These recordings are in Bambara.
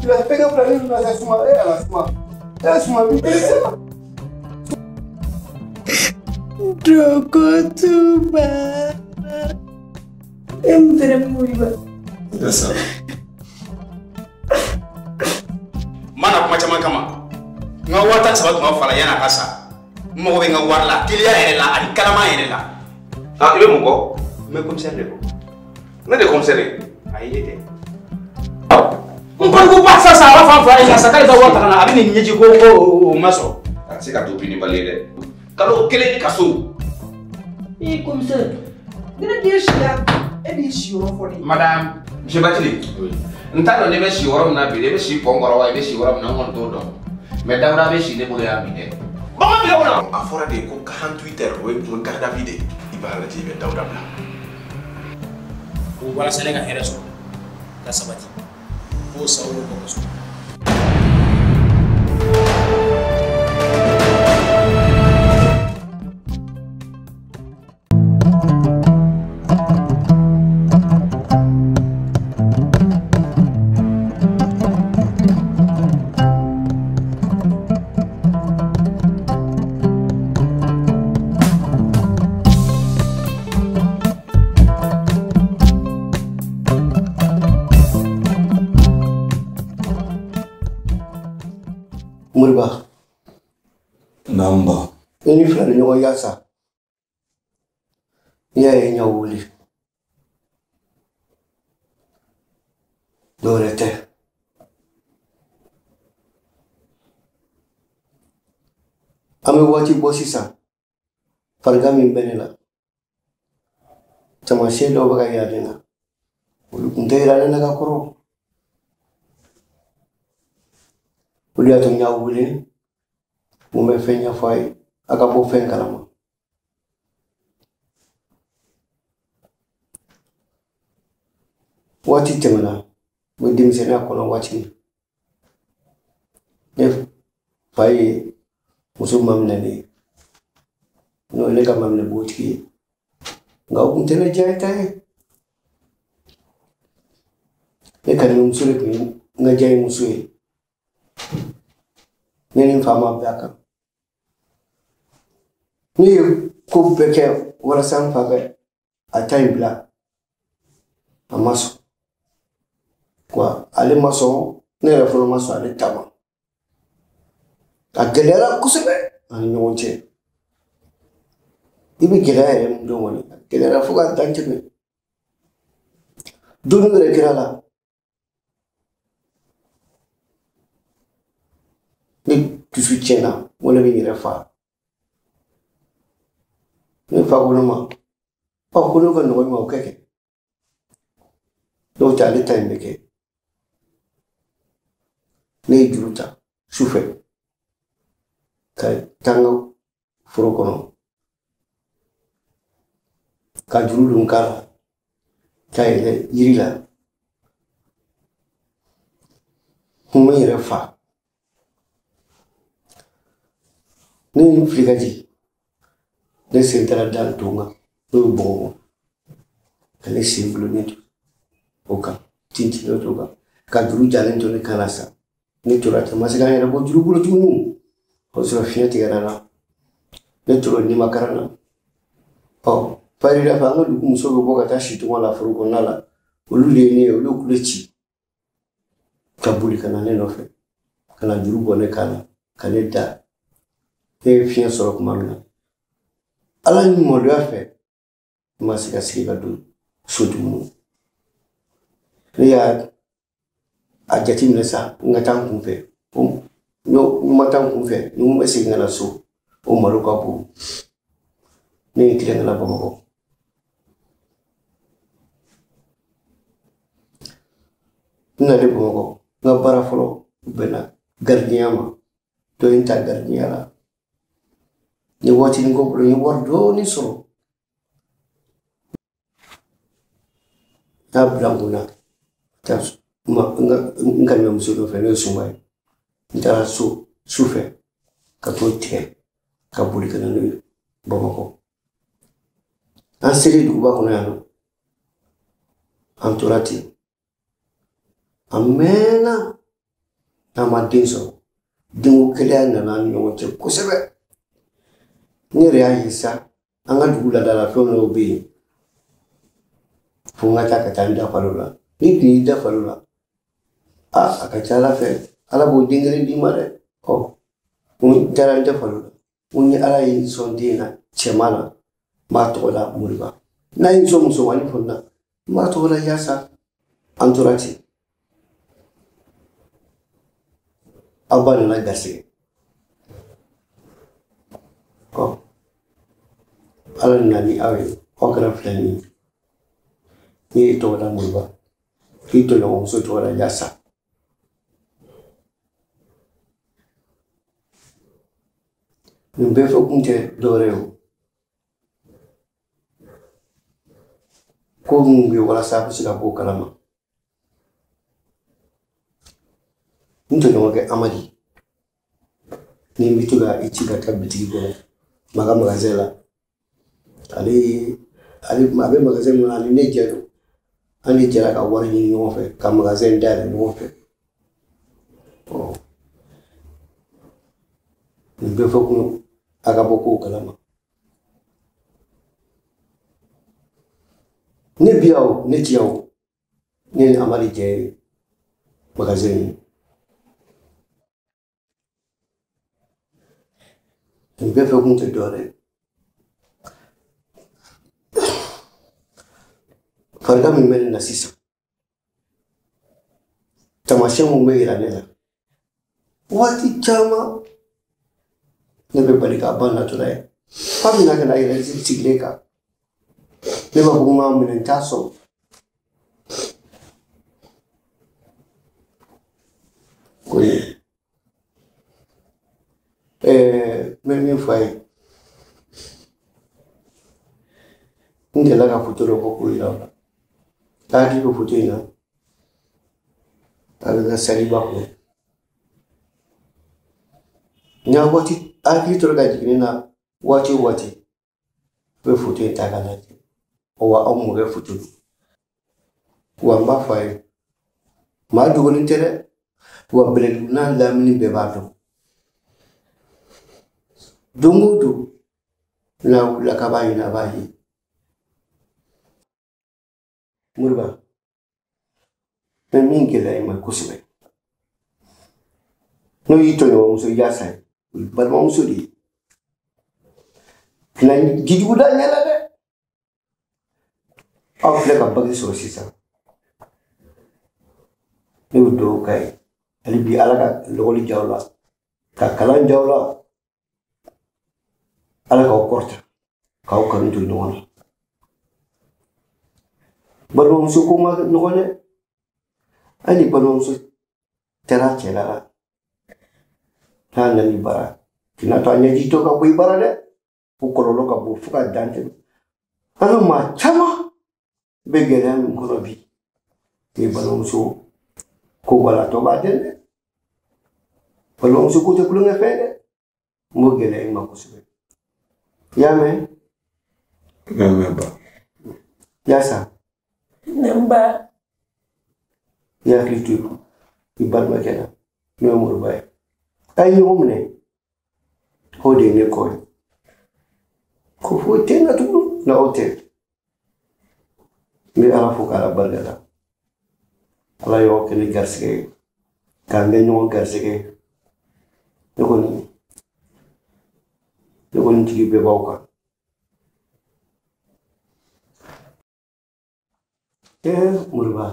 La fɛngɛ fila ne nana sa suma e ala suma. E suma bi deli sa. Drogotuba. E mun fɛnɛ bɛ Moriba? Sa. N ma na kuma caman kama. N ka 13 tun ka fara yan'a ka sa. N mago bɛ n ka wari la, teliya yɛrɛ la ani kalama yɛrɛ la. Ah, i bɛ mun kɔ? N bɛ commissaire de kɔ. Ne de ye commissaire ye. Ayi, e tɛ. N ko ko ba sa sa a b'a fan fila de sa k'ale ka wari ta ka na a bɛ nin ɲɛji ko ko o ma sɔrɔ. A tɛ se ka to binibali ye dɛ. Kalo kelen kaso. Ee commissaire, ni ne den sira e b'i si yɔrɔ fɔ ne ye. Madame, monsieur Bathily. N t'a dɔn ne bɛ si yɔrɔ min na bi, e bɛ si pɔn kɔrɔ wa i bɛ si yɔrɔ min na n kɔni t'o dɔn. Mais Dawuda bɛ si ne bolo yan bi dɛ. Bagan minɛ o la. A fɔra de ko 48 heures o ye kun garde à vue de ye. I b'a lajɛ i bɛ Dawuda bila. Ko walasa ne ka hɛrɛ sɔrɔ ka sabati fo sababu bɛ bɔ kaso. Moriba. Namba. E ni fila ni ɲɔgɔn yaasa. N'i y'a ye n y'aw wele. Dɔwɛrɛ tɛ. An bɛ waati bɔ sisan. Farigan min bɛ ne la. Taamasiyɛn dɔw bɛ ka yira ne na. Olu tun tɛ yira ne na ka kɔrɔ. O de y'a to n y'aw wele. Mun bɛ fɛn ɲɛfɔ a ye, a ka bɔ fɛn kalama. Waati tɛmɛna, n bɛ denmisɛnninya kɔnɔ waati min. Ne fa ye muso maminɛ ne ye. N'o ye ne ka maminɛ npogotigi ye. Nka o tun tɛ ne diya ta ye. Ne kanimuso de tun ye n ka diyayemuso ye. Ne ni n fa ma bɛn a kan. Ne ye ko bɛɛ kɛ walasa n fa bɛ a ta in bila. A ma sɔn. Wa ale ma sɔn, ne yɛrɛ fana ma sɔn ale ta ma. A gɛlɛyara kosɛbɛ an ni ɲɔgɔn cɛ. I bɛ gɛlɛya yɛrɛ min dɔn kɔni, a gɛlɛyara fo k'a dan tɛmɛ. Don dɔ yɛrɛ kɛra la. Ne dusu tiɲɛna, n ko ne bɛ n yɛrɛ fa. Ne fa ko ne ma, ɔ ko n'o ka nɔgɔn i ma o kɛ kɛ. N'o tɛ ale ta in bɛ kɛ. Ne ye juru ta su fɛ ka taa n ka foro kɔnɔ ka juru don n kan la ka yɛlɛ yiri la. N bɛ n yɛrɛ fa. Ne ye n fili ka jigin. Ne sen taara da nton kan n'o ye bɔgɔ ka ne sen gulonnen to o kan tintinnen to o kan ka juru jalen to ne kan na sa. Ne tora ten, n ma se ka n yɛrɛ bɔ juru bolo tuguni. O y'a sɔrɔ fiɲɛ tigɛra n na. Ne tora nimakara na. Ɔ fayirida fɛ an ka dugu musow bɛ bɔ ka taa si tɔngɔ la foro kɔnɔna la. Olu de ye ne ye, olu ye kule ci ka boli ka na ne nɔfɛ ka na juru bɔ ne kan na ka ne da. Ne ye fiɲɛ sɔrɔ tuma min na, Ala ni maloya fɛ, n ma se ka sigi ka don so tuguni. Ne y'a a jateminɛ sa, n ka taa n kun fɛ. N ma taa n kun fɛ, ni n bɛ segin ka na so, o malo ka bon. Ne ye tilen ka na Bamakɔ. N nalen Bamakɔ, n ka baara fɔlɔ bɛnna garidiɲɛya ma. Dɔ ye n ta garidiɲɛya la. N ye waatinin k'o bolo, n ye wari dɔɔnin sɔrɔ. N y'a bila n kunna, taa n kanimuso dɔ fɛ n'o ye Sunba ye. N taara so su fɛ ka t'o tigɛ ka boli ka na n'o ye Bamakɔ. An selen duguba kɔnɔ yan nɔ, an tora ten. A mɛnna. N'an ma den sɔrɔ, denko gɛlɛya nana an ni ɲɔgɔn cɛ kosɛbɛ. Ne yɛrɛ y'a ye sa, an ka dugu laadalafɛn dɔw bɛ yen, fo n ka taa ka taa n da falo la. N'i tun y'i da falo la, a ka ca Ala fɛ, Ala b'o den kelen d'i ma dɛ. Ɔ, n taara n da falo la. N ni Ala ye n sɔn den na, cɛman na, n b'a tɔgɔ da Moriba. N'a ye n sɔn musomanin fana na, n b'a tɔgɔ da Yasa. An tora ten. Aw ba nana garisɛgɛ. Ɔ, Ala nana ni aw ye, aw kɛra filanin ye. Ne y'i tɔgɔ da Moriba, k'i tɔɲɔgɔnmuso tɔgɔ da Yasa. Nin bɛɛ fɔ kun tɛ dɔwɛrɛ ye o. Ko minnu bɛ yen walasa a bɛ se ka bɔ o kalama. N tɔɲɔgɔnkɛ Amadi, ni n bɛ to ka i ci ka taa bitigi kɔnɔ, ma ka magasin la. Ale a bɛ magasin min na, ani ne jɛ don. An de jɛra ka wari ɲini ɲɔgɔn fɛ, ka magasin dayɛlɛ ɲɔgɔn fɛ. Ɔ, nin bɛɛ fɔ kun a ka bɔ kow kalama. Ne bi yan o, ne ti yan o, ne ni Amadi jɛ ye magasin ye. Nin bɛɛ fɔ kun tɛ dɔwɛrɛ ye. Farigan min bɛ ne na sisan, taamasiyɛn mun bɛ yira ne la, waati caman ne bɛ bali k'a ba natɔla ye. Fa bɛna ka na yɛrɛ sigilen kan. Ne b'a fɔ ko n k'a minɛ, n t'a sɔrɔ. Ko ye n bɛ min fɔ a ye, n delila ka foto dɔ bɔ k'o yira aw la. A hakili bɛ foto in na, a bɛ n ka saliba kɔnɔ. N y'a waati hakili tora ka jigin ne na waati o waati, n bɛ foto in ta k'a lajɛ. Wa aw mɔkɛ foto don. Wa n b'a fɔ a ye, maa dogolen tɛ dɛ. Wa Bɛlɛdugu n'a lamini bɛɛ b'a dɔn. Don o don, n'a wulila k'a b'a ɲini, a b'a ye. Moriba, n bɛ min gɛlɛya i ma kosɛbɛ, n'o y'i tɔɲɔgɔnmuso Yasa ye, o ye balimamuso de ye. Kana jijugu da ɲɛ la dɛ. Aw filɛ ka bange sɔrɔ sisan. Ne bɛ dugawu k'a ye. Hali bi Ala ka lɔgɔli diya aw la, ka kalan diya aw la. Ala k'aw kɔrɔta, k'aw kanu to ɲɔgɔn na. Balimamuso ko ma nɔgɔn dɛ. Hali ni balimamuso taara cɛla la, n'a nana i bara, k'i n'a to a ɲɛji tɔ ka bɔ i bara dɛ. O kɔlɔlɔ ka bon fo ka dan tɛmɛ. An ka maa caman bɛ gɛlɛya min kɔnɔ bi, ni balimamuso ko b'a la, tɔ b'a dɛn dɛ. Balimamuso ko tɛ kulonkɛ fɛn dɛ. N b'o gɛlɛya i ma kosɛbɛ. I y'a mɛn? N y'a mɛn ba. Yasa. Ne ba. I hakili to i balimakɛ la, n'o ye Moriba ye. A ye ɲɔgɔn minɛ, o de ye ne kɔ ye. Ko foyi tɛ n na tugun n'aw tɛ. N bɛ Ala fo k'Ala barika da. Ala y'aw kɛ ne garisɛgɛ ye, k'an kɛ ɲɔgɔn garisɛgɛ ye. Ne kɔni jigi bɛɛ b'aw kan. Moriba,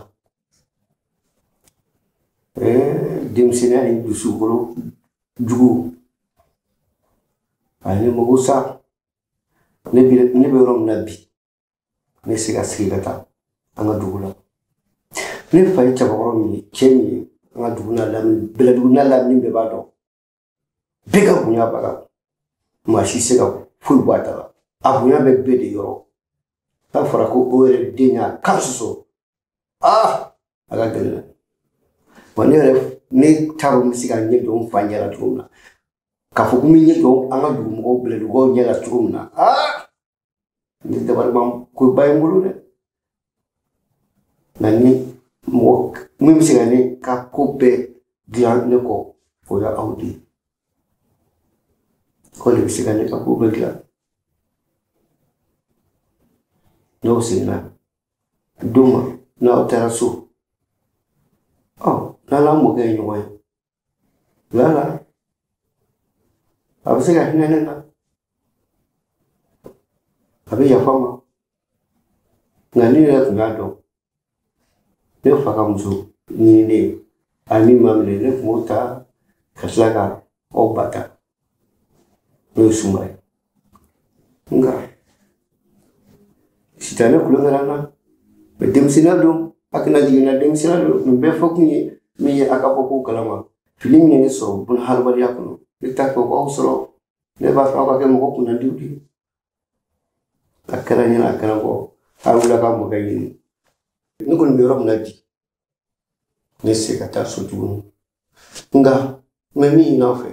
denmisɛnninya ni dusukolo jugu, a ye ne mago sa. Ne bɛ yɔrɔ min na bi, ne se ka sigi ka taa an ka dugu la. Ne fa ye cɛbakɔrɔ min ye, cɛ min ye, an ka dugu n'a lamini, Bɛlɛdugu n'a lamini bɛɛ b'a dɔn. Bɛɛ ka bonya b'a kan. Maa si se ka foyi bɔ a ta la. A bonya bɛ bɛɛ de yɔrɔ. N'a fɔra ko o yɛrɛ den y'a kan sɔsɔ, a ka gɛlɛn dɛ. Wa ne yɛrɛ, ne t'a dɔn n bɛ se ka ɲɛ jɔ n fa ɲɛ la cogo min na. K'a fɔ ko n bɛ ɲɛ jɔ an ka dugumɔgɔw, Bɛlɛdugukaw ɲɛ la cogo min na, ne dabali ban koba ye n bolo dɛ. Nka ni mɔgɔ min bɛ se ka ne ka ko bɛɛ dilan ne kɔ, o ye aw de ye. Aw de bɛ se ka ne ka ko bɛɛ dilan. N'aw seginna don ma, n'aw taara so, ɔ n'ala mɔkɛ ye ɲɔgɔn ye, lala a bɛ se ka hinɛ ne na, a bɛ yafa n ma. Nka ne yɛrɛ tun b'a dɔn, ne fa ka muso ɲini ne ye, a min ma minɛ, ne tun b'o ta ka tila ka aw ba ta, n'o ye Suma ye. Nka sitanɛ kulonkɛ la n na, mɛ denmisɛnninya don, a kana jigin n na, denmisɛnninya don. Nin bɛɛ fɔ kun ye min ye, a ka bɔ kow kalama. Fili min ye ne sɔrɔ buna hadamadenya kɔnɔ, ne t'a fɛ k'aw sɔrɔ. Ne b'a fɛ aw ka kɛ mɔgɔ kunnadiw de ye. A kɛra n ɲɛna, a kɛra n kɔ, a wulila ka mɔkɛ ɲini. Ne kɔni bɛ yɔrɔ min na bi, ne tɛ se ka taa so tuguni. Nka n bɛ min ɲini aw fɛ,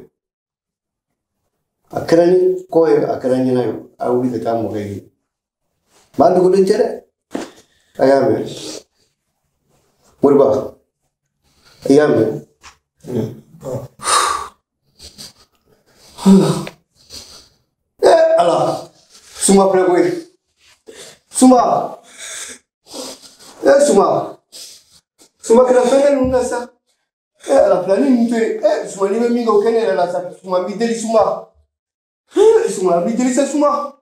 a kɛra ni kɔ ye, a kɛra n ɲɛna ye, a wuli ka taa mɔkɛ ɲini. Maa dogolen tɛ dɛ, a y'a mɛn. Moriba, i y'a mɛn? Ala, Suma filɛ koyi. Suma, Suma, Suma kɛra fɛn kɛ ninnu na sa. Ala, filani ninnu to yen. Suma, n'i bɛ min kɛ, o kɛ ne yɛrɛ la sa. Suma, n b'i deli Suma. Suma, n b'i deli sa Suma.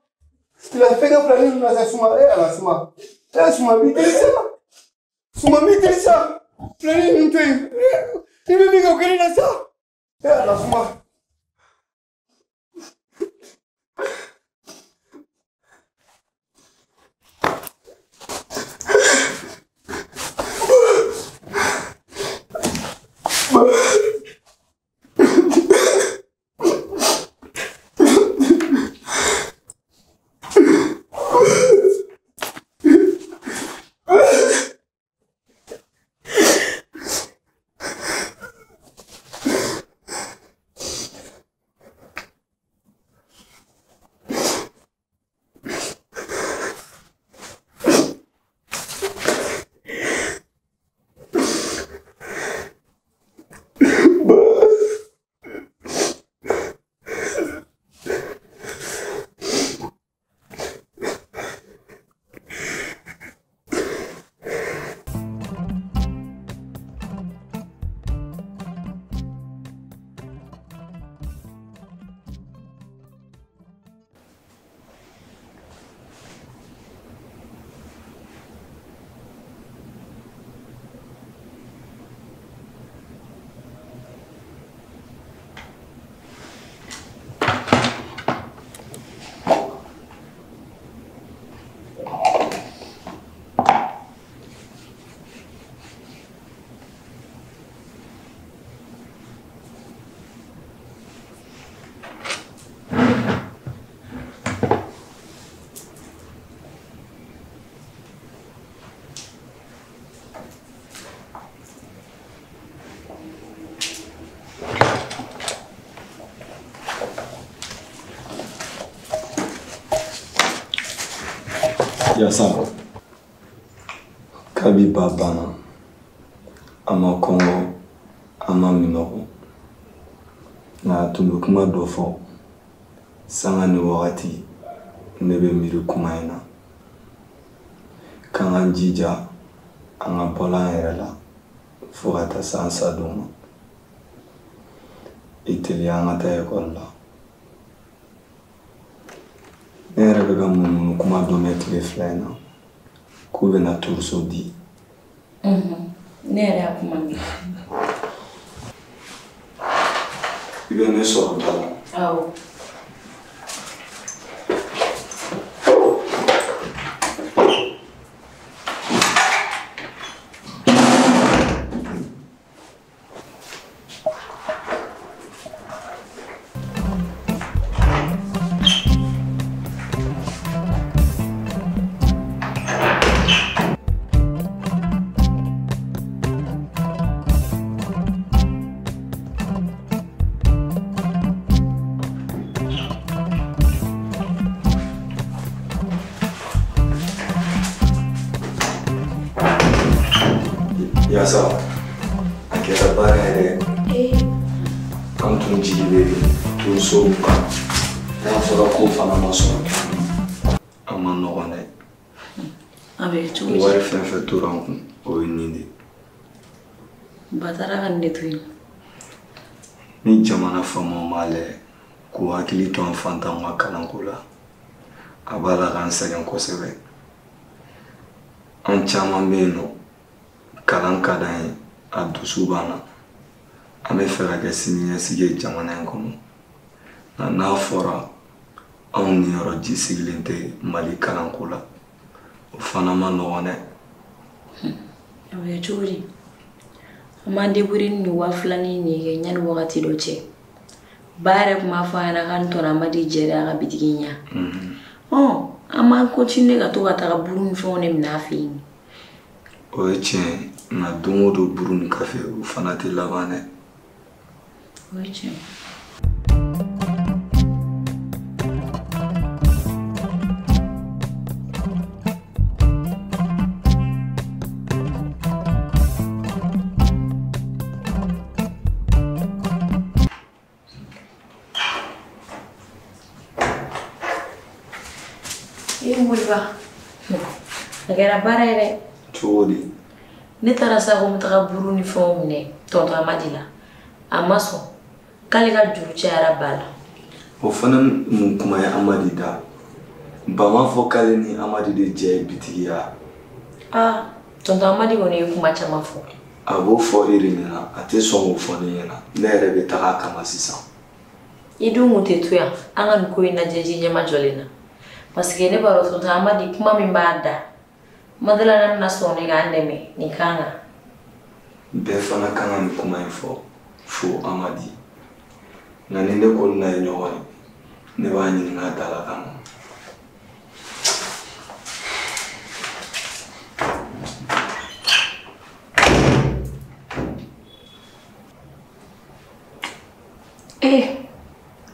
Kɛra fɛn kɛ filani ninnu na sa Suma. Ala, Suma. Suma, n b'i deli sa. Suma, n b'i deli sa. Filani ninnu to yen. N'i bɛ min kɛ, o kɛ ne la sa. Ala, Suma. Yasa, kabi ba banna, a ma kɔngɔ, a ma minɔgɔ. Nka a tun bɛ kuma dɔ fɔ, sanga ni wagati ne bɛ miiri kuma in na. K'an k'an jija, an ka bɔla an yɛrɛ la fo ka taa se an sadon ma. I teliya an ka taa ekɔli la. Ne yɛrɛ bɛ ka munumunu kuma dɔ mɛn tile 2 in na k'u bɛna turuso di. Ne yɛrɛ y'a kuma mɛn. I bɛ ne sɔrɔ da la. Awɔ. Yasa, a kɛra baara yɛrɛ. An tun jigi bɛ tonso min kan, n'a fɔra k'o fana ma sɔrɔ, a ma nɔgɔn dɛ. A bɛ kɛ cogo di? Wari fɛn fɛn tora an kun, o ye nin de ye. Ba taara ka nin de to yen. Ni jamana faamaw m'a lajɛ k'u hakili to an fantanw ka kalanko la, a b'a la k'an sɛgɛn kosɛbɛ. An caman bɛ yen nɔ, kalan ka d'an ye, a dusu b'an na. An bɛ fɛ ka kɛ siniɲɛsigi ye jamana in kɔnɔ. Nka n'a fɔra anw niyɔrɔ ji sigilen tɛ Mali kalanko la, o fana ma nɔgɔn dɛ. A bɛ kɛ cogo di? An b'an débrouiller ni nin 2000 nin ye kɛ yanni wagati dɔ cɛ. Ba yɛrɛ tun b'a fɔ an ɲɛna k'an tɔnɔ Amadi jɛra a ka bitigi in ɲɛ. An b'an continuer ka to ka taga buru ni fɛnw de minɛ a fɛ yen. O ye tiɲɛ ye, nka don o don buru ni kafe o fana tɛ laban dɛ. O ye tiɲɛ ye. Moriba, a kɛra baara ye dɛ. Cogo di? Ne taara sa ko n bɛ taga buru ni fɛnw minɛ tɔntɔn Amadi la. A ma sɔn k'ale ka juru cayara ba la. O fana mun kuma ye Amadi da? Ba m'a fɔ k'ale ni Amadi de jɛ ye bitigi ya. Aa, tɔntɔn Amadi kɔni ye kuma caman fɔ. A b'o fɔ e de ɲɛna, a tɛ sɔn k'o fɔ ne ɲɛna. Ne yɛrɛ bɛ taga a kama sisan. I dun kun tɛ to yan, an ka nin ko in lajɛ ji ɲɛma jɔlen na. Parce que ne b'a dɔn tɔntɔn Amadi kuma min b'a da, Madala na bɛna sɔn ne k'an dɛmɛ nin kan kan. Bɛɛ fana kan ka nin kuma in fɔ fo Amadi. Nka ni ne kɔni n'a ye ɲɔgɔn ye, ne b'a ɲininka a da la ka na.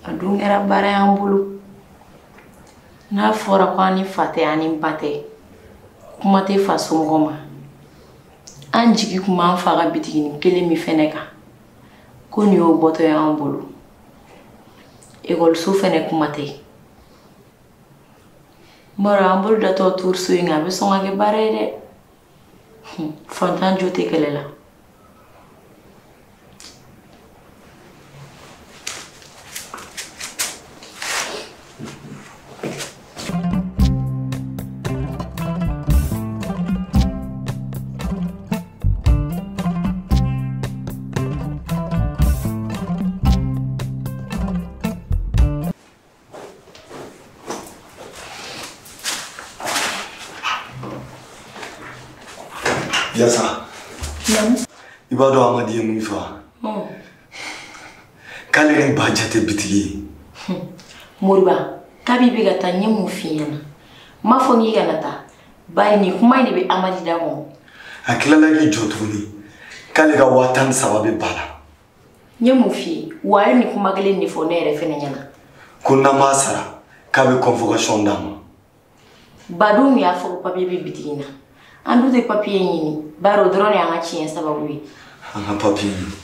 A dun kɛra baara y'an bolo. N'a fɔra ko an ni fa tɛ an ni ba tɛ, kuma tɛ fa somɔgɔ ma. An jigi kun b'an fa ka bitiginin kelen min fɛnɛ kan, ko nin y'o bɔtɔ ye an bolo. Ekɔliso fɛnɛ kuma tɛ. N b'a dɔn an bolo datɔ turuso in kan, a bɛ sɔn ka kɛ baara ye dɛ. Fantan jo tɛ kɛlɛ la. Yasa. I b'a dɔn Amadi ye mun fɔ wa? K'ale ni ba jate bitigi ye. Moriba, kabi bɛ ka taa n ye mun f'i ɲɛna? N m'a fɔ k'i kana taa. Bari nin kuma in de bɛ Amadi da kɔnɔ. A tilala k'i jɔ tuguni k'ale ka 13,000 bɛ ba la. N ye mun f'i ye? Wa a ye nin kuma kelen de fɔ ne yɛrɛ fɛnɛ ɲɛna. Ko n'an m'a sara k'a bɛ convocation d'a ma. Badenw y'a fɔ ko papier bɛ bitigi in na. An dun tɛ papier ɲini, bari o dɔrɔn de y'an ka tiɲɛ sababu ye. An ka papier ɲini.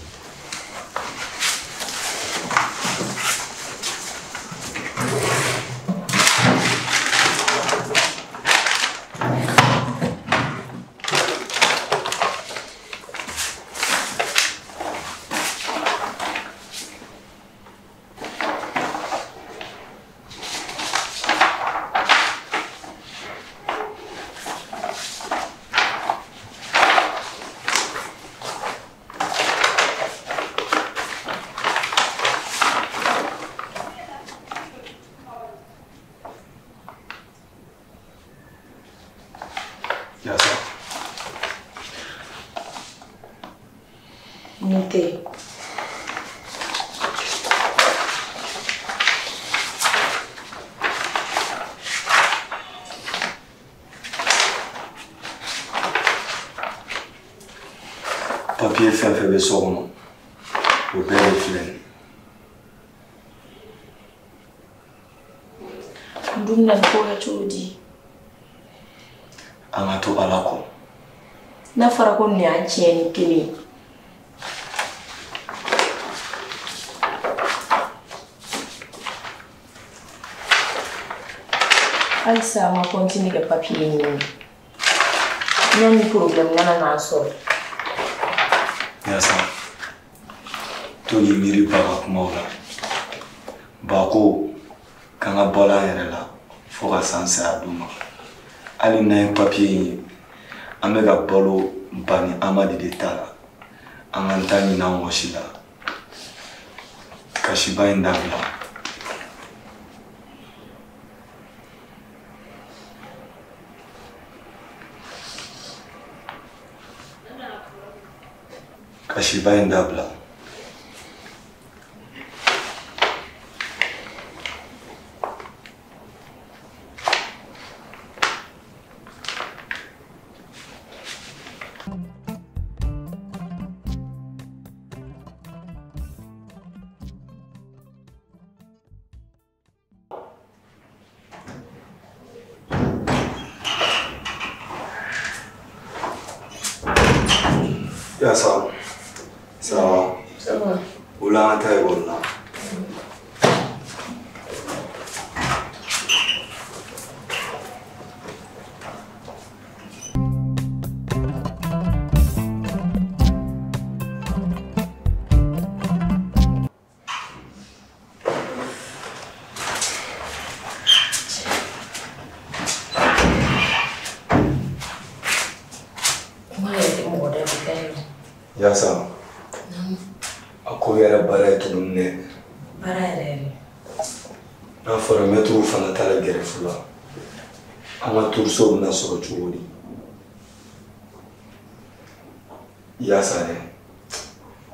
Mun tɛ? Papier fɛn fɛn bɛ so kɔnɔ, o bɛɛ de filɛ nin ye. N dun bɛna nin ko kɛ cogo di? An ka to Ala kɔ. N'a fɔra ko nin y'an tiɲɛni kelen ye. Halisa an ka continuer ka papier ɲini. Yanni problème kana n'a sɔrɔ. Yasa, to k'i miiri ba ka kumaw la. Ba ko k'an ka balo an yɛrɛ la fo ka san saya d'u ma. Hali n'an ye papiye in ye, an bɛ ka balo ba ni Amadi de ta la. An k'an ta ɲini an wɔsi la. Kasiba in dabila. Kasiba in dabila. Yasa, ça va? Ça va. Ola an ta ekɔli la. Kuma yɛrɛ tɛ mɔgɔ da bi taa yɔrɔ. Yasa, a ko yɛrɛ baara ye tuguni dɛ. Baara yɛrɛ yɛrɛ. N'a fɔra mɛtiriw fana taara gɛrɛfu la, an ka turuso bɛna sɔrɔ cogo di? Yasa dɛ,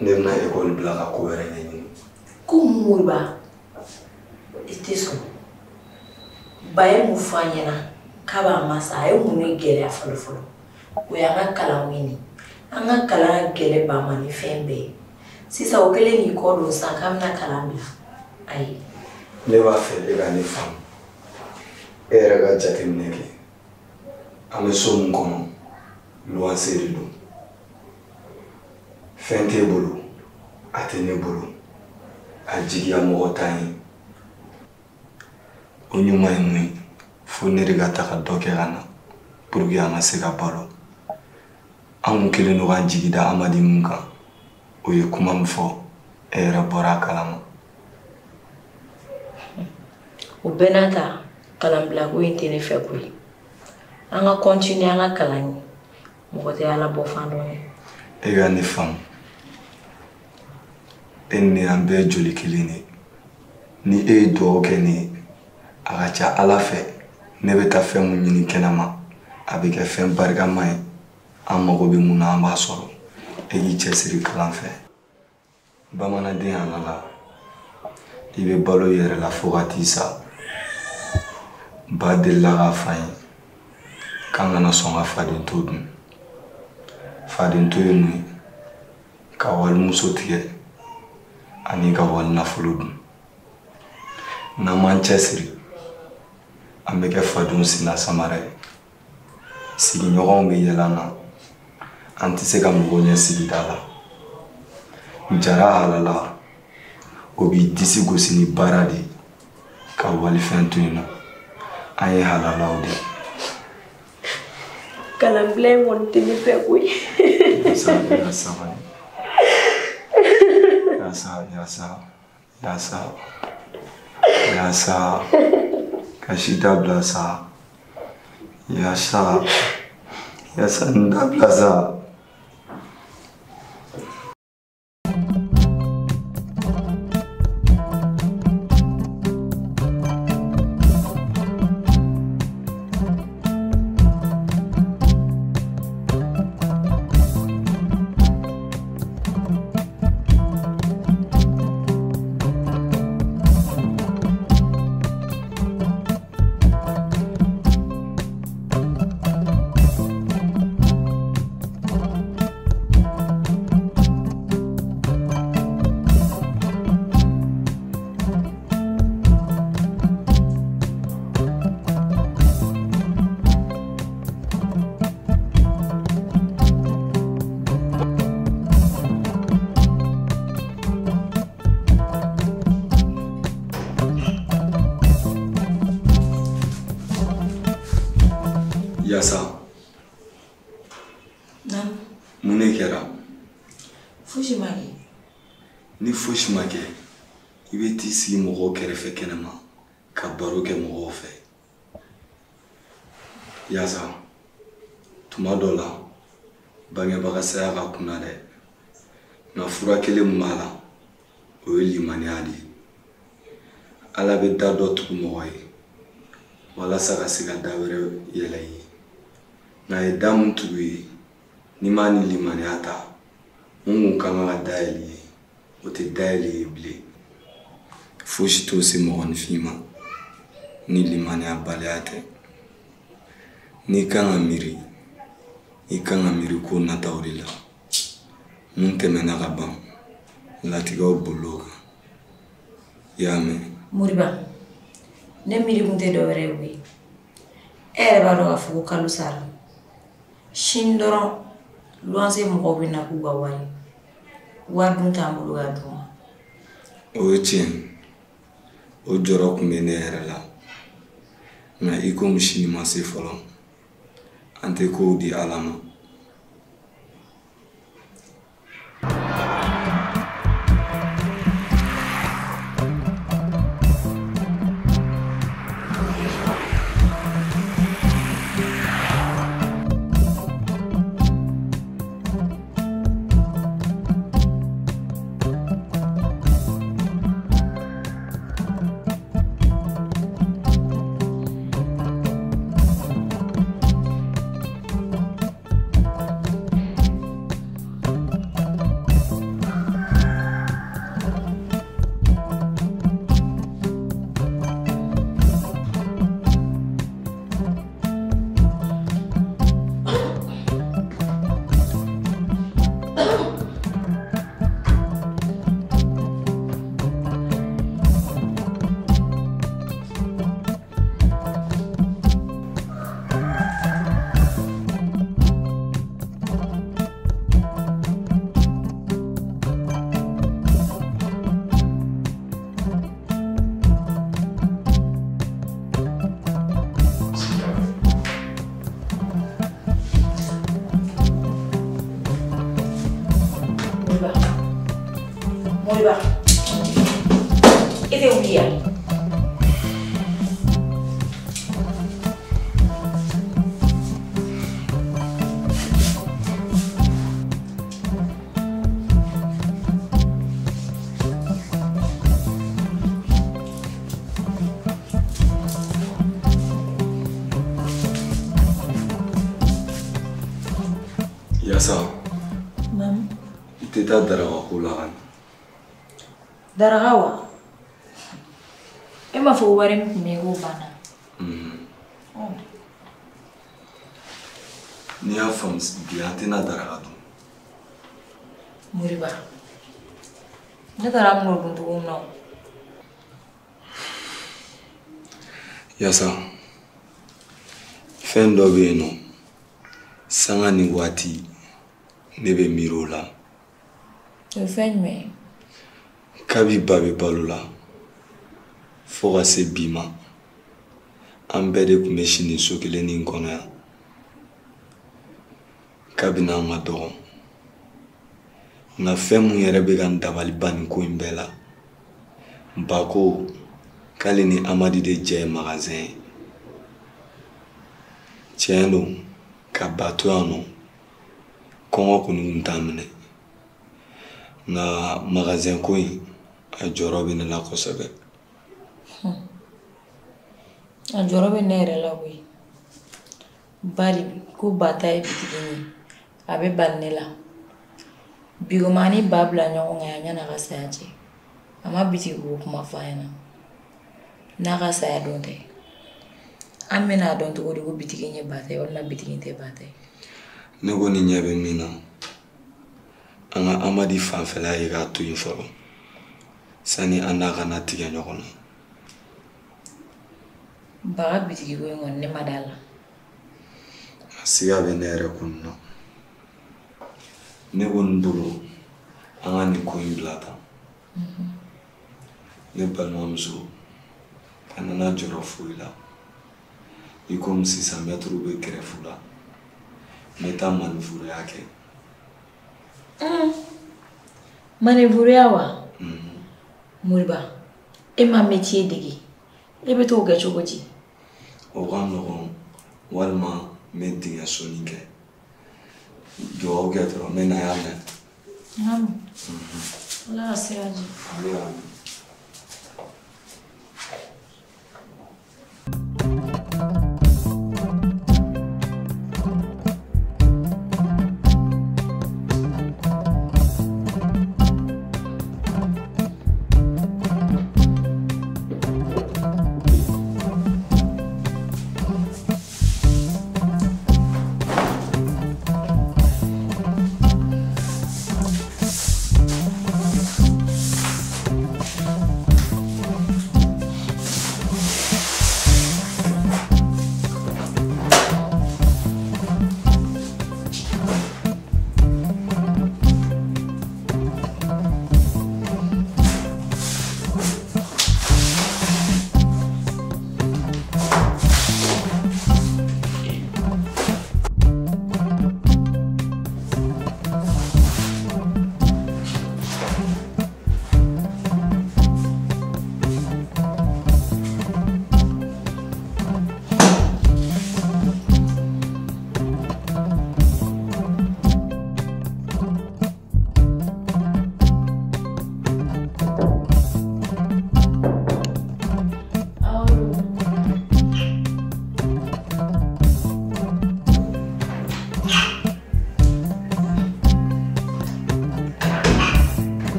ne bɛna ekɔli bila ka ko wɛrɛ ɲɛɲini. Ko mun Moriba, i tɛ sɔn. Ba ye mun fɔ an ɲɛna k'a b'a masa, a ye mun de gɛlɛya fɔlɔ fɔlɔ? O y'an ka kalanw ye. An ka kalan gɛlɛ ba ma ni fɛn bɛɛ ye. Sisan o kɛlen k'i kɔ don sisan k'an bɛna kalan bila. Ayi. Ne b'a fɛ e ka ne faamu. E yɛrɛ ka jateminɛ kɛ. An bɛ so min kɔnɔ, luwanse de don. Fɛn t'e bolo, a tɛ ne bolo. A jigiya mɔgɔ t'an ye. O ɲuman ye mun ye? Fo ne de ka taga dɔ kɛ ka na pour que an ka se ka balo. An kun kɛlen don k'an jigi da Amadi mun kan, o ye kuma min fɔ, e yɛrɛ bɔra a kalama. O bɛɛ n'a ta, kalanbilako in tɛ ne fɛ koyi. An ka continuer an ka kalan ye. Mɔgɔ tɛ Ala bɔ fan dɔn ye. E ka ne faamu. E ni ne an bɛɛ ye joli kelen de ye. Ni e ye dugawu kɛ ne ye, a ka ca Ala fɛ, ne bɛ taa fɛn mun ɲini kɛnɛma, a bɛ kɛ fɛn barikama ye. An mago bɛ mun na an b'a sɔrɔ. E k'i cɛsiri kalan fɛ. Bamananden halala, i bɛ balo i yɛrɛ la fo ka t'i sa. Ba delila k'a fɔ an ye k'an kana sɔn ka faden to dun. Faden to ye mun ye? Ka walimuso tigɛ ani ka wali nafolo dun. N'an m'an cɛsiri, an bɛ kɛ fadenw senna samara ye. Sigiɲɔgɔnw bɛ yɛlɛ an na. An tɛ se ka mɔgɔ ɲɛ sigida la. Jara halala, o b'i disi gosi ni baara de ye ka walifɛn to yen nɔ. An ye halalaw de ye. Kalanbila in kɔni tɛ ne fɛ koyi. Yasa, i ka sabali. Yasa, yasa, yasa, yasa, kasi dabila sa. Yasa, yasa nin dabila sa. Yasa. Naamu. Mun de kɛra? Fosi ma kɛ. Ni fosi ma kɛ, i bɛ t'i sigi mɔgɔw kɛrɛfɛ kɛnɛma ka baro kɛ mɔgɔw fɛ. Yasa, tuma dɔ la, bangebaga saya ka kunna dɛ. Nka fura kelen min b'a la, o ye limaniya de ye. Ala bɛ da dɔ tugu mɔgɔ ye walasa ka se ka da wɛrɛ yɛlɛ i ye. Nka a ye da mun tugu i ye, n'i m'a ni limaniya ta, mun kun ka kan ka dayɛlɛ i ye, o tɛ dayɛlɛ i ye bilen. Fosi t'o se mɔgɔninfin ma ni limaniyabaliya tɛ. N'i kan ka miiri, i kan ka miiri ko nataw de la. Mun tɛmɛna ka ban, latigɛw bol'o kan. I y'a mɛn? Moriba, ne miiri kun tɛ dɔwɛrɛ ye koyi. E yɛrɛ b'a dɔn k'a fɔ ko kalo sara. Sini dɔrɔn luwanse mɔgɔw bɛ na k'u ka wari. Wari dun t'an bolo k'a d'u ma. O ye tiɲɛ. O jɔrɔ tun bɛ ne yɛrɛ la. Nka i komi sini ma se fɔlɔ, an tɛ kow di Ala ma. Moriba, e tɛ wuli yan? Yasa. Naamu. I tɛ taa daraka ko la ka na. Daraka wa? E m'a fɔ ko wari min tun bɛ yen k'o banna. N'i y'a faamu bi an tɛna daraka dun. Moriba, ne taara an bɛn'o dun cogo min na o. Yasa, fɛn dɔ bɛ yen nɔ, sanga ni waati ne bɛ miiri o la. O ye fɛn jumɛn ye? Kabi ba bɛ balo la fo ka se bi ma, an bɛɛ de tun bɛ si nin so kelen nin kɔnɔ yan. Kabini an ka dɔgɔ, nka fɛn mun yɛrɛ bɛ ka n dabali ban nin ko in bɛɛ la, ba ko k'ale ni Amadi de jɛ ye magasin ye. Tiɲɛ don, ka ba to yan nɔ, kɔngɔ kɔni tun t'a minɛ. Nka magasin ko in, a jɔyɔrɔ bɛ ne la kosɛbɛ. A jɔyɔrɔ bɛ ne yɛrɛ la koyi. Bari ko ba ta ye bitigi ye, a bɛ bali ne la. Bi komi an ni ba bila ɲɔgɔn kan yan yan'a ka saya cɛ, a ma bitigi ko kuma fɔ an ɲɛna. N'a ka saya don tɛ, an bɛna dɔn cogo di ko bitigi ye ba ta ye walima bitigi tɛ ba ta ye? Ne kɔni ɲɛ bɛ min na, an ka Amadi fanfɛla ye k'a to yen fɔlɔ, sani an n'a kana tigɛ ɲɔgɔn na. Ba ka bitigi ko in kɔni ne ma d'a la. A siga bɛ ne yɛrɛ kun na. Ne kɔni bolo, an ka nin ko in bila tan. Ne balimamuso, kana na jɔrɔ foyi la. I komi sisan mɛtiriw bɛ grève la. N bɛ taa manœuvreya kɛ. Manœuvreya wa? Moriba, e ma métier dege. E bɛ t'o kɛ cogo di? O ka nɔgɔn walima n bɛ dingɛ sonni kɛ. Dugawu kɛ dɔrɔn n bɛ na yan mɛn. Ala ka sira di. Ami.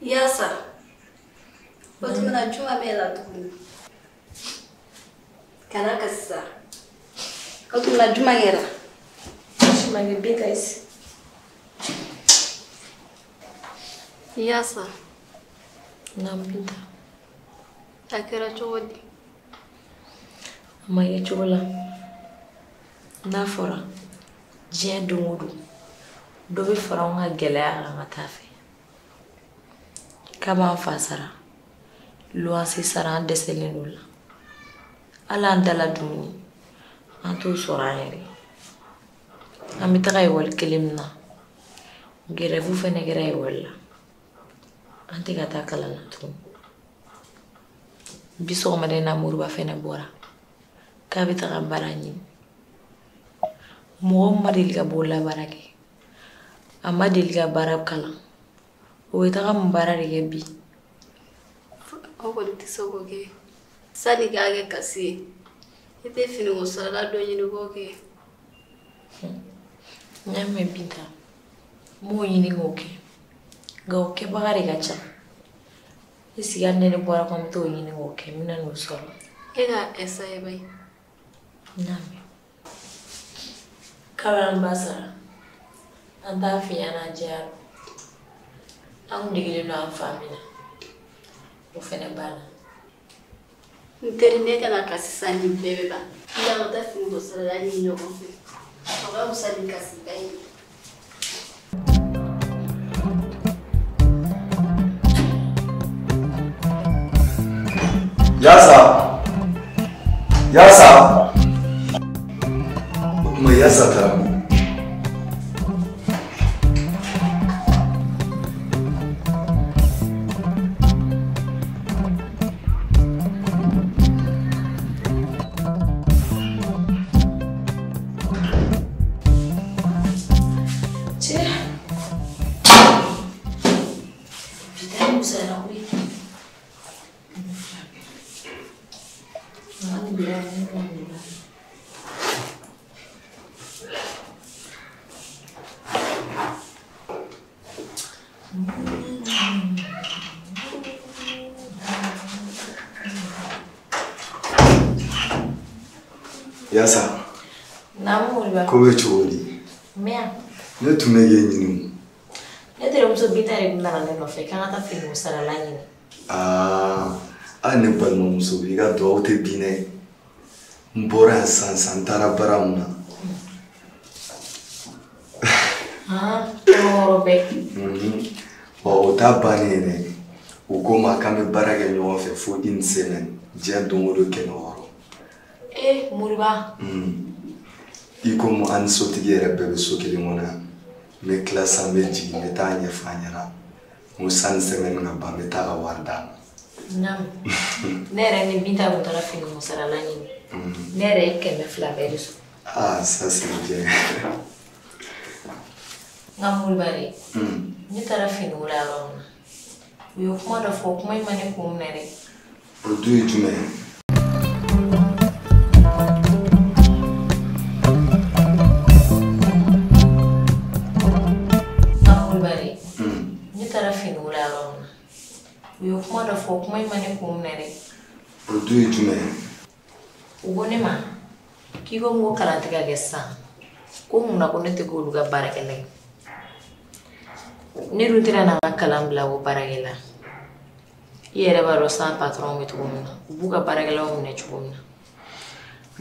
Yasa, o tuma na juma bɛ la tuguni. Kana kasi sa. O tuma na juma kɛra. Juma kɛ Binta isi. Yasa. Naamu Binta. A kɛra cogo di? A ma kɛ cogo la. N'a fɔra diɲɛ don o don dɔ bɛ fara anw ka gɛlɛya kan ka taa fɛ. K'a b'an fa sara, luwanse sara an dɛsɛlen don la. Hali an dala dumuni, an t'o sɔrɔ an yɛrɛ ye. An bɛ taga ekɔli kelen min na, grève fɛnɛ kɛra ekɔli la. An tɛ ka taa kalan na tuguni. Bi sɔgɔmada in na Moriba fɛnɛ bɔra k'a bɛ taga baara ɲini. Mɔgɔ min ma deli ka bololabaara kɛ, a ma deli ka baara kalan. O bɛ taga mun baara de kɛ bi? Aw kɔni tɛ se k'o kɛ. Sanni k'a kɛ kasi ye, i tɛ finiko sarala dɔ ɲini k'o kɛ. N y'a mɛn Binta, n b'o ɲini k'o kɛ. Nka o kɛbaga de ka ca. I sigi hali ni ne bɔra ko n bɛ t'o ɲini k'o kɛ, n bɛna n'o sɔrɔ. E ka essayer bayi. N y'a mɛn. Kabini an ba sara, an t'a fiɲɛ n'an jɛya. An kun degelen don an fa min na, o fɛnɛ banna. N teri ne kana kasi sisan nin bɛɛ bɛ ban. N y'an ka taa finiko sarala ɲini ɲɔgɔn fɛ. O ka fisa ni kasiba ye. Yasa! Yasa! O tuma Yasa taara min? Yasa. Naamu Moriba. Ko bɛ cogo di? Mɛ. Ne tun bɛ k'e ɲini. Ne terimuso Binta de nana ne nɔfɛ k'an ka taa finiko sarala ɲini. Aa, hali ne balimamuso i ka duwawu tɛ bin dɛ. N bɔra yan sisan sisan n taara baara mun na. Aa, o yɔrɔ bɛɛ. Wa o t'a bannen yɛrɛ. U ko ma k'an bɛ baara kɛ ɲɔgɔn fɛ fo une semaine, diɲɛ don o don 600. Eh Moriba. I komi an ni sotigi yɛrɛ bɛɛ bɛ so kelen kɔnɔ yan. N bɛ tila sisan n bɛ jigin n bɛ taa ɲɛfɔ a ɲɛna. N ko sani semaine ka ban n bɛ taa ka wari d'a ma. Naamu. Ne yɛrɛ ni Binta tun taara fini musarala ɲini. Ne yɛrɛ ye 200 bɛɛ de sɔrɔ. Ah, ça c'est bien. N ka Moriba de. Ne taara finiko la yɔrɔ min na. U ye kuma dɔ fɔ, kuma in ma ne kun minɛ dɛ. O dun ye jumɛn ye? N ka Moriba de. Ne taara finiko la yɔrɔ min na. U ye kuma dɔ fɔ, kuma in ma ne kun minɛ dɛ. O dun ye jumɛn ye? U ko ne ma k'i ko n ko kalan tɛ ka kɛ sisan, ko munna ko ne tɛ k'olu ka baarakɛla ye. Ne dun tɛna na n ka kalan bila o baarakɛla. I yɛrɛ b'a dɔn san patron bɛ cogo min na, u b'u ka baarakɛlaw minɛ cogo min na.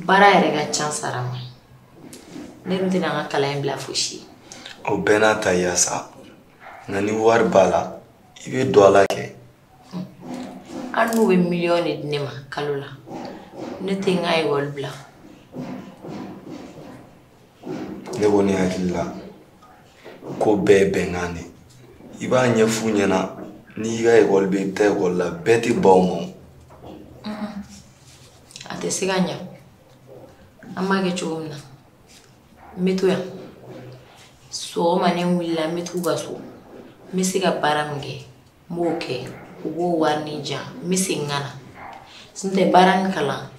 Baara yɛrɛ ka ca sara ma. Ne dun tɛna n ka kalan in bila fosi ye. O bɛɛ n'a ta yaasa, nka ni wari b'a la, i bɛ don a la kɛ. Hali n'u bɛ miliyɔn de di ne ma kalo la, ne tɛ n ka ekɔli bila. Ne kɔni hakili la, ko bɛɛ ye bɛnkan de ye. I b'a ɲɛf'u ɲɛna n'i ka ekɔli bɛ i bɛ taa ekɔli la, bɛɛ tɛ ban o ma. A tɛ se ka ɲɛ. An b'a kɛ cogo min na, n bɛ to yan. Sɔgɔma ni n wulila n bɛ t'u ka so. N bɛ se ka baara min kɛ, n b'o kɛ. U b'o wari nin di yan, n bɛ segin ka na. N'o tɛ baara ni kalan,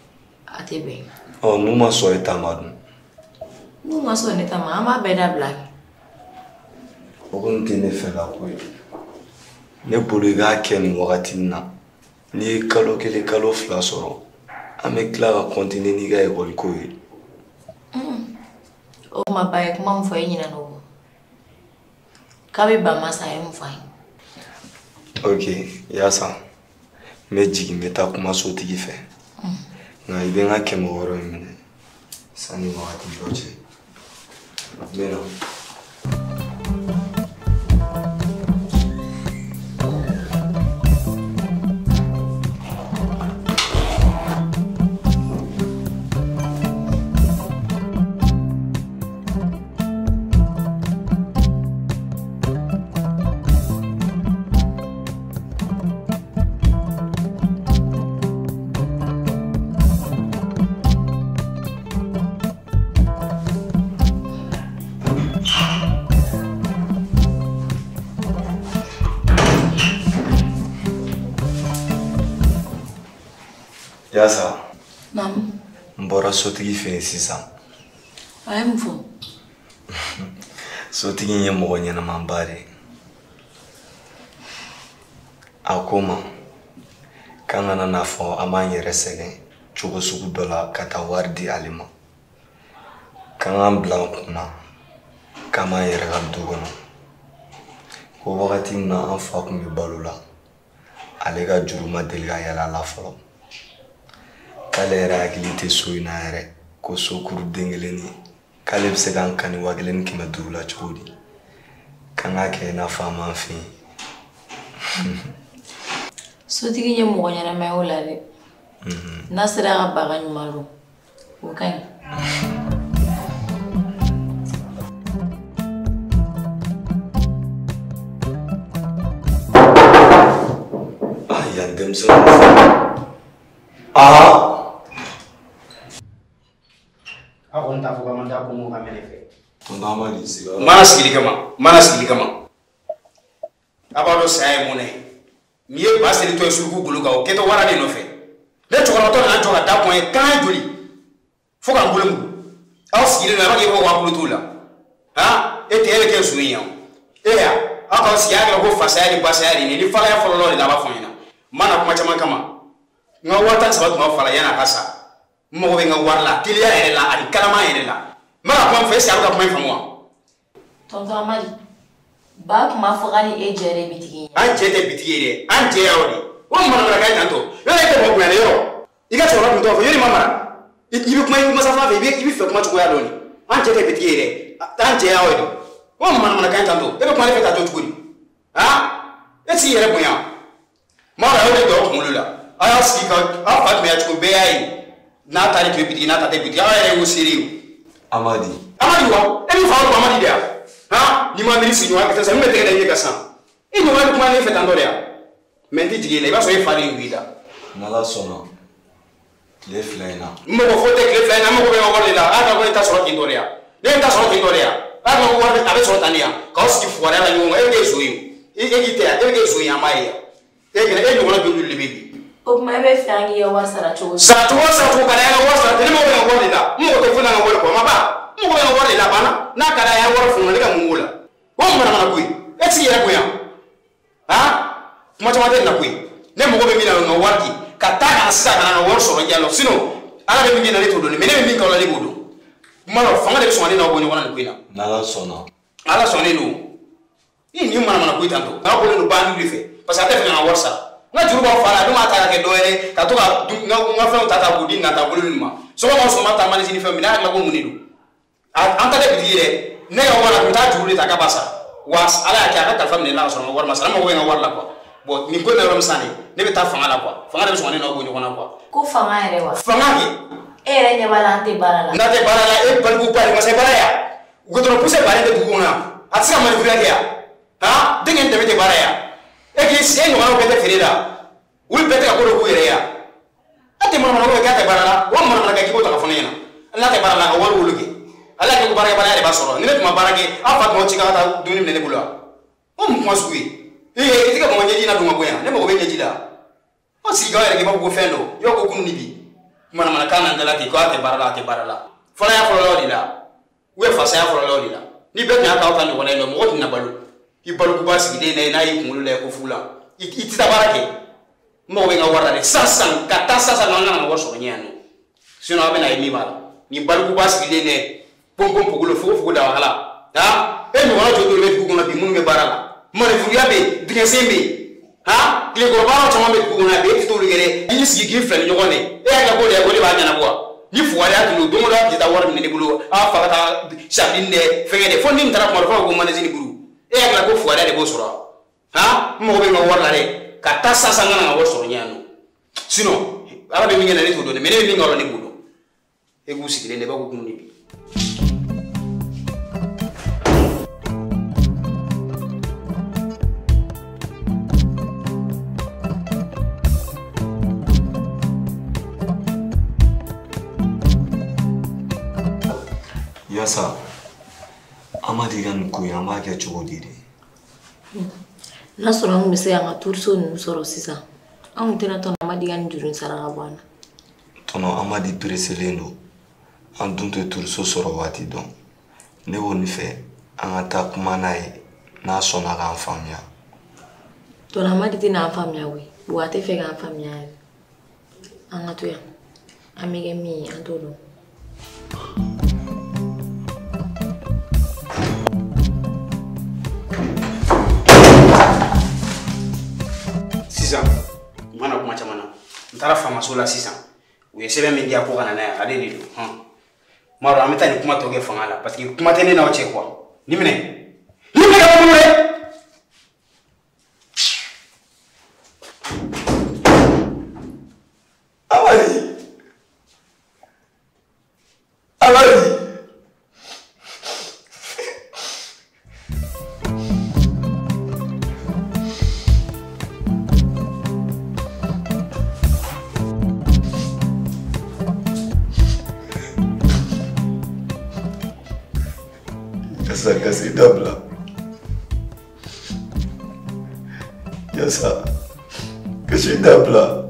a tɛ bɛn. Ɔ n'u ma sɔn e ta ma dun? N'u ma sɔn ne ta ma, an b'a bɛɛ dabila. O kɔni tɛ ne fɛla ko ye. Ne bolo i k'a kɛ nin wagati in na. N'i ye kalo 1 kalo 2 sɔrɔ, an bɛ tila ka continuer n'i ka ekɔli ko ye. O kuma ba ye kuma min fɔ e ɲinɛna o kɔ. K'a bɛ ban ma sa, a ye mun fɔ an ye? Ok, yaasa n bɛ jigin n bɛ taa kuma sotigi fɛ. Nka i bɛ n ka 600 in minɛ sanni wagati dɔ cɛ. N bɛ na. Yaasa. Naamu. N bɔra sotigi fɛ yen sisan. A ye mun fɔ? Sotigi in ye mɔgɔ ɲɛnamaba de ye. A ko n ma k'an kana n'a fɔ an b'an yɛrɛ sɛgɛn cogo sugu dɔ la ka taa wari di ale ma. K'an k'an bila an kunna k'an b'an yɛrɛ ka du kɔnɔ. Ko wagati min na an fa tun bɛ balo la, ale ka juru ma deli ka yɛlɛ a la fɔlɔ. K'ale yɛrɛ hakili tɛ so in na yɛrɛ, ko so kuru den kelennin, k'ale bɛ se k'an kani 1500 la cogo di? K'an k'a kɛ i n'a fɔ an m'an fɛ yen. Sotigi ye mɔgɔ ɲɛnama ye o la dɛ. N'a sera ka baga ɲuman don, o ka ɲi. Ah, yan denmisɛnninw. Ah! Aw kɔni t'a fɔ k'an ma taa Kongo ka mɛnɛ fɛ. Tonton Amadi sigiyɔrɔ. N mana sigili kama, n mana sigili kama. A b'a dɔn saya ye mɔnɛ ye. N'i ye ba selitɔ ye suruku golo kan, o kɛtɔ wara de nɔfɛ. Ne cɛkɔrɔbatɔ nana jɔ ka da kɔn ye kan joli fo k'an bolo mugu. Aw sigilen don a b'a kɛ i b'a fɔ ko aw tulo t'o la. Han e tɛ e bɛ kɛ zon ye yan. E ya aw k'aw sigi a kɛra ko fasaya ni basaya de ye ni falaya fɔlɔlɔ de la a b'a fɔ n ɲɛna. N mana kuma caman kama. N ka 13 tun b'aw fa la yanni a ka sa. N mago bɛ n ka wari la, teliya yɛrɛ la ani kalama yɛrɛ la. N bɛ ka kuma min fɔ, est-ce que a bɛ ka kuma in faamu wa? Tonton Amadi, ba tun b'a fɔ k'ale e jɛ de ye bitigi ye. An cɛ tɛ bitigi ye dɛ, an cɛ y'aw de. O manamanakan ye tantɔ. Yɔrɔ e tɛ mɔgɔ bonya dɛ yɔrɔ. I ka cɛkɔrɔba tun t'o fɔ, yɔrɔ i ma mara. I bɛ kuma i masa fila fɛ, i bɛ fɛ kuma cogoya dɔn de. An cɛ tɛ bitigi ye dɛ, an cɛ y'aw de. O manamanakan ye tantɔ. E bɛ kuma ne fɛ tantɔ cogo di? Han? E t'i yɛrɛ bonya. Mara y'o de dɔn kunkolo la. A y'a sigi ka aw fa tun bɛ cogo bɛɛ y'a ye. N'a ta de tun bɛ bitigi n'a ta tɛ bitigi aw yɛrɛ y'o seere ye. Amadi. Amadi wa? E b'i fa ko Amadi de yan? Han? N'i ma miiri sigiɲɔgɔn kɛ sisan min bɛ tɛgɛ da i ɲɛ kan sisan. I ɲɔgɔn bɛ kuma ne fɛ tan tɔ de yan. Mɛ n tɛ jigin i la i b'a sɔrɔ e fa de y'u da. N'Ala sɔnna tile 2 in na. N mago foyi tɛ tile 2 in na n mago bɛ n ka wari de la. A y'a ko ne ta sɔrɔ ten tɔ de yan. Ne ye n ta sɔrɔ ten tɔ de yan. A y'a ko wari a bɛ sɔrɔ tan de yan. K'aw sigi fugariya la ɲɔgɔn kan e bɛ kɛ zon ye o. E k'i tɛ yan e bɛ kɛ zon ye an b'a ye yan. E kɛnɛ e ɲɔgɔnna joli joli de bɛ bi. O tuma e bɛ fɛ an k'i ka wari sara cogo di? Sara cogo ka di an ka wari sara ten ne mago bɛ n ka wari de la. N mago tɛ foyi la n ka wari kɔ ma ban. N mago bɛ n ka wari de la a banna. N'a ka d'a ye a ye wari funu ne ka mun k'o la. O manamana ko ye. E tɛ se k'i yɛrɛ bonya. Han? Kuma caman tɛ nin na koyi. Ne mago bɛ min na o ye n ka wari di. Ka taa ka na sisan ka na n ka wari sɔrɔ diya la. Sinon Ala bɛ min kɛ na ne t'o dɔn mais ne bɛ min kɛ o la ne b'o dɔn. Kuma dɔ fanga de bɛ sɔn ne n'aw bɔ ɲɔgɔn na nin ko in na. N'Ala sɔnna. Ala sɔnnen don. I nin manamana ko in tantɔ. N'a bɔlen don bandiw de fɛ. Parce que a tɛ fɛ ka n ka wari sara. N ka juru b'aw fa la a dun b'a ta ka kɛ dɔ wɛrɛ ye ka to ka n ka fɛnw ta k'u di nata bolo ninnu ma. Sɔgɔma o sɔgɔma taa manisi ni fɛnw minɛ a hakili la ko mun de don. An ta tɛ bitigi ye dɛ. Ne ka wari la tun bɛ taa juru de ta k'a b'a sara. Wa Ala y'a kɛ a ka kalifa minɛ n la ka sɔrɔ n ka wari ma sara. N mago bɛ n ka wari la quoi. Bon nin ko in bɛ yɔrɔ min sisan de ne bɛ taa fanga la quoi. Fanga de bɛ sɔn ka ne n'aw bɔ ɲɔgɔn na quoi. Ko fanga yɛrɛ wa? Fanga kɛ. E yɛrɛ ɲɛ b'a la an tɛ baara la. N'a tɛ baara la e balikuba de ma se baara yan. Goudron poussé baara tɛ dugu kɔnɔ yan. A tɛ se ka manœuvre kɛ yan. Han? Denkɛ in dɛmɛ tɛ baara yan. E k'i e ɲɔgɔnnaw bɛɛ tɛ feere la. Olu bɛɛ tɛ ka ko dɔ k'u yɛrɛ yan. A tɛ manamana ko kɛ k'a tɛ baara la. O manamana kɛ k'i b'o ta ka fɔ ne ɲɛna. N'a tɛ baara la a ka wari wolo kɛ. Ala y'a kɛ ko baarakɛbaliya de b'a sɔrɔ. Ni ne tun ma baara kɛ aw fa tun b'aw ci k'a ka taa dumuni minɛ ne bolo wa? O mun kuma sugu ye? Ee i tɛ ka mɔgɔ ɲɛji na don ka bɔ yan. Ne mago bɛ ɲɛji la. Aw sigi k'aw yɛrɛ kɛ i b'a fɔ ko fɛn dɔ. I b'a fɔ ko kunun ni bi. Manamanakan na n da la ten k'a tɛ baara la a tɛ baara la. Fɔlɔya fɔlɔlaw de la. U ye fasaya fɔlɔlaw de la. Ni bɛɛ tun y'a k'aw ta ɲɔgɔnna ye nɔ mɔgɔ tun na balo. I balokuba sigilen na ye n'a y'i kunkolo lajɛ ko fu la. I tɛ taa baara kɛ. N mago bɛ n ka wari la dɛ. Sisan ka taa sisan an ka na wari sɔrɔ ɲɛ yan nɔ. Sinon aw bɛ na ye min b'a la. Nin balikuba sigilen dɛ. Pɔnpɔn pogolo fogo fogo dawakala. Han? E ɲɔgɔnna joli joli bɛ dugu kɔnɔ bi minnu bɛ baara la. Manɛfuruya bɛ yen, dingɛsen bɛ yen. Han? Tilekɔrɔbaaraw caman bɛ dugu kɔnɔ yan bi e tɛ t'olu kɛ dɛ. I y'i sigi k'i filɛ ni ɲɔgɔn de. E y'a kɛ ko de ye ko ne b'a ɲɛnabɔ wa? Ni fugariya tun don don o don a tun tɛ taa wari minɛ ne bolo. A fa ka taa sardine dɛ fɛngɛ dɛ fo ni nin taara kuma dɔ f'a ko manɛsi ni buru. E y'a kɛ ko fugariya de b'o sɔrɔ wa? Han? N mago bɛ n ka wari la dɛ. Ka taa sisan n ka na n ka wari sɔrɔ ɲɛ yan nɔ. Sinon Ala bɛ min kɛ na ne t'o dɔn dɛ mais ne bɛ min kɛ o la ne b'o dɔn. E k'u sigilen de i b'a fɔ ko kunun ni bi. Yasa, Amadi ka nin ko in an b'a kɛ cogo di de? N'a sɔrɔ an kun bɛ se k'an ka turuso ninnu sɔrɔ sisan, an kun tɛna tɔnɔ Amadi ka nin juru in sara ka bɔ an na. Tɔnɔ Amadi pereselen don. An dun tɛ turuso sɔrɔ waati dɔn. Ne kɔni fɛ an ka taa kuma n'a ye n'a sɔnna k'an faamuya. Tɔnɔ Amadi tɛna an faamuya koyi, wa a tɛ fɛ k'an faamuya yɛrɛ. An ka to yan, an bɛ kɛ min ye an t'o dɔn. Sisan n mana kuma caman na n taara faamaso la sisan u ye sɛbɛn min di yan ko ka na n'a ye ale de don hɔn m'a dɔn an bɛ taa nin kuma tɔ kɛ fanga la parce que kuma tɛ ne n'aw cɛ quoi nin minɛ nin minɛ ka bɔ n bolo dɛ. Amadi Amadi. Yasa kasi dabila. Yasa kasi dabila.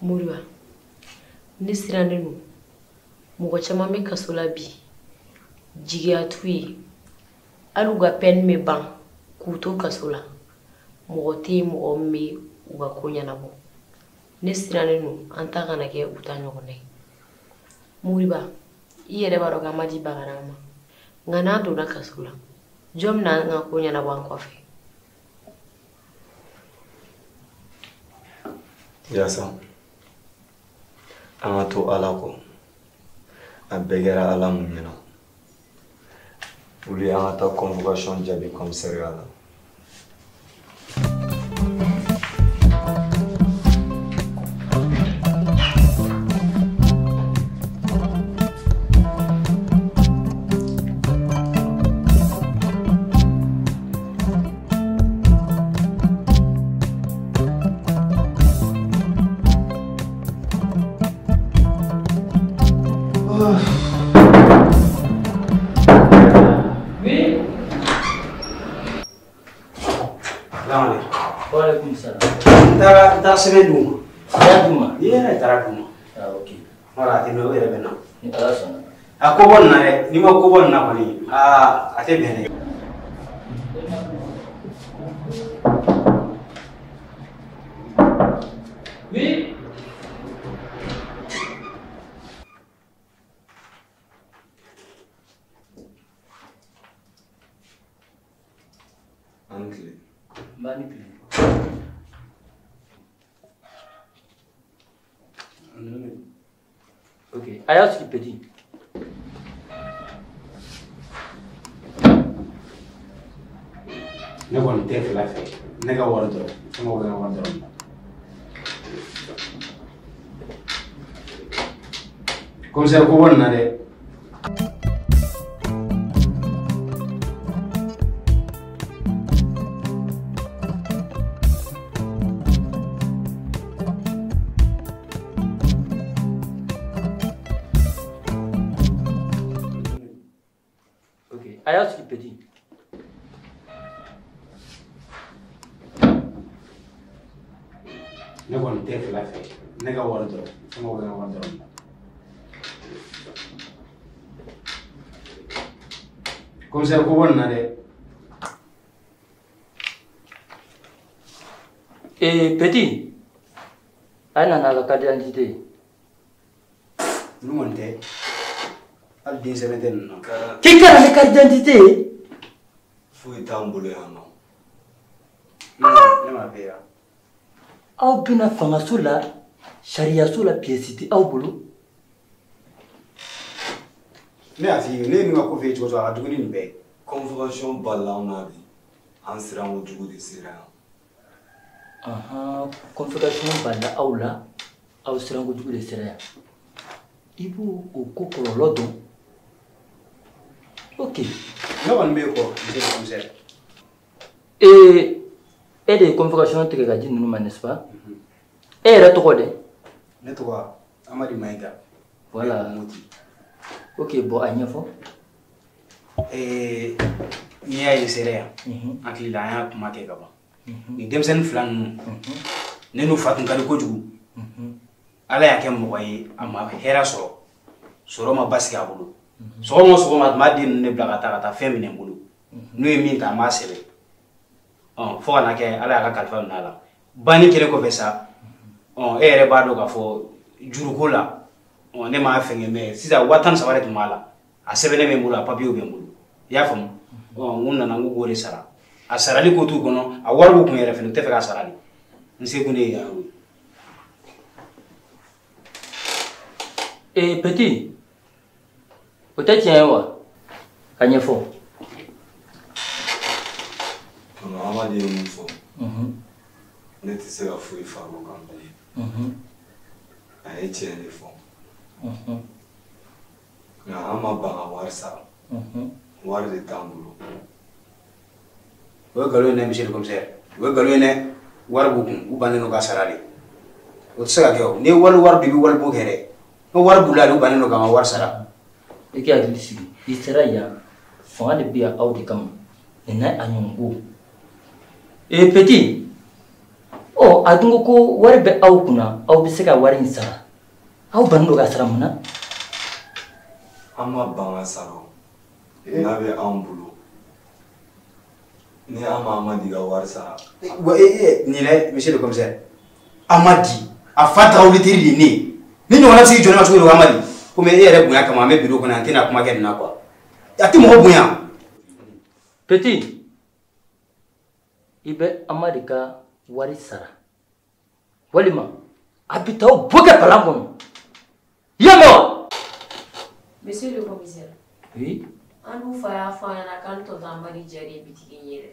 Moriba, ne sirannen don. Mɔgɔ caman bɛ kaso la bi jigiya t'u ye hali u ka pɛni bɛ ban k'u to kaso la mɔgɔ tɛ yen mɔgɔ min bɛ u ka ko ɲɛnabɔ ne sirannen don an ta kana kɛ u ta ɲɔgɔnna ye. Moriba, i yɛrɛ b'a dɔn k'an ma di bagara ma nka n'a donna kaso la Jɔn bɛna an ka ko ɲɛnabɔ an kɔfɛ? Yasa, an ka to Ala kɔ. A bɛɛ kɛra Ala mun ɲɛna. Wuli an ka taa convocation jaabi commissariat la. N taara sɛbɛn d'u ma. A y'a d'u ma? I yɛrɛ taara d'u ma. Ah, ok. Voilà, a tɛ mɛn o yɛrɛ bɛ na. Ni Ala sɔnna. A ko bɔ nin na dɛ, n'i ma ko bɔ nin na kɔni, aa a tɛ bɛn dɛ. Oui. An tile. N b'a ni tile. Ok, a y'a sigi petit. Ne kɔni tɛ fila fɛ, ne ka wari dɔrɔn, ne mago bɛ n ka wari dɔrɔn. Commissaire ko bɔ nin na dɛ. A y'a sigi petit. Ne kɔni tɛ fila fɛ, ne ka wari dɔrɔn, ne mago bɛ n ka wari dɔrɔn. Commissaire ko bɔ nin na dɛ. Eh petit, a nana ka carte d'identité ye. Ninnu kɔni tɛ. Hali den sɛbɛn tɛ ninnu na. K'i ka na ni carte d'identité ye? Foyi t'an bolo yan nɔ. Ne m'a f'e ye wa? Aw bɛna fangaso la, sariyaso la, pièce tɛ aw bolo. Ne y'a f'i ye, ne ye min ka ko f'e ye cogo o cogo, a ka jugu ni nin bɛɛ ye. Convocation balila anw na bi. An siran kojugu de sera yan. Ahan, convocation balila aw la, aw siran kojugu de sera yan. I b'o o ko kɔlɔlɔ dɔn. Ok. Ne kɔni b'e kɔ, monsieur le commissaire. Ee, e de ye convocation tigɛ ka di ninnu ma, n'est-ce pas? E yɛrɛ tɔgɔ dɛ? Ne tɔgɔ Amadi Mayiga. Voilà. Moti. Ok, bon, a ɲɛfɔ. Ee, n'i y'a ye n sera yan, hakili la an y'a kuma kɛ ka ban. Nin denmisɛnnin fila ninnu, ne n'u fa tun ka di kojugu. Ala y'a kɛ mɔgɔ ye, a ma hɛrɛ sɔrɔ. Sɔrɔ ma basigi a bolo. Sɔgɔma o sɔgɔma a tun b'a den ninnu de bila ka taa fɛn minɛ n bolo. N'u ye min ta, an b'a sɛbɛn. Fo ka na kɛ Ala y'a ka kalifa minɛ a la. Banni kɛlen kɔfɛ sa, e yɛrɛ b'a dɔn k'a fɔ juruko la, ne m'a fɛngɛ mɛ sisan 13 de tun b'a la. A sɛbɛnnen bɛ n bolo, a papiyew bɛ n bolo. I y'a faamu? N nana n ko k'o de sara. A sarali ko t'u kɔnɔ, a wari b'u kun yɛrɛ fɛnɛ, u tɛ fɛ k'a sara de. N se kun de ye yan o ye. Eh petit, o tɛ tiɲɛ ye wa? A ɲɛfɔ. Tonton Amadi ye mun fɔ? Ne tɛ se ka foyi fara o kan bilen. A ye tiɲɛ de fɔ. Nka an ma ban ka wari sara. Wari de t'an bolo. O ye nkalon ye dɛ, monsieur le commissaire. O ye nkalon ye dɛ. Wari b'u kun, u bannen don ka sara de. O tɛ se ka kɛ o. N'i ye wali wari dun, i bɛ wali bon kɛ dɛ. Ni wari b'u la de, u bannen don k'an ka wari sara. I k'i hakili sigi. I sera yan, fanga de bɛ yan aw de kama. Nin n'a a ɲɔgɔn ko. Eh petit, ɔ a dun ko ko wari bɛ aw kunna, aw bɛ se ka wari in sara. Aw bannen don ka sara mun na? An ma ban ka sara o. N'a bɛ anw bolo. Ni an ma Amadi ka wari sara. Wa nin dɛ, monsieur le commissaire. Amadi, a fa Tarawele teri de ye ne ye. Ni ɲɔgɔnna bɛ se k'i jɔ ne ma cogo di o Amadi? Komi e yɛrɛ bonya kama an bɛ bureau kɔnɔ yan, an tɛna kuma kɛ nin na quoi. A tɛ mɔgɔ bonya. Petit, i bɛ Amadi ka wari sara walima a bɛ taa aw bɔ kɛ palan kɔnɔ. I y'a mɛn wa? Monsieur le commissaire. Oui. An dun fa y'a fɔ an ɲɛna k'an tonton Amadi jɛ de ye bitigi in ye dɛ.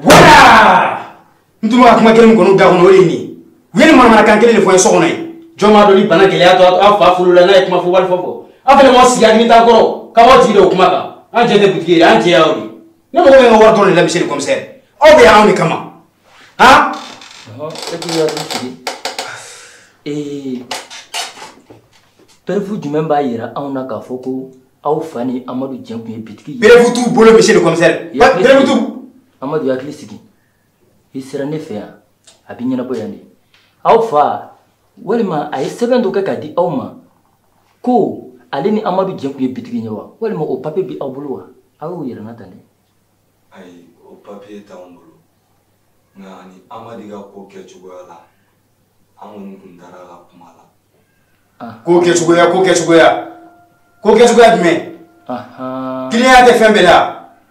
Voilà! N tun bɛ ka kuma kelen min kɔni da kɔnɔ o de ye nin ye. U ye nin manamanakan kelen de fɔ n ye so kɔnɔ yen. Jɔn b'a dɔn ni bana gɛlɛya to aw fa furu la n'a ye kuma fɔ wali fɔ fɔ. Aw fana m'aw sigi hakili t'an kɔrɔ k'aw b'aw jigi da o kuma kan. An jɛ tɛ butigi ye an jɛ y'aw de ye. Ne mago bɛ n ka wari dɔrɔn de la monsieur le commissaire. Aw bɛ yan anw de kama. Han? E k'i hakili sigi. Preuve jumɛn b'a yira anw na k'a fɔ ko aw fa ni Amadu jɛ kun ye bitigi ye? Preuve t'u bolo monsieur le commissaire. Preuve t'u. Amadu hakili sigi. I sera ne fɛ yan a bɛ ɲɛnabɔ yan de. Aw fa walima a ye sɛbɛn dɔ kɛ k'a di aw ma ko ale ni Amadu jɛ kun ye bitigi ye wa? Walima o papier bɛ aw bolo wa? Aw y'o yira n na tan dɛ. Ayi, o papier t'anw bolo. Nka ni Amadi ka ko kɛcogoya la, an kɔni tun taara a ka kuma la. Ko kɛcogoya, ko kɛcogoya. Ko kɛcogoya jumɛn? Kiliyan tɛ fɛn bɛɛ la.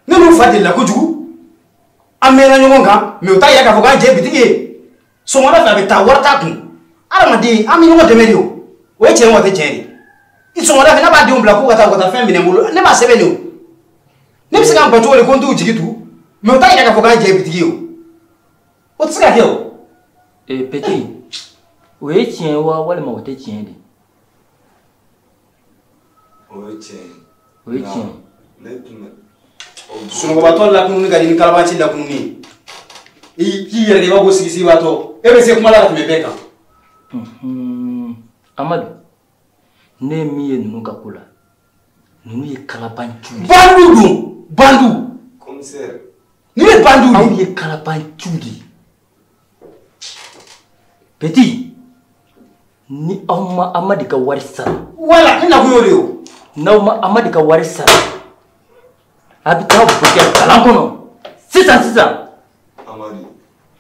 Ne n'u fa delila kojugu. An mɛnna ɲɔgɔn kan, mais o t'a yira k'a fɔ k'an jɛ ye bitigi ye. Sɔgɔmada fɛ a bɛ taa wari t'a kun. Adamaden an bɛ ɲɔgɔn dɛmɛ de o. O ye tiɲɛ ye wa o tɛ tiɲɛ ye? I sɔgɔmada fɛ ne b'a denw bila k'u ka taa u ka taa fɛn minɛ n bolo, ne b'a sɛbɛn de o. Ne bɛ se k'an ban cogo di ko n t'u jigi tugu, mais o t'a yira k'a fɔ k'an jɛ ye bitigi ye o. O tɛ se ka kɛ o. Petit, o ye tiɲɛ ye wa walima o tɛ tiɲɛ de? O ye tiɲɛ ye. O ye tiɲɛ ye. Ne tun bɛ. Sunɔgɔbatɔ lakununi ka di ni kalabanci lakununi ye. I k'i yɛrɛ kɛ i b'a fɔ ko sigisibatɔ. E bɛ se kuma la ka tɛmɛ bɛɛ kan. Amadu, ne ye min ye ninnu ka ko la, ninnu ye kalabanciw de ye. Bandiw don, bandiw. Commissaire. Ninnu ye bandiw de ye. Aw ye kalabanciw de ye. Petit, ni aw ma Amadi ka wari sara. Voilà, ne nakun y'o de ye o. N'aw ma Amadi ka wari sara, a bɛ taa bɔ kɛ kalan kɔnɔ sisan sisan. Amadi,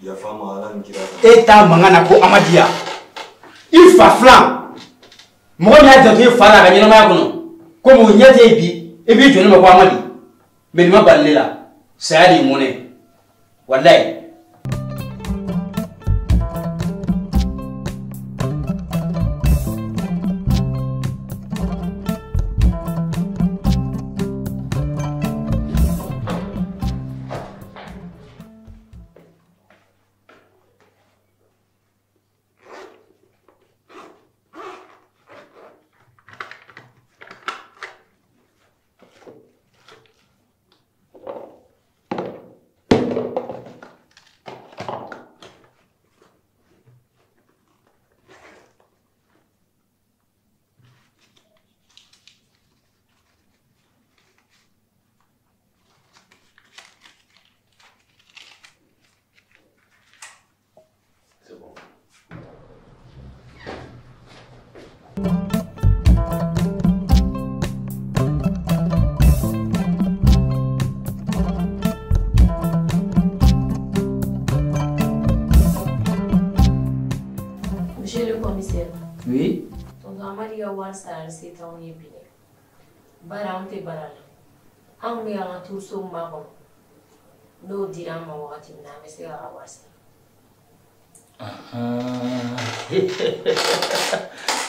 yafa ma Ala ni kira. E t'a mankan na ko Amadi ya. I fa filan mɔgɔ min y'a janto i fa la a ka ɲɛnamaya kɔnɔ komi o ɲɛ tɛ ye bi i b'i jɔ ne ma ko Amadi mais nin ma bali ne la saya de ye mɔnɛ walayi. Monsieur le commissaire. Oui. Tonton Amadi ka wari sarali se t'anw ye bi dɛ. Bari anw tɛ baara la. An kun bɛ k'an ka turuso makɔnɔ. N'o dira an ma wagati min na, an bɛ se k'a ka wari sara.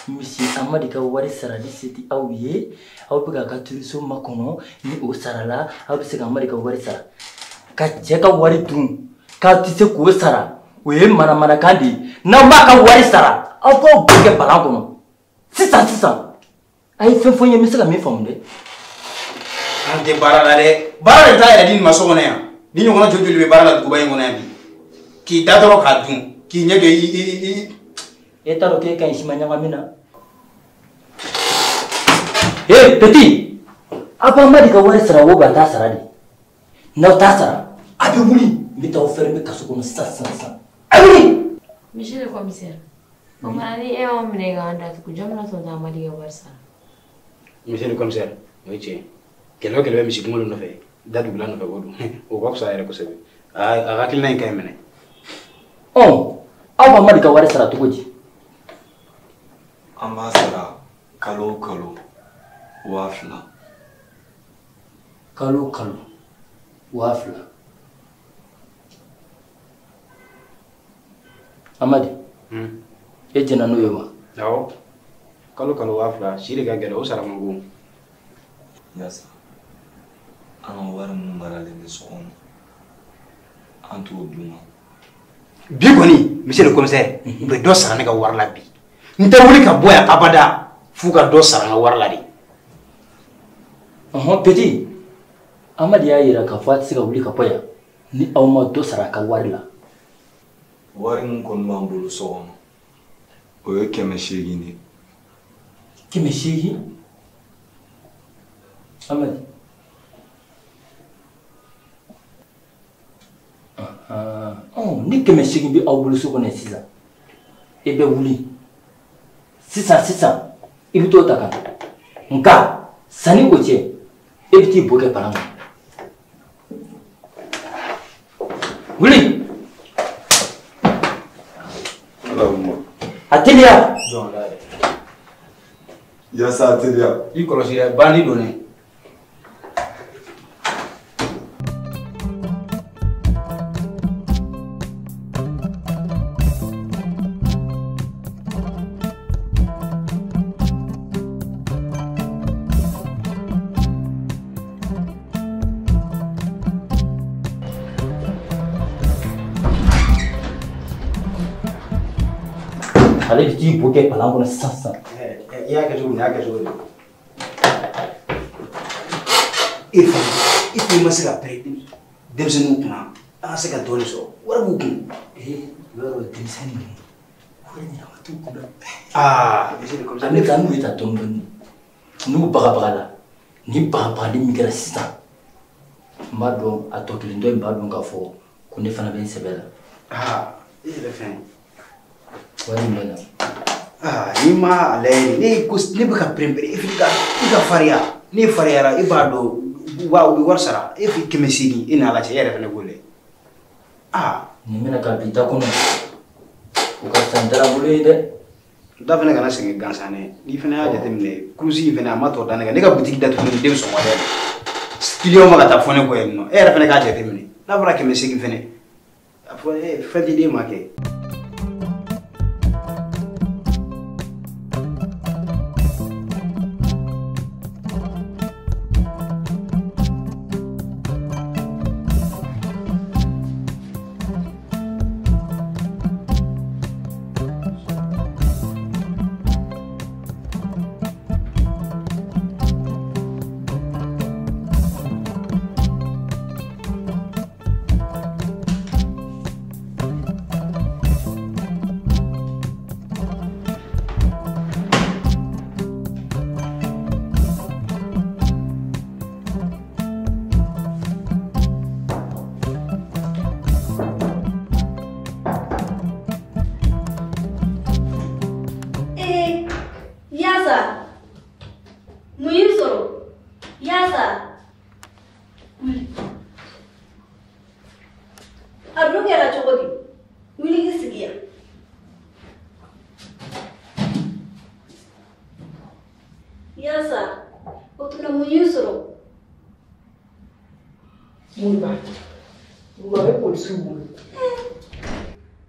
Monsieur Amadi ka wari sarali se tɛ aw ye, aw bɛ k'a ka turuso makɔnɔ ni o sarala aw bɛ se ka Amadi ka wari sara. Ka cɛ ka wari dun k'aw tɛ se k'o sara, o ye manamanakan de ye. N'aw m'a ka wari sara, aw b'aw bɛɛ kɛ balan kɔnɔ. Sisan sisan, a ye fɛn fɔ n ye n bɛ se ka min faamu dɛ. An tɛ baara la dɛ. Baara de t'a yɛrɛ di nin ma so kɔnɔ yan. Ni ɲɔgɔnna joli joli bɛ baara la duguba in kɔnɔ yan bi. K'i da dɔrɔn k'a dun, k'i ɲɛ jɔ i. E t'a dɔn k'e ka ɲi siman ɲagami na. Ee petit, aw b'Amadi ka wari sara o a t'a sara de. N'aw t'a sara, a bɛ wuli n bɛ taa aw fermer kaso kɔnɔ sisan sisan sisan. A wuli. Monsieur le commissaire, o fana ni e y'anw minɛ k'an datugu, jɔn bɛna tonton Amadi ka wari sara? Monsieur le commissaire, o ye tiɲɛ ye. Kɛlɛ o kɛlɛ bɛ misi kunkolo nɔfɛ, da dugula nɔfɛ ko don. O ka fisa yɛrɛ kosɛbɛ. A ka hakilina in ka ɲi minɛ. Ɔ, aw b'Amadi ka wari sara cogo di? An b'a sara kalo o kalo 2000. Kalo o kalo 2,000. Amadi. E jɛnna n'o ye wa? Awɔ. Kalo kalo 2,000 si de ka gɛlɛn o sara man go. Yasa an ka wari min maralen bɛ so kɔnɔ an t'o d'u ma. Bi kɔni monsieur le commissaire u bɛ dɔ sara ne ka wari la bi. N tɛ wuli ka bɔ yan abada f'u ka dɔ sara n ka wari la de. Ɔhɔn petit Amadi y'a yira k'a fɔ a tɛ se ka wuli ka bɔ yan ni aw ma dɔ sara a ka wari la. Wari min kɔni b'an bolo so kɔnɔ o ye 800 de ye. 800? Amadi. Ni 800 bɛ aw bolo so kɔnɔ sisan e bɛ wuli sisan sisan i bɛ t'o ta ka na nka sanni o cɛ e bɛ t'i bo kɛ palan kɔnɔ. Wuli. A teliya. Yasa a teliya. I kɔlɔsi dɛ bandi don dɛ. Ale bɛ t'i bo kɛ palan kɔnɔ sisan sisan. I y'a kɛ cogo min, i y'a kɛ cogo min. E fana, e fana ma se ka pɛrɛn denmisɛnninw kunna, an ka se ka dɔɔnin sɔrɔ, wari b'u kun. Ee, i b'a dɔn denmisɛnnin ninnu, wari ɲɛnama t'u kun dɛ. Aa, monsieur le commissaire. An bɛ taa n'u ye tan dɔɔnin dɔɔnin. N'u bagabagala, ni bagabagali min kɛra sisan, n b'a dɔn a tɔ kelen dɔ in b'a dɔn k'a fɔ ko ne fana bɛ n sɛbɛ la. Aa, e yɛrɛ fɛn. Wari min bɛ na. Aa, n'i ma a lajɛ ne ko ne bɛ ka pɛrɛn-pɛrɛn e ka farinya n'e farinyara e b'a dɔn u bɛ wari sara e fi 800 e n'a lajɛ e yɛrɛ fana k'o lajɛ. Aa. Nin bɛna ka bi ta kɔnɔ o ka fisa n taara bolo ye dɛ. Da fana kana sɛgɛn gansan dɛ n'i fana y'a jateminɛ kurusi in fana a ma tɔ da ne kan ne ka butigi datugulen den sɔngɔ dɛ kiliyanw ma ka taa fɔ ne kɔ yen nɔ e yɛrɛ fana k'a jateminɛ n'a fɔra 800 fana a fɔ e fɛn tɛ den ma kɛ.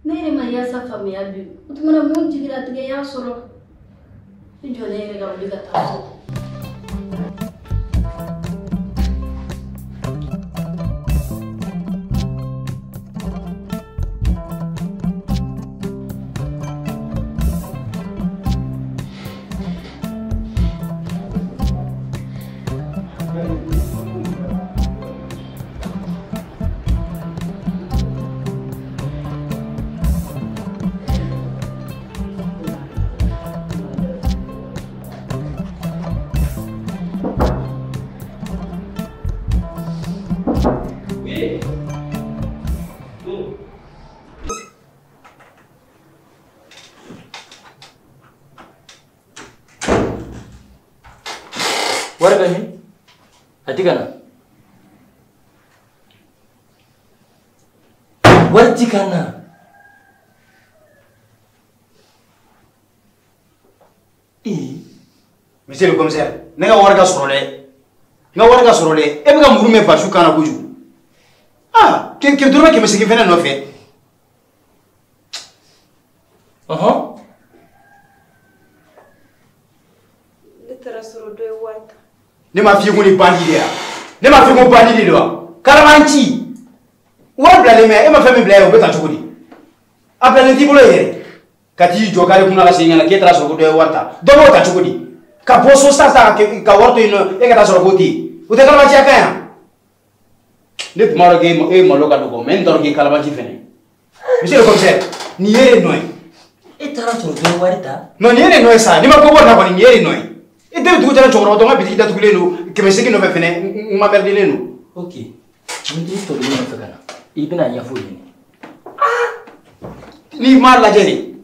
Ne yɛrɛ ma Yasa faamuya bi o tuma na mun jigilatigɛ y'a sɔrɔ i jɔ ne yɛrɛ ka wuli ka taa so. Wari bɛ min? A ti ka na. Wari ti ka na. Ee. Monsieur le commissaire, ne ka wari ka sɔrɔ dɛ. N ka wari ka sɔrɔ dɛ. E bɛ ka muru mɛn basu kan na kojugu. Ah, dɔrɔmɛ 800 fɛnɛ nɔfɛ. Ɔhɔn. Ne taara sɔrɔ dɔ ye wari ta. Ne m'a f'i ye ko nin bandi de ya. Ne m'a f'i ye ko bandi de don wa? Karabanci. Wari bilalen bɛ, e ma fɛn min bila yen, o bɛ ta cogo di? A bilalen t'i bolo yɛrɛ. Ka t'i jɔ kare kunna ka segin ka na k'e taara sɔrɔ ko dɔ ye wari ta. Dɔ b'o ta cogo di? Ka bɔ so sisan sisan ka wari to yen nɔ, e ka taa sɔrɔ k'o tɛ yen. O tɛ kalabanciya kan yan. Ne tun b'a dɔn k'e e malo ka dɔgɔ, mais n t'a dɔn k'e kalabanci fɛnɛ. Monsieur le commissaire, nin ye e de nɔ ye. E taara sɔrɔ dɔ ye wari ta? Non, nin ye de nɔ ye sa. N'i ma ko bɔ nin na kɔni, nin ye de nɔ ye. E den dugu jɛra cɛkɔrɔba dɔ ka bitigi datugulen don 800 nɔfɛ fɛnɛ, n ma mɛridilen don. Ok, n t'i tɔ nɔfɛ ka na. I bɛna ɲɛfɔ o ɲɛna. N'i m'a lajɛ de,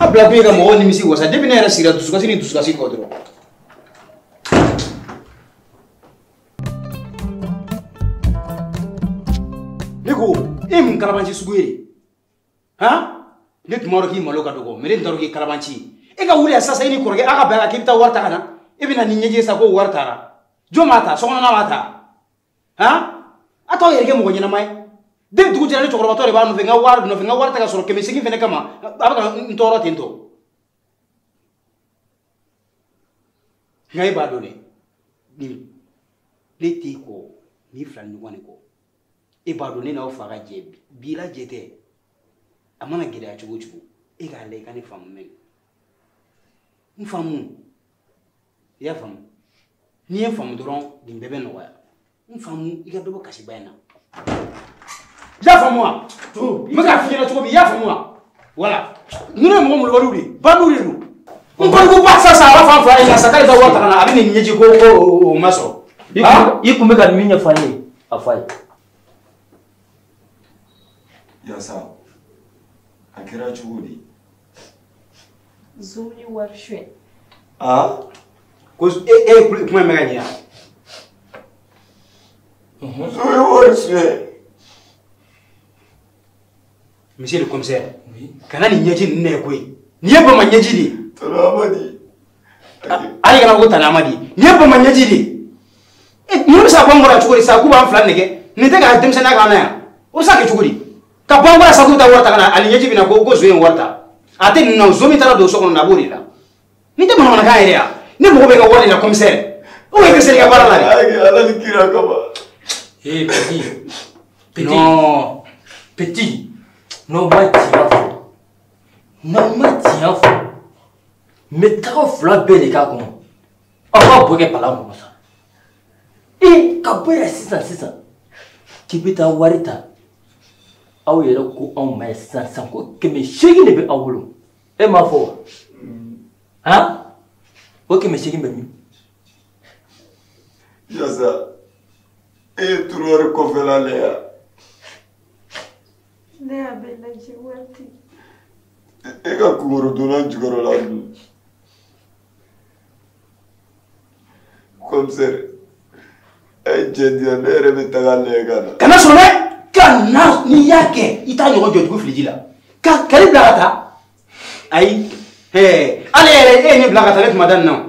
a bila kun ye ka mɔgɔw nimisi wasa. Depuis ne yɛrɛ sigira dusukasi ni dusukasi kɔ dɔrɔn. Ne ko e ye mun kalabanci sugu ye? Han? Ne tun b'a dɔn k'i malo ka dɔgɔ, mais ne tun t'a dɔn k'i kalabanci ye. E ka wuli yan sisan i ni kɔrɔkɛ a ka bɛn a kan k'i bɛ taa wari ta ka na. E bɛ na ni ɲɛji ye sisan ko wari taara. Jɔn b'a ta? Sokɔnɔna b'a ta? Han? A t'aw yɛrɛ kɛ mɔgɔ ɲɛnama ye. Den dugu jɛra ne cɛkɔrɔbatɔ de b'a nɔfɛ, n ka wari nɔfɛ, n ka wari ta ka sɔrɔ 800 fɛnɛ kama, a bɛ ka n tɔɔrɔ ten tɔ. Nka e b'a dɔn dɛ, nin ne t'e kɔ, nin fila ni ɲɔgɔn de kɔ. E b'a dɔn ne n'aw fa ka jɛ bi la jɛ tɛ. A mana gɛlɛya cogo o cogo, e k'a lajɛ i ka ne faamu mɛn. N faamu, i y'a faamu? N'i ye n faamu dɔrɔn nin bɛɛ bɛ nɔgɔya. N faamu i ka dɔ bɔ kasiba in na. I y'a faamu wa? N bɛ k'a f'i ɲɛna cogo min, i y'a faamu wa? Voilà. Ninnu ye mɔgɔ molobaliw de ye, bandiw de don. N ko ko ba sisan a b'a fɔ an fa ye sisan k'ale taa wari ta ka na, a bɛ nin ɲɛji ko o ma sɔrɔ. I kun bɛ ka min ɲɛfɔ ne ye, a fɔ a ye. Yasa, a kɛra cogo di? Zon ye wari suɲɛ. Ah? Ko e ye kuma in mɛn ka ɲɛ wa? Zon ye wari suɲɛ. Monsieur le commissaire, kana nin ɲɛji ninnu na ye koyi. Nin ye bama ɲɛji de ye. Tana Amadi. Hali kana ko Tana Amadi. Nin ye bama ɲɛji de ye. Ninnu bɛ se ka bɔ an kɔrɔ cogo di sa k'u b'an fila nɛgɛ? Nin tɛ ka denmisɛnninya k'an na yan. O bɛ se ka kɛ cogo di? Ka bɔ an kɔrɔ sa k'u bɛ taa wari ta ka na, ani ɲɛji bɛ na ko zon ye wari ta. A tɛ ninnu na, zon min taara don so kɔnɔ a b'o de la. Nin tɛ manamanakan yɛrɛ ya. Ne mago bɛ ka wari de la commissaire. O ye dɛsɛ i ka baara la de. Ala ni kira kama. Eh petit. Petit. Non. Petit. N'aw ma tiɲɛ fɔ, n'aw ma tiɲɛ fɔ, n bɛ taga fila bɛɛ de k'a kɔnɔ. Aw b'a bɔ kɛ palan kɔnɔ sa. E ka bɔ yan sisan sisan k'i bɛ taa wari ta, aw yɛrɛ ko anw ma yan sisan sisan ko 800 de bɛ aw bolo. E m'a fɔ wa? Han? O 800 bɛ min? Yasa, e ye turuwari kɔfɛla lajɛ yan. Ne y'a bɛɛ lajɛ wari tɛ yen. E ka kunkorodonna jukɔrɔla dun. Commissaire, a ye jɛ di yan, ne yɛrɛ bɛ taga lajɛ ka na. Kana sɔn dɛ! Ka na n'i y'a kɛ, i t'a ɲɔgɔn jɔ dugu filiji la. Ka kari bila ka taa. Ayi, hɛɛ, hali e yɛrɛ e ye ne bila ka taa ne tun ma da nin na o.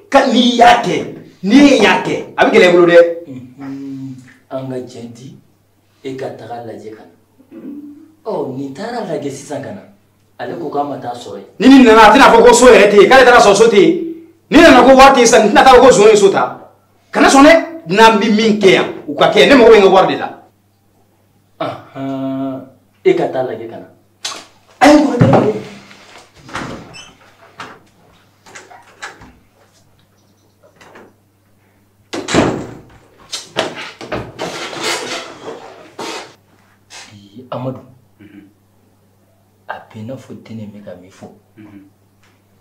Ka n'i y'a kɛ, n'i y'a kɛ, a bɛ gɛlɛya i bolo dɛ. An ka jɛ di, e ka taga lajɛ ka na. Ɔ nin taara lajɛ sisan ka na, ale ko k'a ma taa sɔrɔ yen. Ni nin nana a tɛna fɔ ko so yɛrɛ tɛ yen, k'ale taara sɔrɔ so tɛ yen. Ni nana ko wari tɛ yen sisan, nin tɛna taa ko zon ye so ta. Kana sɔn dɛ, n'an bɛ min kɛ yan, u ka kɛ, ne mago bɛ n ka wari de la. E ka taa lajɛ ka na. A ye n kɔrɔkɛ wele. Amadu, a bɛ i n'a fɔ dennin bɛ ka min fɔ.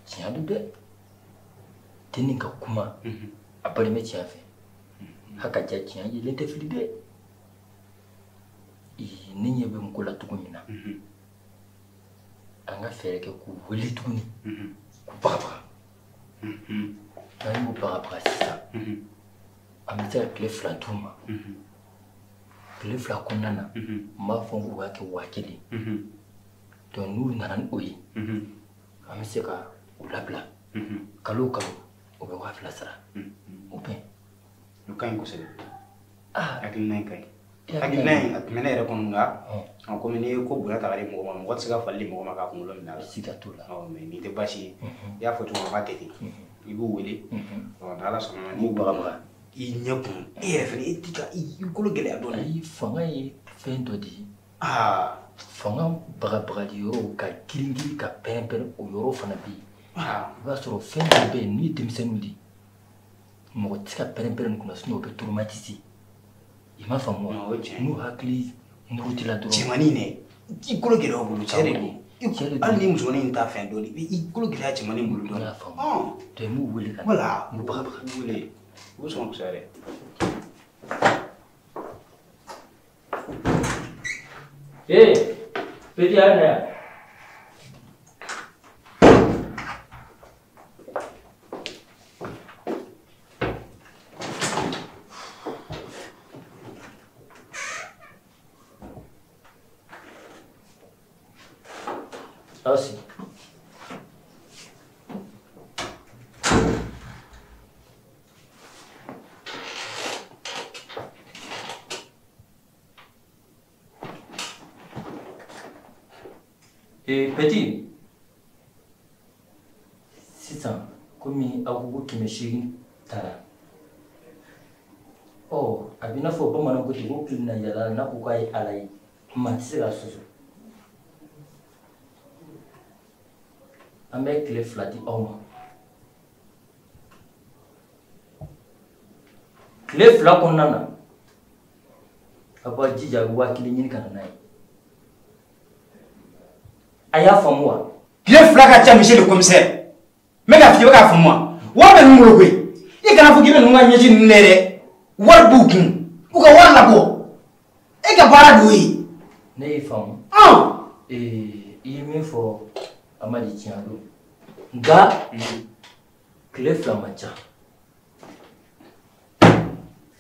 Tiɲɛ don dɛ. Dennin ka kuma, a bali bɛ tiɲɛ fɛ. A ka ja tiɲɛ yelen tɛ fili dɛ. Ne ɲɛ bɛ mɔgɔ la cogo min na, an ka fɛɛrɛ kɛ k'u wele tuguni, k'u bagabaga. N'an y'u bagabaga sisan, an bɛ se ka tile 2 d'u ma. Tile 2 kɔnɔna na, n b'a fɔ k'u k'a kɛ 1000. Donc n'u nana ni o ye, an bɛ se ka u labila. Kalo o kalo, u bɛ 2000 sara. Ou bien? O ka ɲi kosɛbɛ. Hakilina in ka ɲi. Hakilina in a tun bɛ ne yɛrɛ kɔnɔ nka komi n'i ye ko bonya ta k'a di mɔgɔ ma, mɔgɔ tɛ se ka fali di mɔgɔ ma k'a kunkolo minɛ a la. Siga t'o la. Mais nin tɛ baasi ye. I y'a fɔ cogo min, an b'a kɛ ten. I b'u wele. N'Ala sɔnna ma, n'i bagabaga i ɲɛ kun, e yɛrɛ fɛnɛ e ti ka i kolo gɛlɛya dɔɔnin. Ayi, fanga ye fɛn dɔ de ye. Fanga bagabagali yɔrɔ ka girin girin ka pɛrɛn pɛrɛn, o yɔrɔ fana bɛ yen. I b'a sɔrɔ fɛn dɔ bɛ yen n'u ye denmisɛnninw de ye, mɔgɔ tɛ se ka pɛrɛn pɛrɛn nin kunna, sinon o bɛ traumatiser. I m'a faamu wa? N'u hakili murutila dɔrɔn. Cɛmannin dɛ, i kolo gɛlɛya o bolo, cɛ de don. Hali ni musomanin in t'a fɛn dɔɔnin, i kolo gɛlɛya cɛmannin bolo dɔɔnin. N y'a faamu. Donc n b'u wele ka na. Voilà. N b'u bagabaga. N b'u wele. U bɛ sɔn kosɛbɛ dɛ. Ee, petit, a ye na yan. Aw sigi. Ee, petit, sisan komi aw ko ko 800 taara, ɔ a b'i n'a fɔ bamananw ko ten ko kilenna yala n'a ko k'a ye Ala ye, maa tɛ se k'a sɔsɔ. An bɛ tile 2 di aw ma. Tile 2 kɔnɔna na, a b'a jija a bɛ 1000 ɲini ka na n'a ye. A y'a faamu wa? Tile 2 ka ca, monsieur le commissaire. N bɛ k'a f'i ye, i bɛ k'a faamu wa? Wari bɛ ninnu bolo koyi. I kana fɔ k'i bɛ ninnu ka ɲɛji ninnu lajɛ dɛ. Wari b'u kun. U ka wari labɔ. E ka baara de y'o ye. Ne y'i faamu. I ye min fɔ, Amadi, tiɲɛ don. Nka tile 2 man ca.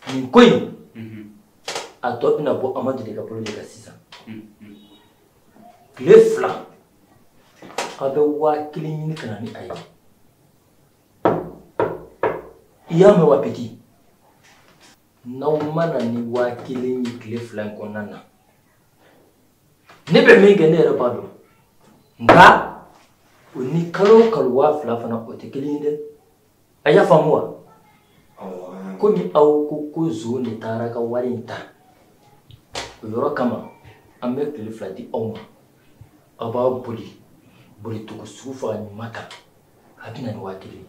Nin ko in, a tɔ bɛna bɔ Amadu de ka bolo de kan sisan. Tile 2, aw bɛ 1000 ɲini ka na ni a ye. I y'a mɛn wa, petit? N'aw ma na ni 1000 ye tile 2 in kɔnɔna na, ne bɛ min kɛ ne yɛrɛ b'a dɔn. Nka o ni kalo o kalo 2000 fana, o tɛ kelen ye dɛ. A y'a faamu wa? Komi aw ko ko zon de taara ka wari in ta, o yɔrɔ kama an bɛ tile 2 di aw ma. Aw b'a boli bolicogo sugu faga ɲuman kan, a bɛ na ni 1000 ye.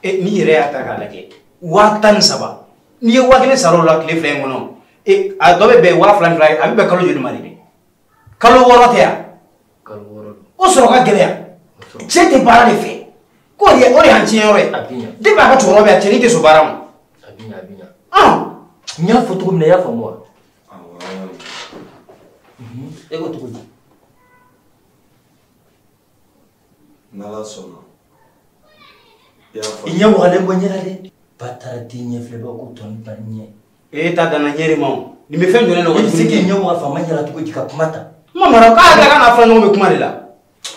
E, n'i yɛrɛ y'a ta k'a lajɛ, 13,000, n'i ye 1000 sara o la tile 2 in kɔnɔ, a dɔ bɛ bɛn 2002 ye, a bɛ bɛn kalo joli ma de dɛ? Kalo 6 tɛ yan? Kalo 6 don. O sɔrɔ ka gɛlɛya. Cɛ tɛ baara de fɛ. K'o de o de y'an tiɲɛ yɔrɔ ye. A bɛ ɲa. Depuis a ka cɛkɔrɔba bɛ yan, cɛnin tɛ sɔn baara ma. A bɛ ɲa, a bɛ ɲa. N y'a fɔ cogo min na, i y'a faamu wa? E ko cogo di? N'Ala sɔnna. I y'a fɔ. I ɲɛ wagalen bɔ ɲɛ la dɛ. Ba taara den ɲɛ filɛ, ko tɔni ba ɲɛ. E ta danna ɲɛ de ma o. Nin bɛ fɛn jumɛn de la? E bɛ se k'i ɲɛ waga faama ɲɛ la cogo di ka kuma ta? Kuma mara, k'a hakili k'a n'a fɔra ɲɔgɔn bɛ kuma de la.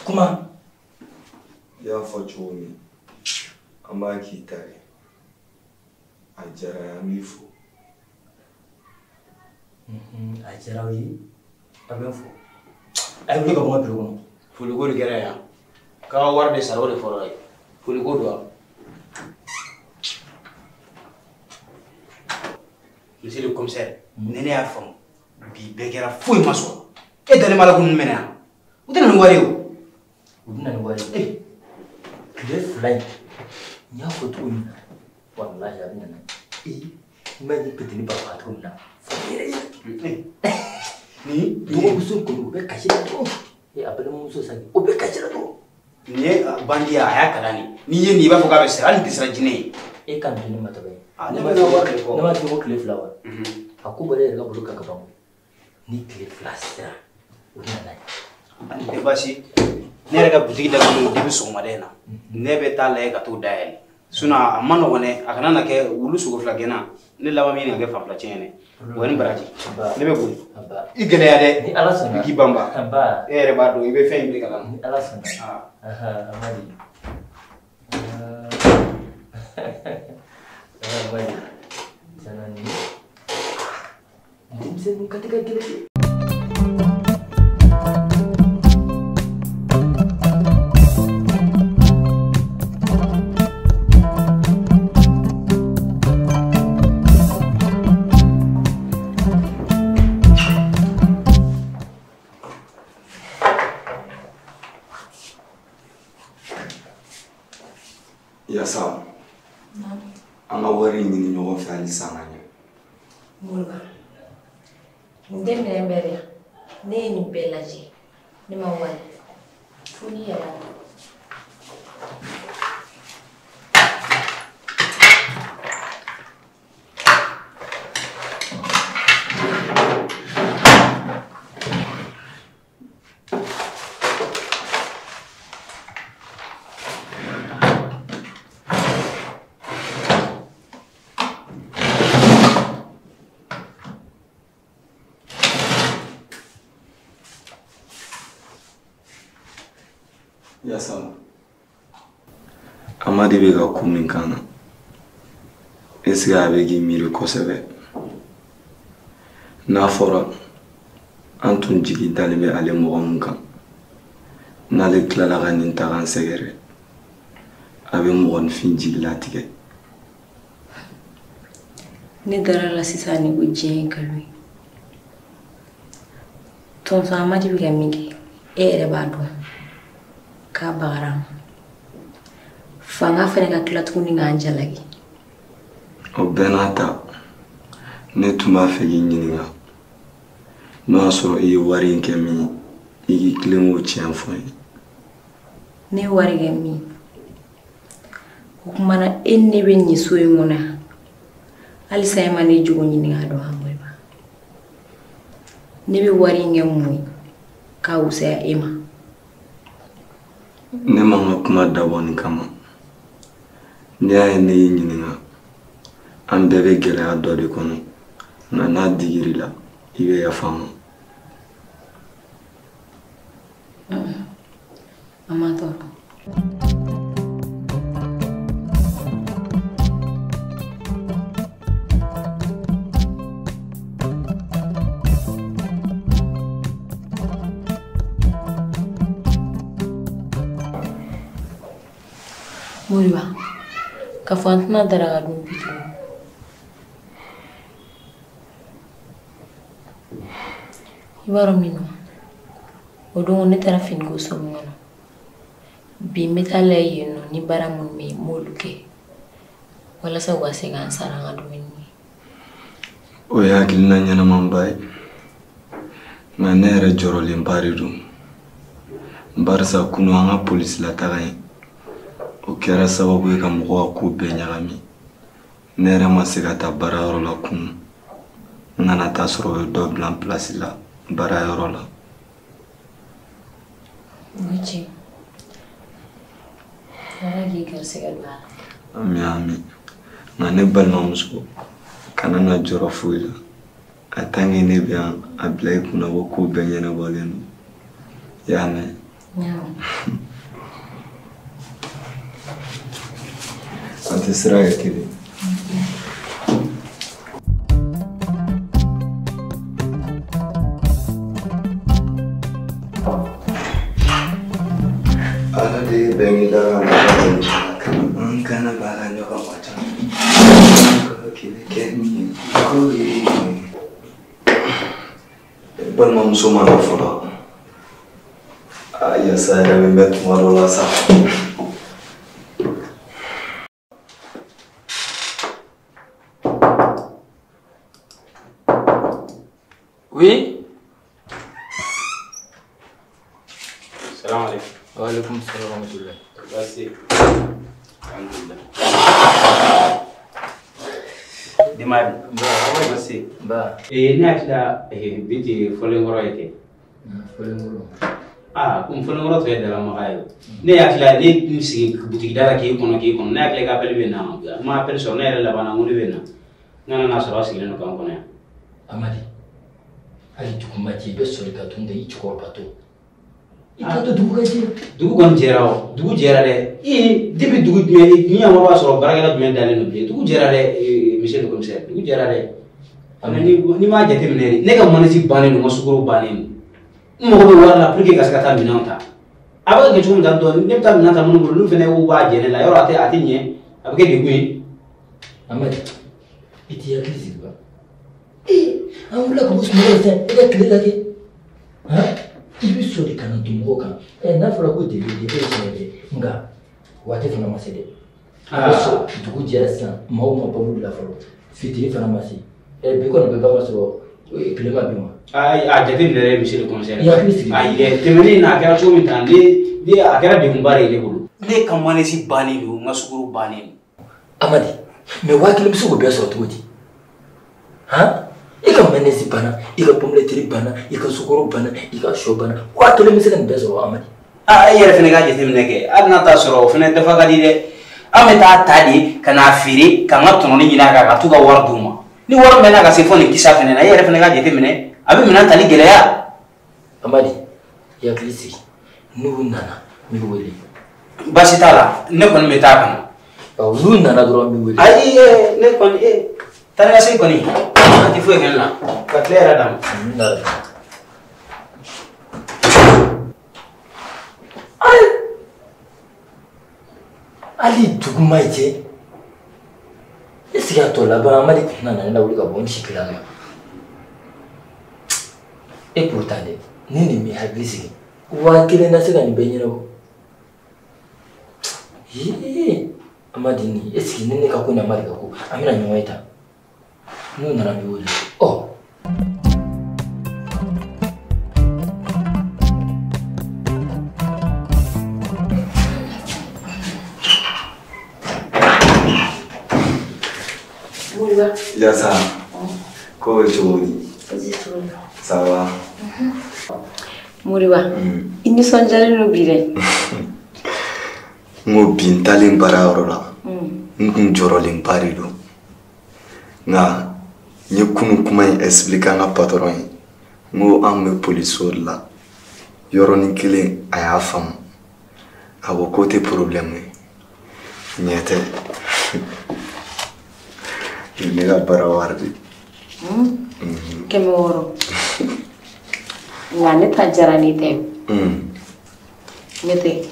Kuma. I y'a fɔ cogo min, an b'a k'i ta ye. A diyara n ye, an b'i fo. A diyara aw ye, a bɛ n fo. A ye wuli ka bɔ n ka biro kɔnɔ. Foliko de kɛra yan. K'a ka wari de sara, o de fɔra ye. Foliko don wa? Monsieur le commissaire, ni ne y'a faamu, bi bɛɛ kɛra foyi ma sɔrɔ. E dalen b'a la ko ninnu mɛnna yan. U tɛ na ni wari ye o. U bɛ na ni wari ye. Tile 2 in, n y'a fɔ cogo min na, walahi a bɛ na n'a ye. I m'a ye petini ba faga cogo min na, fo yɛrɛ ye. Ni dɔgɔmuso kɔni, o bɛ kasi la dɔrɔn. A balimamuso sa, o bɛ kasi la dɔrɔn. Nin ye bandi ye, a y'a kalan de. N'i ye nin, i b'a fɔ k'a bɛ siran, hali nin tɛ siran jinɛ ye. E ka nin to ne ma tɔgɔ ye. Ne bɛ na wari de kɔ. Ne m'a f'i ye ko tile 2 wa? A ko bɔra e yɛrɛ ka bolo kan ka ban koyi. Ni tile 2 sera, o bɛ na n'a ye. Ani tɛ baasi. Ne yɛrɛ ka butigi datugulen don depuis sɔgɔmada in na. Ne bɛ taa lajɛ ka t'o dayɛlɛ. Sinon a ma nɔgɔn dɛ, a kana na kɛ wulu sogo fila gɛnna. Ne laban min na kɛ fan fila tiɲɛ ye dɛ. Wa ni baraji. Ne bɛ boli. I gɛlɛya dɛ. Ni Ala sɔnna. I k'i banba. E yɛrɛ b'a dɔn i bɛ fɛn in minɛ ka na. Ni Ala sɔnna. Amadi. Amadi. Tiɲɛna nin denmisɛnnin Denmisɛnninw ka tɛgɛ gɛlɛn. Yasa, an ka wari ɲini ɲɔgɔn fɛ halisa an ka ɲɛ. Moriba, nin tɛ minɛn bɛɛ de yan. Ne ye nin bɛɛ lajɛ, ne ma wari. Fo n'i yɛrɛ y'a. Yasa, Amadi bɛ ka ko min kan na, est-ce que a bɛ k'i miiri kosɛbɛ? N'a fɔra an tun jigi dalen bɛ ale mɔgɔ min kan, n'ale tilala ka nin ta k'an sɛgɛrɛ, a bɛ mɔgɔninfin jigi latigɛ. Ne dara la sisan ni ko diɲɛ ye nkalon ye. Tonton Amadi bɛ ka min kɛ, e yɛrɛ b'a dɔn. K'a bagara ma. Fanga fɛnɛ ka tila tuguni k'an jalaki. O bɛɛ n'a ta, ne tun b'a fɛ k'i ɲininka n'o y'a sɔrɔ i ye wari in kɛ min ye, i k'i tilen k'o tiɲɛ fɔ n ye. Ne ye wari kɛ min ye, o kuma na e ni ne bɛ nin so in kɔnɔ yan, halisa e ma ne jogo ɲininka dɔn Moriba. Ne bɛ wari in kɛ mun ye k'a wusaya e ma? Ne ma n ka kuma dabɔ nin kama. N'i y'a ye ne y'i ɲininka, an bɛɛ bɛ gɛlɛya dɔ de kɔnɔ, nka n'a digir'i la, i bɛ yafa n ma. An ma tɔɔrɔ. Moriba, k'a fɔ an tɛna daraka dun bi tugun. I b'a dɔn min don, o don ne taara finiko so min kɔnɔ. Bi n bɛ taa lajɛ yen nɔ ni baara minnu bɛ yen n b'olu kɛ walasa u ka se k'an sara an ka dumuni ye. O ye hakilina ɲɛnamanba ye, nka ne yɛrɛ jɔrɔlenba de don. Barisa kunun an ka polisilataga in, o kɛra sababu ye ka mɔgɔw ka ko bɛɛ ɲagami. Ne yɛrɛ ma se ka taa baarayɔrɔ la kunun. N nana taa sɔrɔ u ye dɔ bila n pilasi la baarayɔrɔ la. O ye tiɲɛ. Ala k'i garisɛgɛ don a la. Ami ami. Nka ne balimamuso, kana na jɔrɔ foyi la. A tant que ne bɛ yan, a bila i kunna ko ko bɛɛ ɲɛnabɔlen don. I y'a mɛn? N y'a mɛn. An tɛ sira kɛ kelen. Ala de ye bɛn da an kana baara ɲɔgɔn ma ca. Kelen kɛ min ko ye. Balimamuso ma na fɔlɔ. A yasa yɛrɛ min bɛ tuma dɔ la sa. Oui. Salam alaikum. Wa alaikum salam wa rahmatullah. Basi. Alhamdulillah. Dimadi. Ba, basi. Ba. Eh, ne hakili binti fɔlenkɔrɔ ye kɛ. Fɔlenkɔrɔ. Ah, komi fɔlenkɔrɔ tun ye dalamaga ye. Ne hakili la ne tun sigi butigi da la k'e kɔnɔ k'e kɔnɔ. Ne hakili ka appel bɛ na. N ma appel sɔrɔ ne yɛrɛ labanna n ko ne bɛ na. N nana sɔrɔ aw sigilen don k'an kɔnɔ yan. Amadi. Hali dugu ma jɛ i bɛ sɔrɔ ka tun tɛ i cɛkɔrɔba to. I t'a to dugu ka jɛ. Dugu kɔni jɛra o, dugu jɛra dɛ. Ee, depuis dugu jumɛn ni yan b'a sɔrɔ baarakɛla jumɛn dalen don bilen. Dugu jɛra dɛ, monsieur le commissaire, dugu jɛra dɛ. N'i m'a jateminɛ ne ka manasi bannen don, n ka sukaro bannen don. N mago bɛ wari la pour que ka se ka taa minɛnw ta. A bɛ ka kɛ cogo min tan tɔ, ne bɛ taa minɛn ta minnu bolo, olu fana ko b'a jɛ ne la, yɔrɔ a tɛ ɲɛ, a bɛ kɛ degun ye. Amadi, i t'i hakili sigi wa? Ee, an wulila ka bɔ sunɔgɔ la sisan, e ka tile lajɛ. Han? I bɛ sɔli ka na don mɔgɔw kan. Ɛ n'a fɔra ko degun ye tiɲɛ dɛ, nka waati fana ma se dɛ. A bɛ sɔrɔ dugu jɛra sisan, maaw ma bɔ la fɔlɔ, fitiri fana ma se. Ɛ bi kɔni bɛ ban ka sɔrɔ tile ma bin wa? Ayi, a jateminɛ dɛ, monsieur le commissaire. I hakili sigi. Ayi dɛ, tɛmɛnen na a kɛra cogo min tan, ne a kɛra degunba de ye ne bolo. Ne ka manasi bannen don, n ka sukaro bannen don. Amadi, mais 5000 bɛ se k'o bɛɛ sɔrɔ cogo di? Han? I ka mayonnaise banna, i ka pomme de terre banna, i ka sukaro banna, i ka sɔ banna, 5000 bɛ se ka nin bɛɛ sɔrɔ Amadi? Aa, e yɛrɛ fana ka jateminɛ kɛ, hali n'a t'a sɔrɔ o fana dafa ka di dɛ. An bɛ taa ta de ka n'a feere ka n ka tɔnɔni ɲini a kan ka t'u ka wari d'u ma. Ni wari mɛnna ka se fo nin kisa fana na, e yɛrɛ fana ka jateminɛ, a bɛ minɛn tali gɛlɛya. Amadi, i hakili sigi, n'u nana n b'i wele. Baasi t'a la, ne kɔni bɛ taa ka na. Ɔ n'u nana dɔrɔn n b'i wele. Ayi, ne kɔni taa ni ka segin kɔni, a tɛ foyi kɛ ne la, ka tile yɛrɛ d'a ma. Ayi, hali dugu ma jɛ, est-ce que a tɔ laban Amadi tun nana ne lawuli ka bɔ n si tila la. Et pourtant dɛ, ni nin m'i hakili sigi, 5000 na se ka nin bɛɛ ɲɛnabɔ. Hee, Amadi nin, est-ce que ni ne ka ko ni Amadi ka ko, an bɛna ɲɔgɔn ye tan. N'u nana n b'i wele. Ɔ. Yasa, ko bɛ cogo di? Ça va? Moriba, i nisɔndiyalen don bi dɛ. N ko bi n taalen baarayɔrɔ la, n kun jɔrɔlenba de don. Nka n ye kunun kuma in expliquer an ka patron ye. N ko an bɛ polisiso de la. Yɔrɔnin kelen a y'a faamu. A ko k'o tɛ problème ye. Ɲɛ tɛ. Ne ka baara wari de. 600. Nka ne ta diyara ne tɛ. Ne tɛ.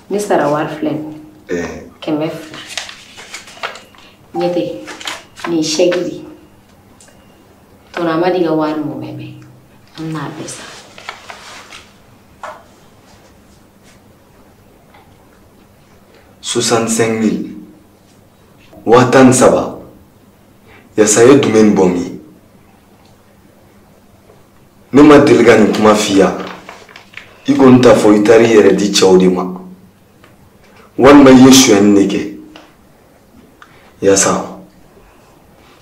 Ne sara wari filɛ nin ye. 200. Ne tɛ. Nin ye chèque de ye. Tɔnɔ Amadi ka wari mɔmɛ bɛɛ. An bɛna a bɛɛ sara. 65 000. 13,000. Yasa ye jumɛn bɔ min? Ne ma deli ka nin kuma f'i ye. I kɔni t'a fɔ i taara i yɛrɛ di cɛw de ma. Walima i ye sonyɛni de kɛ. Yasa,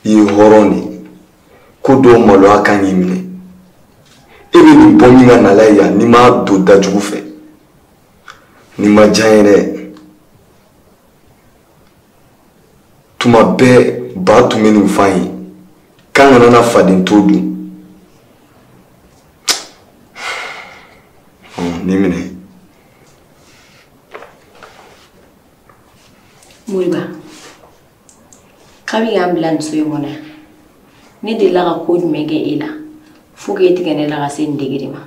i ye hɔrɔn de ye. Ko dɔw maloya kan k'i minɛ. E bɛ nin bɔ min ka na la yan n'i m'a don dajugu fɛ. Nin ma diya n ye dɛ. Tuma bɛɛ ba tun bɛ nin f'an ye k'an kana na faden to dun. Nin minɛ. Moriba, kabi k'an bila nin so in kɔnɔ yan, ne delila ka ko jumɛn kɛ e la fo k'e tigɛ ne la ka se nin degré ma?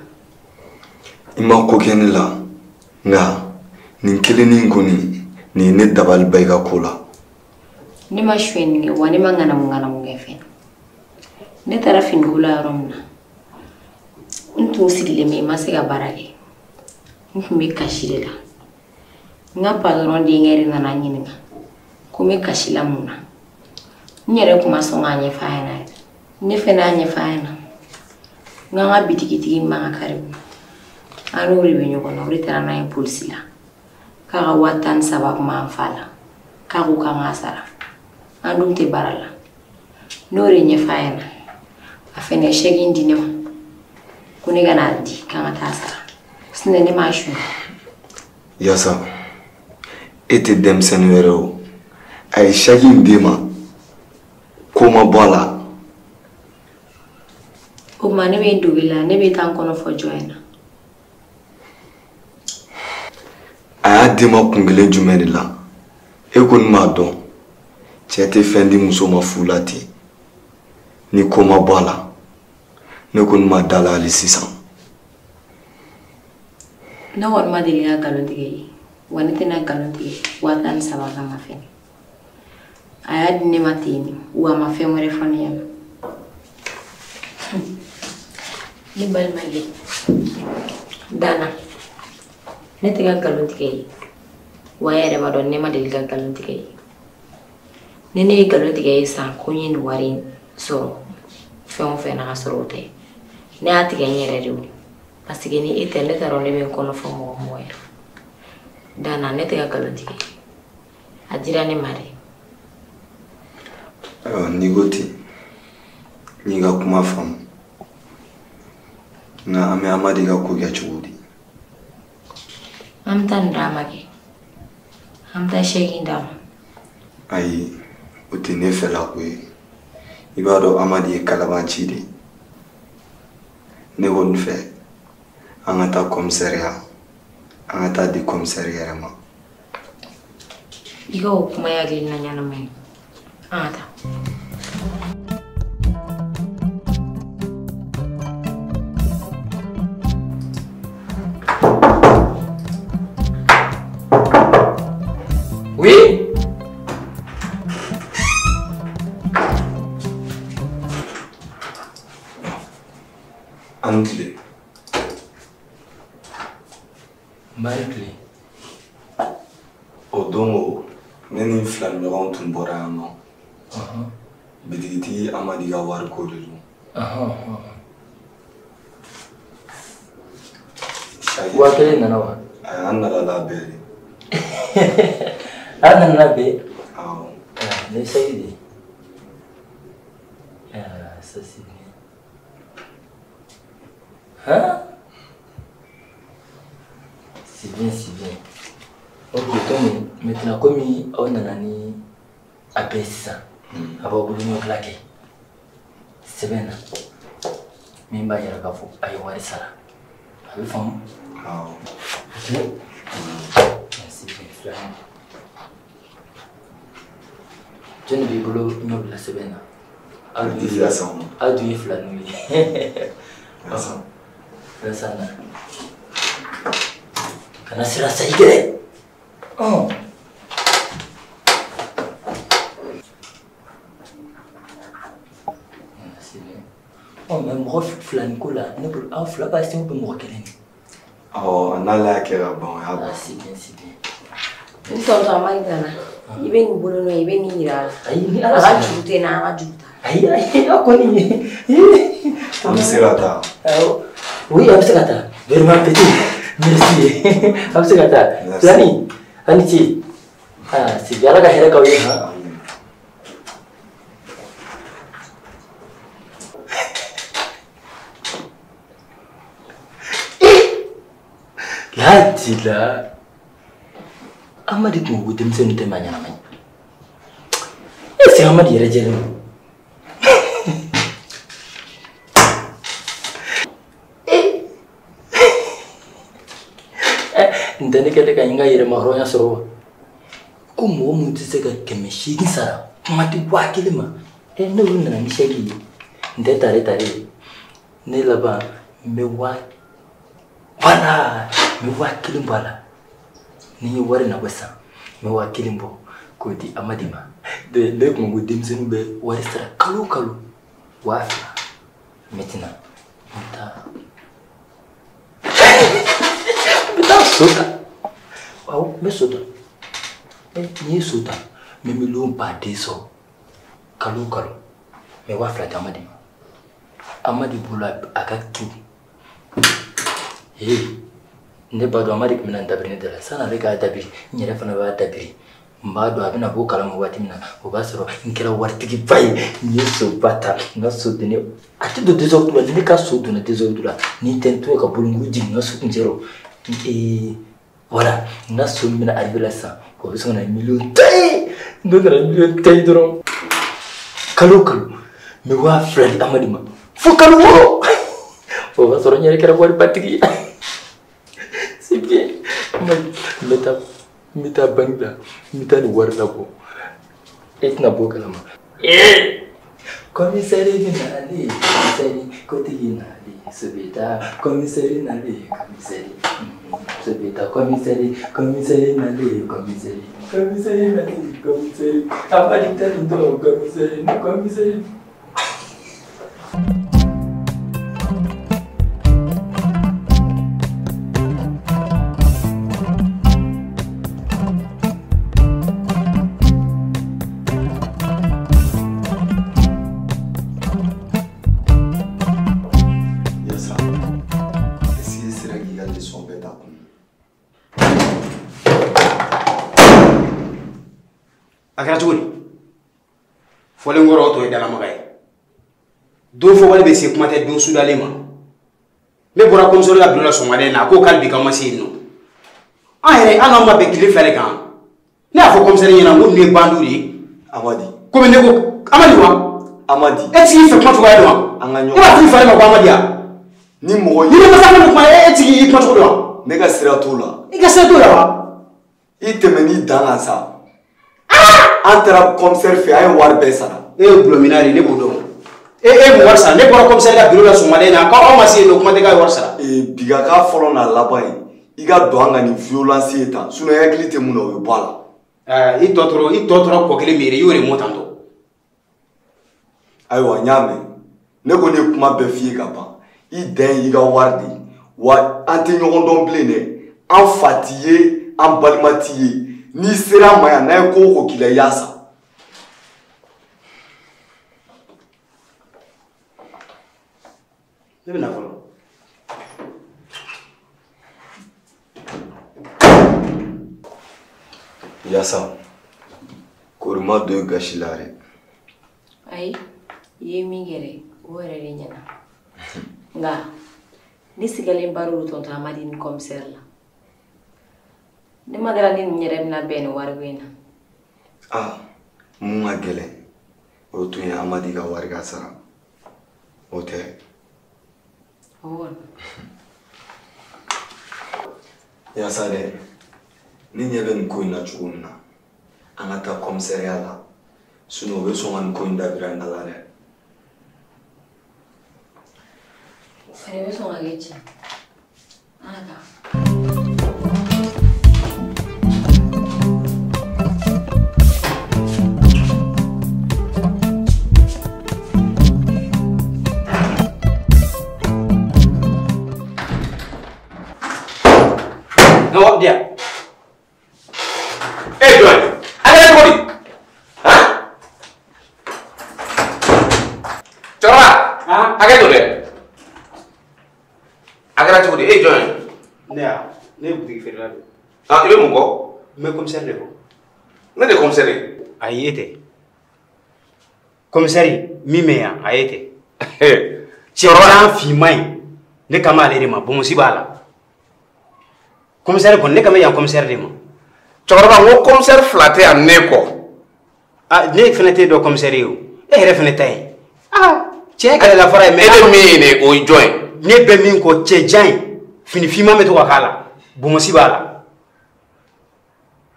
I ma ko kɛ ne la, nka nin kelennin kɔni nin ye ne dabali ban i ka ko la. Ne ma sonyɛni kɛ wa ne ma ŋanamu ŋanamu kɛ fɛn. Ne taara finiko la yɔrɔ min na, n tun sigilen bɛ n ma se ka baara kɛ. N tun bɛ kasi de la. N ka patɔrɔn denkɛ de nana n ɲininka ko n bɛ kasi la mun na. N yɛrɛ kun ma sɔn k'a ɲɛfɔ a ɲɛna. Ne fɛnɛ y'a ɲɛfɔ a ɲɛna. N k'an ka bitigitigi min b'an ka kari kɔnɔ, an n'o de bɛ ɲɔgɔn na, o de taara n'an ye polisi la. K'a ka 13,000 kun b'an fa la. K'a ko k'an k'a sara. An dun tɛ baara la. N'o de ɲɛfɔ a ɲɛna, a fɛnɛ ye chèque in di ne ma. Ko ne ka n'a di k'an ka taa sara. Sinon ne m'a suɲɛ. Yasa, e tɛ denmisɛnnin wɛrɛ o. A ye chèque in d'e ma, ko ma bɔ a la. O tuma ne bɛ n dogo i la, ne bɛ taa n kɔnɔ fɔ jɔn ɲɛna? A y'a d'e ma kun kelen jumɛn de la? E kɔni b'a dɔn. Cɛ tɛ fɛn di muso ma fu la ten. Ni ko ma bɔ a la, ne kɔni ma da la hali sisan. Ne kɔni ma deli ka nkalon tigɛ i ye, wa ne tɛna nkalon tigɛ 13 kama fɛnɛ. A y'a di ne ma ten de, wa a ma fɛn wɛrɛ fɔ ne ɲɛna. Ne balimakɛ, Dana, ne tɛ ka nkalon tigɛ i ye, wa e yɛrɛ b'a dɔn ne ma deli ka nkalon tigɛ i ye. Ni ne ye nkalon tigɛ i ye sisan ko n ye nin wari in sɔrɔ fɛn o fɛn na ka sɔrɔ o tɛ, ne y'a tigɛ n yɛrɛ de o. Parce que ni e tɛ, ne t'a dɔn ne bɛ n kɔnɔ fɔ mɔgɔ o mɔgɔ ye. Dana, ne tɛ ka nkalon tigɛ i ye, a dira ne ma de. Ayiwa, n'i ko ten, n y'i ka kuma faamu. Nka an bɛ Amadi ka ko kɛ cogo di? An bɛ taa nin d'a ma kɛ. An bɛ taa 8 d'a ma. Ayi, o tɛ ne fɛla ko ye. I b'a dɔn Amadi ye kalabanci de ye. Ne kɔni fɛ, an ka taa commissariat, an ka taa di commissaire yɛrɛ ma. I ka o kuma ye hakilina ɲɛnama ye. An ka taa. Oui? An tile. Mari tile. O don o, ne ni n filaɲɔgɔnw tun bɔra yan nɔ. Bitigitigi Amadi ka wari ko de don. 1000 nana wa? Ayi, an nana n'a bɛɛ de. An nana n'a bɛɛ? Awɔ. Ne saki de. Ça c'est bien. Hein? C'est bien, c'est bien. Ok, donc maintenant, comme on a ni a bɛɛ sisan, a b'aw bolo ɲɔgɔn kɛ sɛbɛn na min b'a yira k'a fɔ a ye wari sara. A bɛ faamu? Awɔ. Ok. Merci bien, filanan. Jɔn de b'i bolo ɲɔ bila sɛbɛn na? Aw dun ye filaninw ye. Vincent na. Kana siran sa i gɛrɛ. Mais mɔgɔ fila nin ko la, ne bolo aw fila b'a se ou bien mɔgɔ kelen de? Awɔ, n'ale y'a kɛ ka ban, o y'a ban. Ah, c'est bien, c'est bien. N tɔntɔn Amadi nana, i bɛ nin bolo nɔ ye, i bɛ nin yira a la. Ayi, ni Ala A ka sɔnna. juru tɛ n na, a ka juru t'a la. Ayi, ayi, aw kɔni. An bɛ se ka taa. Awɔ. Oui, an bɛ se ka taa. Vraiment petit. Merci. An bɛ se ka taa. Filani, a ni ce. Ah, c'est bien, Ala ka hɛrɛ k'aw ye han. Ladila. Amadi tun ko denmisɛnnin tɛ maa ɲɛnama ye. Est-ce que Amadi yɛrɛ jɛlen don? N tɛ ne kɛlen ka n ka yɛrɛmahɔrɔnya sɔrɔ wa? Ko mɔgɔ min tɛ se ka 800 sara, kuma tɛ 1000 ma. N'olu nana ni 8 ye, n tɛ tare tare ye. Ne laban n bɛ waa voilà, n bɛ 1000 bɔ a la. Ni n ye wari nabɔ sisan, n bɛ 1000 bɔ k'o di Amadi ma. Ne tun ko denmisɛnninw bɛ wari sara kalo o kalo 2000. Maintenant, n bɛ taa. N bɛ taa so ta. Awɔ, n bɛ so ta. N'i ye so ta, n bɛ miliyɔn baden sɔrɔ kalo o kalo. N bɛ 2000 di Amadi ma. Amadi bolo a ka kin. Ne b'a dɔn Amadi tun bɛna n dabiri ne da la. Sanni ale k'a dabiri, n yɛrɛ fana b'a dabiri. N b'a dɔn a bɛna bɔ o kalama waati min na, o b'a sɔrɔ n kɛra waritigiba ye. N ye soba ta, n ka so don ne a tɛ don désordre la. Ni ne ka so donna désordre la, ni n tɛ n to ka bolonkuru jigin n ka so kuncɛrɔ. Voilà, n ka so min bɛna arriver la sisan, o bɛ sɔn ka na miliyɔn 10 ye. N'o nana miliyɔn 10 ye dɔrɔn, kalo o kalo, n bɛ 2000 di Amadi ma fo kalo 6. O b'a sɔrɔ n yɛrɛ kɛra waribatigi ye. C'est bien. N bɛ taa banque la, n bɛ taa nin wari labɔ. E tɛna bɔ o kalama. Commissaire nali, commissaire kotigi nali, sobita, commissaire nali, commissaire. Sobita, commissaire, commissaire nali, commissaire. Commissaire nali, commissaire. Amadi tando, commissaire, commissaire. A kɛra cogo di? Fɔlen kɔrɔ o tɔ ye dalamaga ye. Don fɔbali bɛ se kuma tɛ don sudalen ma. Ne bɔra komisɔri ka biro la sɔgɔmada in na, a ko k'ale bi k'aw ma se yen nɔ. An yɛrɛ an n'aw ma bɛn tile 2 de kan. Ne y'a fɔ komisɛri ɲɛna n ko ninnu ye bandiw de ye. Amadi. Komi ne ko Amadi wa? Amadi. E ti k'i fɛ kuma cogoya dɔn wa? An ka ɲɔgɔn. E b'a f'i fa de ma ko Amadi ya? Ni mɔgɔ. Ni ne masa min kuma e ti k'i kuma cogo dɔn wa? Ne ka sira t'o la. I ka sira t'o la wa? I tɛmɛn'i dan kan sa. An taara commissaire fɛ, an ye wari bɛɛ sara. E ye gulɔmina de ye, ne b'o dɔn. E ye mun wari sara? Ne bɔra commissaire ka bureau la sɔgɔmada in na, k'aw ma se yen nɔ, kuma tɛ k'a ye wari sara. Bi ka k'a fɔlɔ n'a laban ye, i ka don an ka nin violence ye tan, sinon i hakili tɛ mun na, o bɛ bɔ a la. I tɔ tora kɔ kelen min ye, i y'o de mɔ tantɔ. Ayiwa, n y'a mɛn. Ne kɔni ye kuma bɛɛ f'i ye ka ban. I dan ye i ka wari de ye. Wa an tɛ ɲɔgɔn dɔn bilen dɛ. An fa t'i ye, an balima t'i ye. N'i sera an ma yan, n'a ye ko o ko k'i la, i y'a san. Ne bɛ na fɔlɔ. Yasa, kori ma don gasi la dɛ. Ayi, i ye min kɛ dɛ, o yɛrɛ de ɲɛna. Nka ne sigalen baro don tonton Amadi ni commissaire la. Ne ma dara ni nin yɛrɛ bɛna bɛn nin wariko in na. Ah, mun ka gɛlɛn, o tun ye Amadi ka wari ka sara. O tɛ. O kɔni. Yasa dɛ, ne ɲɛ bɛ nin ko in na cogo min na, an ka taa commissariat la, sinon u bɛ sɔn ka nin ko in dabira n da la dɛ. O fɛnɛ bɛ sɔn ka kɛ tiɲɛ. An ka taa. No, dia. Eh, jɔn, a kɛra cogo di? Han? Cɛkɔrɔba, hakɛ to dɛ. A kɛra cogo di? E jɔn ye? Ne ya, ne ye butigi feerela de ye. Ah, i bɛ mun kɔ? N bɛ commissaire de kɔ. Ne de ye commissaire ye. Ayi, e tɛ. Commissaire min bɛ yan, a e tɛ. Cɛkɔrɔba finman in, ne kan b'ale de ma, bonmosi b'a la. Commissaire kɔni, ne kan bɛ yan commissaire de ma. Cɛkɔrɔba, n ko commissaire fila tɛ yan ne kɔ. Ah, ne fɛnɛ t'e dɔn commissaire ye o. E yɛrɛ fɛnɛ ta ye. Ah, cɛ kɛlɛla fara ye mais. E bɛ min ye de, o ye jɔn ye? Ne bɛ min kɔ, cɛ jan in, fini finman bɛ to ka k'a la, bonmosi b'a la.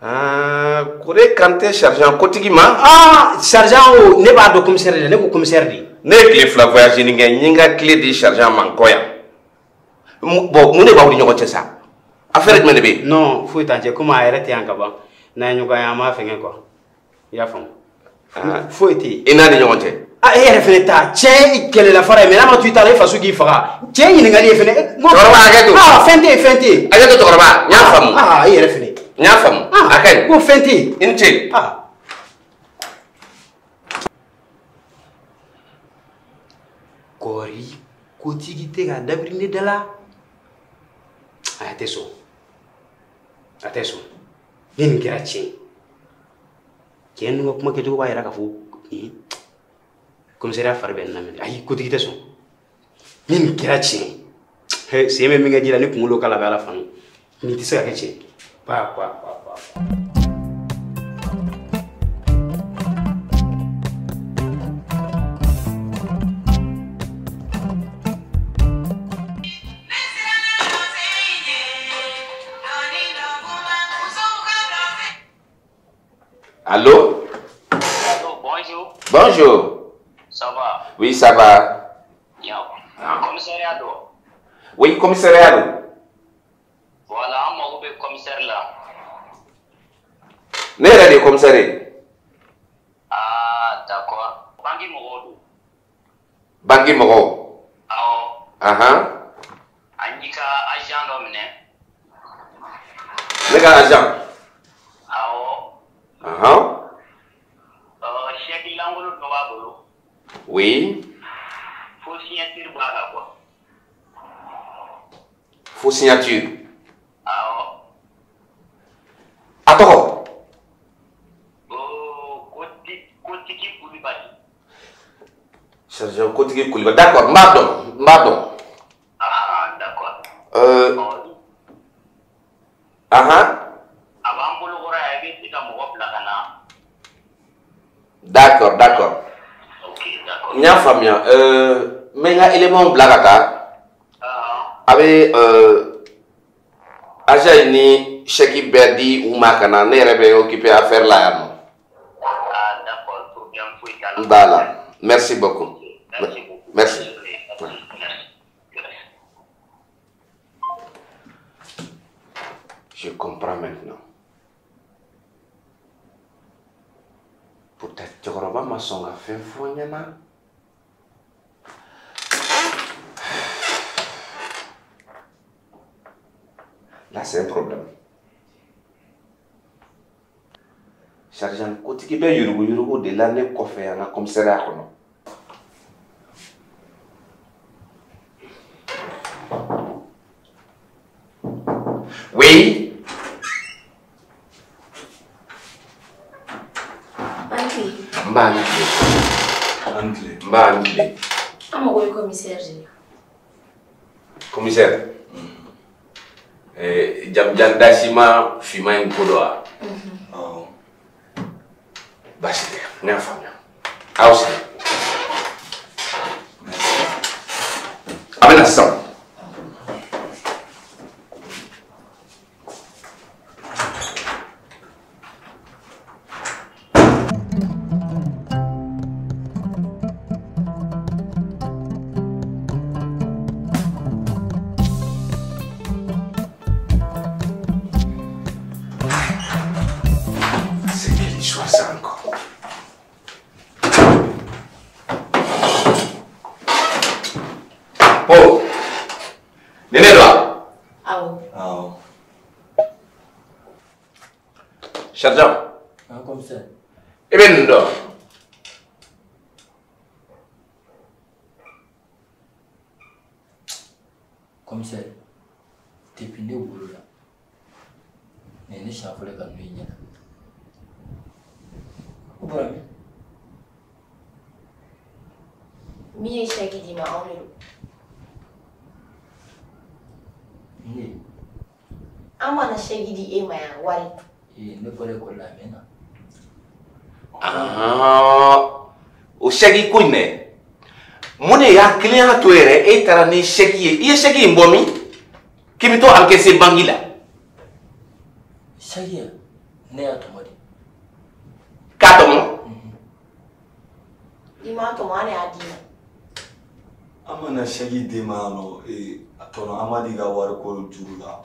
Ah, Kore kan tɛ sergent kotigi ma. Ah, sergent o, ne b'a dɔn commissaire de la, ne ko commissaire de. Ne ye tile 2 voyage nin kɛ, n ye n ka clé di sergent ma n kɔ yan. Bon, mun de b'aw ni ɲɔgɔn cɛ sa? Affaire jumɛn de bɛ yen? Non, foyi t'an cɛ, komi a yɛrɛ tɛ yan ka ban. N'an ye ɲɔgɔn ye, an b'a fɛngɛ quoi. I y'a faamu? Foyi tɛ yen. I n'a ni ɲɔgɔn cɛ? Ah, e yɛrɛ fɛnɛ ta, cɛ kɛlɛla fara ye, mais n'a ma to i ta la, e faso k'i faga. Cɛ ɲininkali ye fɛnɛ. Cɛkɔrɔba, hakɛ to. Ah, fɛn tɛ yen, fɛn tɛ yen. Hakɛ to cɛkɔrɔba, n y'a faamu. Ah, e yɛrɛ fɛnɛ. N y'a faamu. A ka ɲi. Ko fɛn tɛ yen. I ni ce. Ah. Kɔri, kotigi tɛ k'a dabiri ne da la. A tɛ sɔn. A tɛ sɔn. Ni nin kɛra tiɲɛ ye. Cɛ ninnu ka kuma kɛcogo b'a yira k'a fɔ nin commissariat fari bɛ nin na minɛ. Ayi, kotigi tɛ sɔn. Ni nin kɛra tiɲɛ ye. Sen bɛ min kɛ ji la, ni kunkolo k'a la, a bɛ Ala fanu. Nin tɛ se ka kɛ tiɲɛ ye. Pa pa pa pa. Allô? Allô, bonjour. Bonjour. Ça va? Oui, ça va. Commissariat do. Oui, commissariat do. Voilà, an mago bɛ commissaire la. Ne yɛrɛ de ye commissaire ye. Ah, d'accord. Banque mɔgɔw don. Banque mɔgɔw. Awɔ. Ahan. An y'i ka agent dɔ minɛ. Ne ka agent. Awɔ. Ahan. Chèque lankolon dɔ b'a bolo. Oui. Fo signature b'a la quoi. Fo signature. Awɔ. A tɔgɔ. Kotigi Kulibali. Sergent Kotigi Kulibali. D'accord, n b'a dɔn, n b'a dɔn. Ah, d'accord. Ahan. A b'an bolo kɔrɔ yan, i bɛ se ka mɔgɔ bila ka na. D'accord, d'accord. Ok, d'accord. N y'a faamuya. N bɛ n ka élément bila ka taa. A bɛ agent in ni chèque bɛɛ di u ma ka na, ne yɛrɛ bɛ occuper affaire la yan nɔ. Ah, d'accord, problème foyi t'a la. Voilà, merci beaucoup. Merci beaucoup. Merci. Je comprends maintenant. Peut-être cɛkɔrɔba ma sɔn ka fɛn fɔ n ɲɛna. Là, c'est un problème. Sergent Kotigi bɛ yuruguyurugu de la ne kɔfɛ yan n ka commissariat kɔnɔ. Oui. N b'a ni tile. An tile. N b'a ni tile. An mago bɛ commissaire de la. Commissaire. Jamujan dasima finman in ko dɔ wa? Awɔ. Baasi tɛ, ne y'a faamuya. Aw sigi. A bɛ na sisan. C'est quelle histoire ça encore? Oh! Nene do wa? Awɔ. Awɔ. Sergent. Ah, commissaire. I bɛ nin dɔn? Commissaire, depuis ne wolola, nin ye ne siɲɛ fɔlɔ ye ka ninnu ye ɲɛ na. O bɔra min? Min ye chèque d'i ma, anw de don. Ne. An mana chèque di e ma yan wari. Ee, ne bɔra ekɔli la a mɛnna. Ah, o chèque ko in dɛ, mun de y'a kelen y'a to yɛrɛ e taara ni chèque ye, i ye chèque in bɔ min? K'i bɛ t'o encaisser banque la. Chèque ya, ne y'a tɔmɔ de. K'a tɔmɔ? I m'a tɔmɔ, an de y'a d'i ma. An mana chèque d'e ma yan nɔ, a tɔnɔ Amadi ka wariko juru la.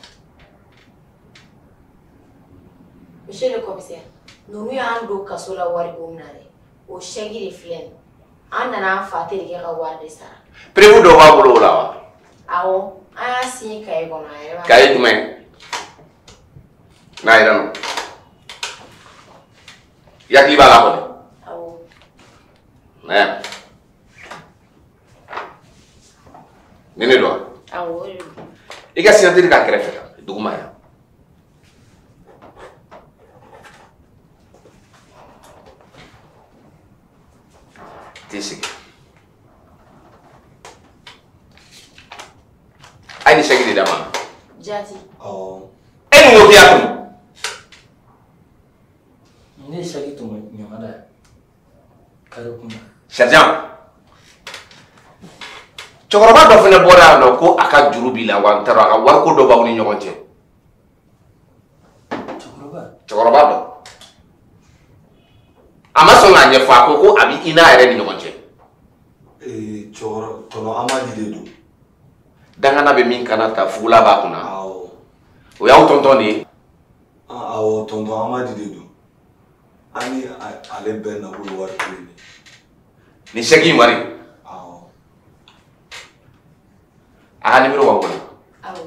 Monsieur le commissaire, ninnu y'an don kaso la wariko min na dɛ, o chèque de filɛ nin ye. An nana an fa terikɛ ka wari de sara. Preuve dɔ b'a bolo o la wa? Awɔ, an y'a signé cahier kɔnɔ a yɛrɛ b'a. Cahier jumɛn? N'a yɛrɛ nɔ. I hakili b'a la kɔni? Awɔ. Mɛ. Ni ne don wa? Awɔ, o de don. I ka signature k'a kɛrɛfɛ yan, duguma yan. T'i sigi. A ye nin chèque de d'a ma. Jaati. Awɔ. E dun ko k'i y'a tɔmɔ. Ne ye chèque tɔmɔ ɲamada yan, kare kun na. Sergent. Cɛkɔrɔba dɔ fana bɔra yan nɔ ko a ka juru b'i la wa n t'a dɔn a ka wariko dɔ b'aw ni ɲɔgɔn cɛ. Cɛkɔrɔba? Cɛkɔrɔba dɔ. A ma sɔn k'a ɲɛfɔ, a ko ko a bɛ i n'a yɛrɛ ni ɲɔgɔn cɛ. Tɔnɔ Amadi de don. Dangana bɛ min kana ta fugula b'a kunna. Awɔ. O y'aw tɔntɔn de ye. Awɔ, tɔntɔn Amadi de don. An ni ale bɛɛ nako ye wari kelen de. Nin chèque in wari. Awɔ. A ka numéro b'aw bolo. Awɔ.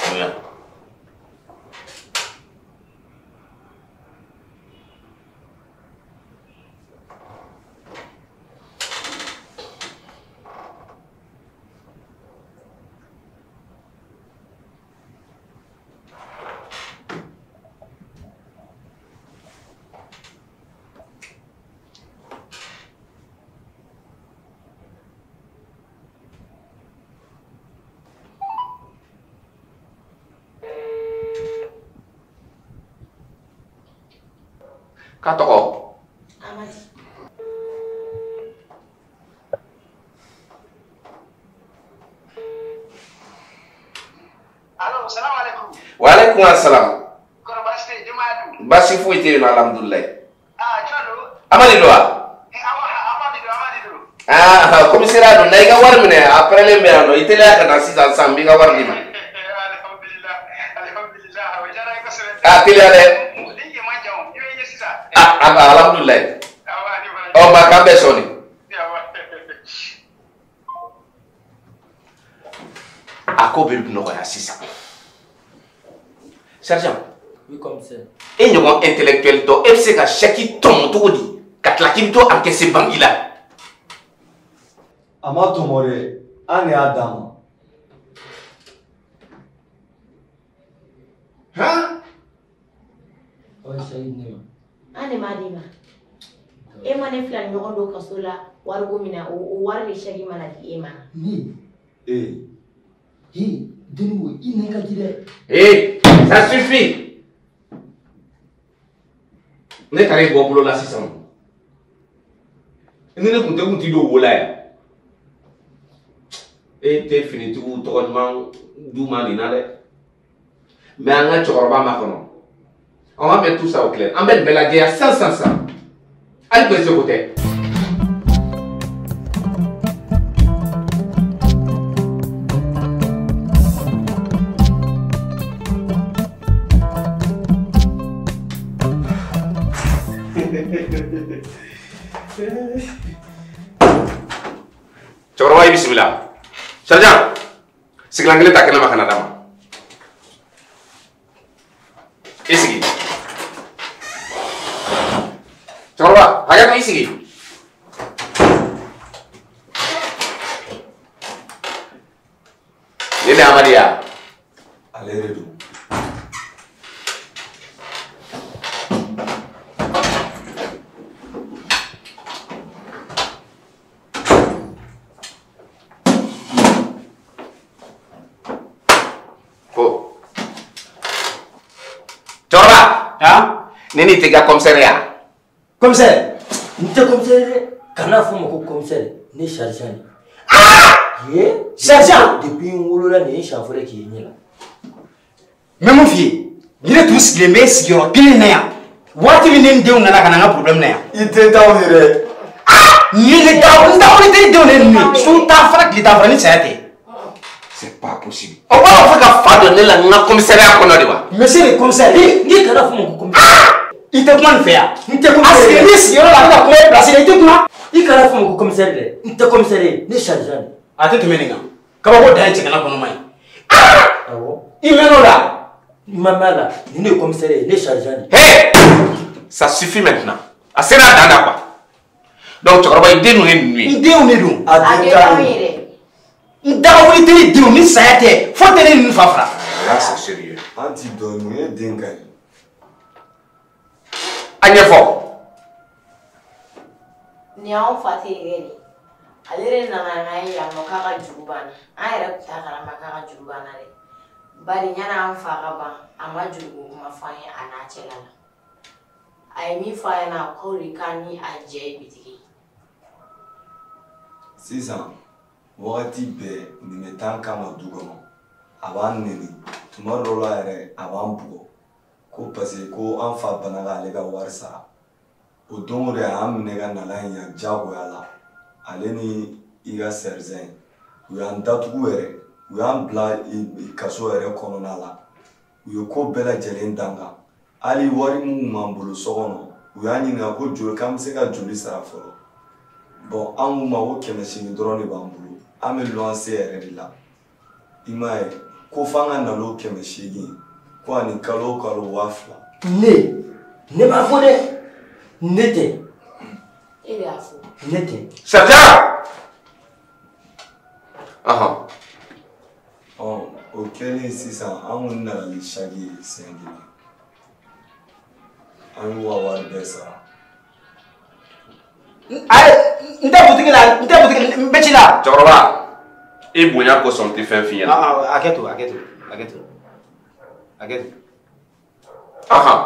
Bonya. K'a tɔgɔ? Amadi. Allo, salam alaikum. Wa alaikum assalam. Kɔrɔ baasi tɛ yen, denbaya dun? Baasi foyi tɛ yen nɔ, alhamdulilayi. Ah, jɔn don? Amadi don wa? Awɔ, Amadi don, Amadi don. Ah, commissariat don, na i ka wari minɛ, a pɛrɛnlen bɛ yan nɔ, i teliya ka na sisan sisan, n b'i ka wari d'i ma. Alhamdulillah, alhamdulillah, o diyara n ye kosɛbɛ. Ah, teliya dɛ. Ni yen man jan o, i bɛ n ye sisan. Ah, alhamdulilayi. Awɔ, ni fana. Ɔ, ma k'an bɛn sɔɔni. Awɔ. A ko bɛ nɔgɔya sisan. Sergent. Oui, commissaire. E ɲɔgɔn intellectuel dɔ, e bɛ se ka chèque tɔmɔ cogo di ka tila k'i bɛ t'o encaisser banque la? A ma tɔmɔ dɛ, an de y'a d'a ma. Han? Aw ye chèque di ne ma. An de m'a d'i ma. E ma ne fila ni ɲɔgɔn don kaso la wariko min na, o wari de chèque mana di e ma. Ne? Ee. He, Deniwo, i nɛn ka di dɛ. Ee, ça suffit. Ne taara e bɔ bolo la sisan. Ni ne kun tɛ kun t'i don wo la yan. E tɛ finitigiw tɔgɔ ɲuman d'u ma nin na dɛ. Mais an ka cɛkɔrɔba ma kɔnɔ. On va mettre tout ça au clair. An bɛ nin bɛɛ lajɛya sisan sisan sisan. Hali presse ko tɛ. Cɛkɔrɔba i bisimila. Sergent, sigilan kelen ta kɛnɛ ma ka na d'a ma. I sigi. Cɛkɔrɔba, hakɛ to i sigi. Nin de ye Amadi ye wa? Ale de don. Ko. Cɛkɔrɔba. Han? Ni nin t'i ka commissaire ye wa? Commissaire. N tɛ commissaire dɛ. Kana fɔ n ma ko commissaire, ne ye sergent de ye. Ah! Ye? Sergent? Depuis n wolola nin ye siɲɛ fɔlɔ ye k'i ye ɲɛ la. N bɛ mun f'i ye? Ni ne tun sigilen bɛ sigiyɔrɔ kelen in na yan, waati min ne ni denw nana ka na n ka problème na yan. I den t'anw ye dɛ. Ah! Nin ye ne da, n dawolo tɛ denw de ye ninnu ye. Su t'a fara, tile t'a fara, ni saya tɛ. C'est pas possible. O b'a fɔ ka fa don ne la n ka commissariat kɔnɔ de wa? Monsieur le commissaire. N'i kana fɔ n ma ko commissaire. I tɛ kuma nin fɛ yan. N tɛ commissaire. A sigilen b'i sigiyɔrɔ la, a bɛ ka kuma e place la, i tɛ kuma. I kana fɔ n ma ko commissaire dɛ. N tɛ commissaire ye, ne ye sergent de ye. A tɛ tɛmɛ nin kan. Kabako dan ye cɛgana kɔnɔma ye. Awɔ. I mɛnn'o la. N ma mɛn a la. Nin de ye commissaire ye, ne ye sergent de ye. Hey! Ça suffit maintenant. A sera a dan na quoi. Donc cɛkɔrɔba i den ninnu ye ninnu ye. N denw de don. A den t'anw ye dɛ. N dagawuli tɛ ne denw ni saya tɛ, fo tɛ ne ninnu fa fara. Là c'est sérieux. An t'i dɔn, mun ye den ka ye? A ɲɛfɔ. Nin y'anw fa terikɛ de ye. Ale de nana n'an ye yan nɔ k'a ka juru b'an na. An yɛrɛ tun t'a kalama k'a ka juru b'an na dɛ. Bari yanni an fa ka ban, a ma juruko kuma fɔ an ye a n'a cɛla la. A ye min fɔ a ɲɛna, k'o de k'an ni a jɛ ye bitigi ye. Sisan, wagati bɛɛ nin bɛ taa an kama du kɔnɔ. A b'an neni, tuma dɔw la yɛrɛ a b'an bugɔ. Ko parce que ko an fa banna k'ale ka wari sara. O don o de a y'an minɛ ka nala in yan diyagoya la. Ale ni i ka sergent u y'an datugu yɛrɛ, u y'an bila kaso yɛrɛ kɔnɔna la. U ye ko bɛɛ lajɛlen dan kan. Hali wari min tun b'an bolo so kɔnɔ, u y'an ɲininka ko joli k'an bɛ se ka joli sara fɔlɔ. Bon an k'u ma ko 800 dɔrɔn de b'an bolo. An bɛ luwanse yɛrɛ de la. I m'a ye ko f'an ka na n'o 800 ye. Ko ani kalo o kalo 2000. Ne m'a fɔ dɛ. Ne tɛ. E de y'a fɔ. Ne tɛ. Sergent! Ɔhɔn. Ɔ o kɛlen sisan an kɔni nana ni saki ye siɲɛ kelen. An y'u ka wari bɛɛ sara. Ayi, n tɛ butigi la, n tɛ butigi, n bɛ ci la. Cɛkɔrɔba, i bonya kosɔn n tɛ fɛn f'i ɲɛna. Hakɛ to, hakɛ to, hakɛ to, hakɛ to. Ɔhɔn.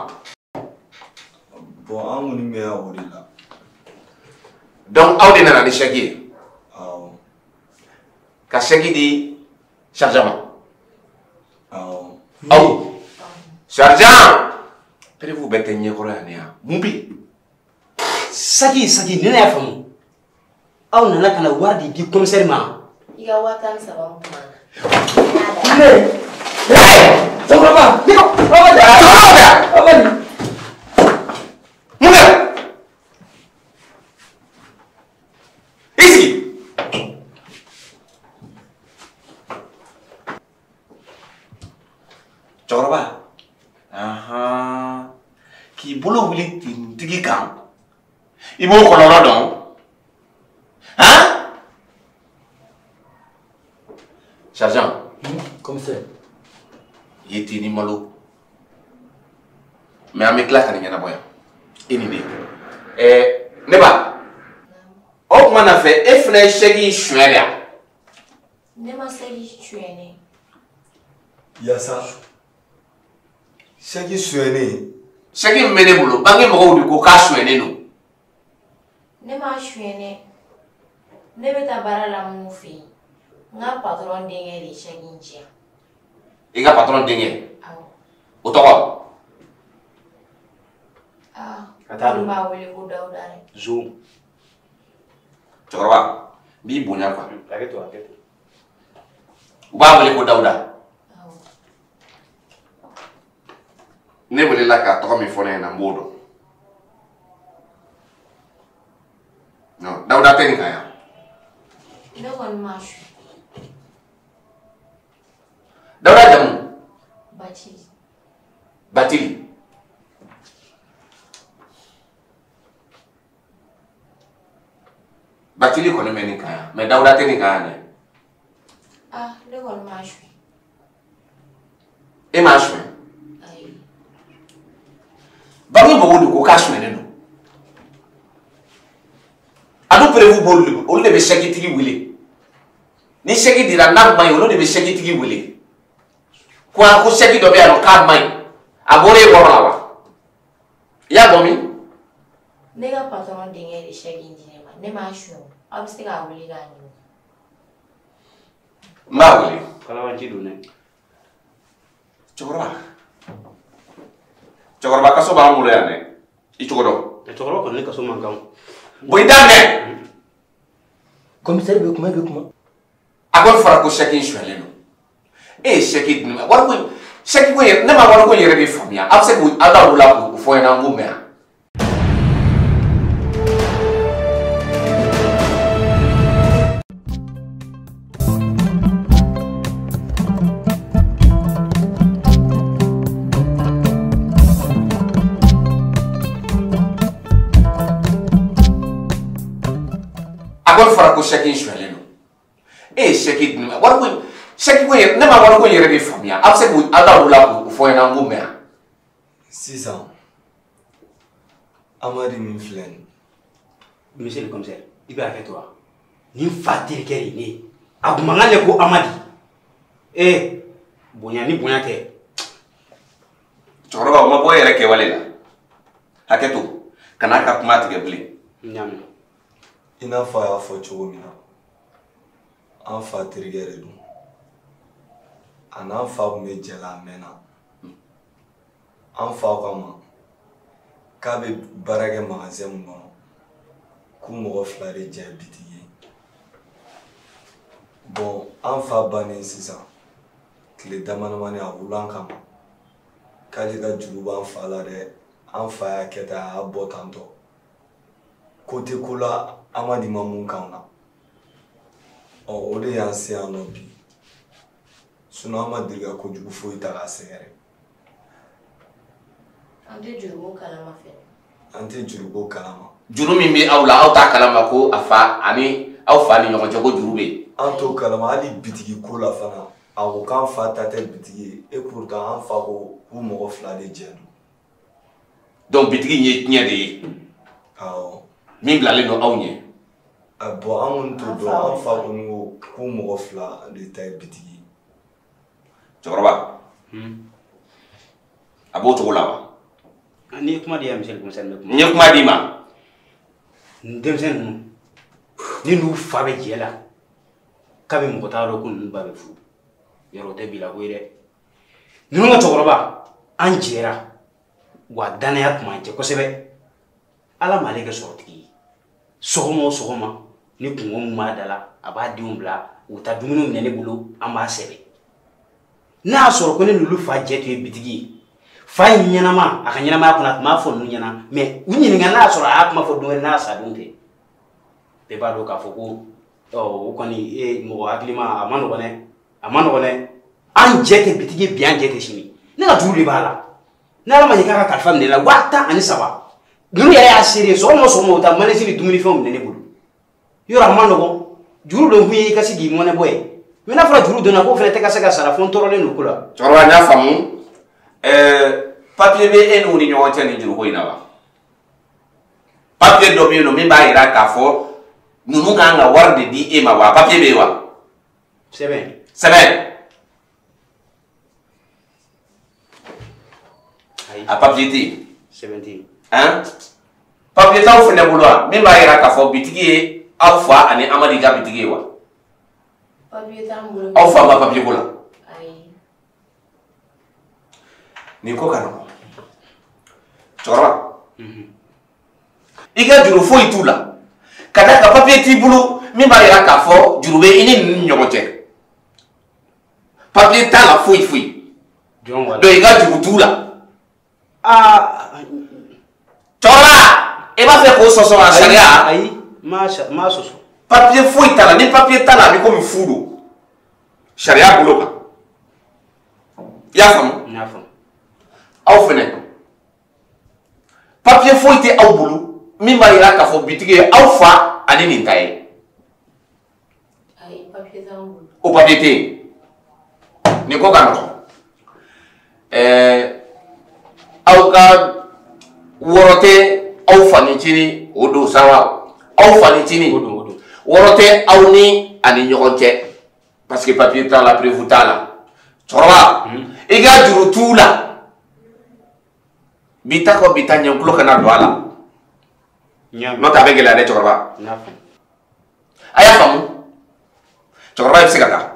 Bon an kɔni bɛ yan o de la. Donc aw de nana ni sɛki ye? Awɔ. Ka sɛki di sergent ma? Awɔ. Aw. Sergent! Preuve bɛɛ tɛ ɲɛkɔrɔ yan ne ya. Mun bɛ yen? Saki ne y'a faamu. Aw nana ka na wari de di commissaire ma. I ka 13,000 kun b'an na. Ne! Cɛkɔrɔba! Ne ko! Cɛkɔrɔba! Mun kɛra? I sigi. Cɛkɔrɔba. Ahan. K'i bolo wuli tentigi kan. I b'o kɔlɔlɔ dɔn. Han? Sergent. Commissaire. I ye ten ni malo. Mais an bɛ tila ka nin ɲɛnabɔ yan. E ni ne. Ne ba. O tuma na fɛ e fana ye sɛki in suɲɛ de wa? Ne ma sɛki suɲɛ ne. Yasa. Sɛki suɲɛnen. Sɛki min bɛ ne bolo, banque mɔgɔw de ko k'a suɲɛnen don. Ne ma suɲɛ ne. Ne bɛ taa baara la mun fɛ yen, n ka patron denkɛ de ye sɛki in di yan. I ka patron denkɛ? Awɔ. O tɔgɔ? Aa, Ka taa olu b'a wele ko Dawuda dɛ. Zon. Cɛkɔrɔba, n b'i bonya quoi. Hakɛ to, hakɛ to. U b'a wele ko Dawuda. Awɔ. Ne welela k'a tɔgɔ min fɔ ne ɲɛna n b'o dɔn. Non, Dawuda tɛ nin kan yan. Ne kɔni m'a suɲɛ. Dawuda jamu? Batili. Batili. Batili kɔni bɛ nin kan yan, mais Dawuda tɛ nin kan yan dɛ. Ah, ne kɔni m'a suɲɛ. E m'a suɲɛ? Ayi. Banque mɔgɔw de ko k'a suɲɛnen don. A dun preuve b'olu de bolo, olu de bɛ sɛkitigi wele. Ni sɛki dira n'a ma ɲi, olu de bɛ sɛkitigi wele. Ko a ko sɛki dɔ bɛ yan nɔ k'a ma ɲi. A bɔra e kɔrɔ la wa? I y'a bɔ min? Ne ka patron denkɛ de sɛki in di ne ma. Ne m'a suɲɛ o. Aw bɛ se k'a wele k'a ɲininka. N b'a wele. Kalabanci don dɛ. Cɛkɔrɔba. Cɛkɔrɔba kaso b'an bolo yan dɛ. I cogo dɔn. Cɛkɔrɔba kɔni ne kaso man kan. Bon i da minɛ. Commissaire bɛ kuma, e bɛ kuma. A kɔni fɔra ko sɛki in suɲɛlen don. E ye sɛki di ne ma. Wariko in, sɛki ko in, ne ma wariko in yɛrɛ de faamuya. A bɛ se k'o aw da o la k'o fɔ n ɲɛna n k'o mɛn yan. A kɔni fɔra ko sɛki in suɲɛlen don. E ye sɛki di ne ma. Wariko in, sɛki ko in, ne ma wariko in yɛrɛ de faamuya. A bɛ se k'o aw da o la k'o fɔ n ɲɛna n k'o mɛn yan. Sisan, Amadi min filɛ nin ye. Monsieur le commissaire, i bɛ hakɛ to wa? Nin fa terikɛ de ye ne ye. A kun man kan de ko Amadi. Ee, bonya ni bonya tɛ. Cɛkɔrɔba, o ma bɔ e yɛrɛ kɛwale la. Hakɛ to, kan'a ka kuma tigɛ bilen. N y'a mɛn. I n'a fɔ a y'a fɔ cogo min na, an fa terikɛ de don. A n'an fa tun bɛ jɛ la a mɛnna. An fa ko a ma K'a bɛ baara kɛ magasin min kɔnɔ, k'u mɔgɔ fila de jɛ ye bitigi ye. Bon, an fa bannen sisan, tile dama damani a wulila an kama. K'ale ka juru b'an fa la dɛ, an fa y'a kɛ tan, a y'a bɔ tantɔ. Ko tɛ ko la, Amadi ma mun k'an na. Ɔ o de y'an se yan nɔ bi. Sinon an ma deli ka kojugu foyi ta k'a sɛgɛrɛ. An tɛ juruko kalama fɛ. An tɛ juruko kalama. Juru min bɛ aw la, aw t'a kalama ko a fa ani aw fa ni ɲɔgɔn cɛ ko juru bɛ yen. An t'o kalama hali bitigi ko la fana. A ko k'an fa ta tɛ bitigi ye, et pourtant an fa ko k'u mɔgɔ fila de jɛ don. Donc bitigi in ye tiɲɛ de ye. Awɔ. Min bilalen don aw ɲɛ. Bon, an kɔni t'o dɔn, an fa kɔni ko k'u mɔgɔ fila de ta ye bitigi ye. Cɛkɔrɔba. A b'o cogo la wa? N'i ye kuma di yan, monsieur le commissaire, n bɛ kuma. N ye kuma d'i ma. Nin denmisɛn ninnu, ni n'u fa bɛ jɛ la, k'a bɛ mɔgɔ t'a dɔn ko ninnu ba bɛ furu. Yɔrɔ o tɛ bi la ko ye dɛ. Ninnu ka cɛkɔrɔba, an jɛra, wa danaya tun b'an cɛ kosɛbɛ. Ala m'ale kɛ sɔrɔtigi ye. Sɔgɔma o sɔgɔma, ni kungo min b'a da la, a b'a denw bila, u bɛ taa dumuni minɛ ne bolo, an b'a sɛbɛn. N'a y'a sɔrɔ ko ne n'olu fa jɛ tun ye bitigi ye, fa in ɲɛnama, a ka ɲɛnamaya kɔnɔ, a tun b'a fɔ ninnu ɲɛna, mais u ɲininka n'a y'a sɔrɔ a y'a kuma fɔ don wɛrɛ n'a sa don tɛ. Bɛɛ b'a dɔn k'a fɔ ko o kɔni e mɔgɔ hakilima a ma nɔgɔn dɛ, a ma nɔgɔn dɛ. An jɛ tɛ bitigi bi, an jɛ tɛ sini. Ne ka juru de b'a la. Ni Ala ma ɲɛ k'a ka kalifa minɛ la, 13,000. Ninnu yɛrɛ y'a seere, sɔgɔma o sɔgɔma u bɛ taa manesi ni dumunifɛnw minɛ ne bolo. Yɔrɔ a ma nɔgɔn. Juru don kun ye i ka se k'i mɔnɛ bɔ ye. Mais n'a fɔra juru donna k'o fana tɛ ka se ka sara fo n tɔɔrɔlen don ko la. Cɛkɔrɔba, n y'a faamu. Papier bɛ e n'u ni ɲɔgɔn cɛ nin juruko in na wa? Papier dɔ bɛ yen nɔ min b'a jira k'a fɔ ninnu kan ka wari de di e ma wa? Papier bɛ yen wa? Sɛbɛn. Sɛbɛn. A papier tɛ yen. Sɛbɛn tɛ yen. Han? Papier t'aw fana bolo wa? Min b'a jira k'a fɔ bitigi ye aw fa ani Amadi ka bitigi ye wa? Papier t'an bolo. Aw fa ma papier ko la? Ayi. Nin ko ka nɔgɔn. Cɛkɔrɔba. I ka juru foyi t'u la. Ka d'a kan papier t'i bolo min b'a jira k'a fɔ juru bɛ i ni ninnu ni ɲɔgɔn cɛ. Papier t'a la foyi foyi. Donc i ka juru t'u la. Aa. Cɛkɔrɔba, e b'a fɛ k'o sɔsɔ wa sariya? Ayi, n m'a sɔsɔ. Papier foyi t'a la, ni papier t'a la a bɛ komi fu don. Sariya bolo kan. I y'a faamu? N y'a faamu. Aw fɛnɛ, papier foyi tɛ aw bolo min b'a jira k'a fɔ bitigi ye aw fa ani nin ta ye. Ayi, papier t'anw bolo. O papier tɛ yen. Nin ko ka nɔgɔn. Aw ka wɔɔrɔ tɛ aw fanicinin o don sa wa? Aw fanicinin wɔɔrɔ tɛ aw ni ani ɲɔgɔn cɛ parce que papier t'a la, preuve t'a la. Cɛkɔrɔba, i ka juru t'u la. Bi ta kɔ bi ta ɲɛ tulo kana don a la. N'o tɛ a bɛ gɛlɛya dɛ cɛkɔrɔba. A y'a faamu? Cɛkɔrɔba i bɛ se ka taa.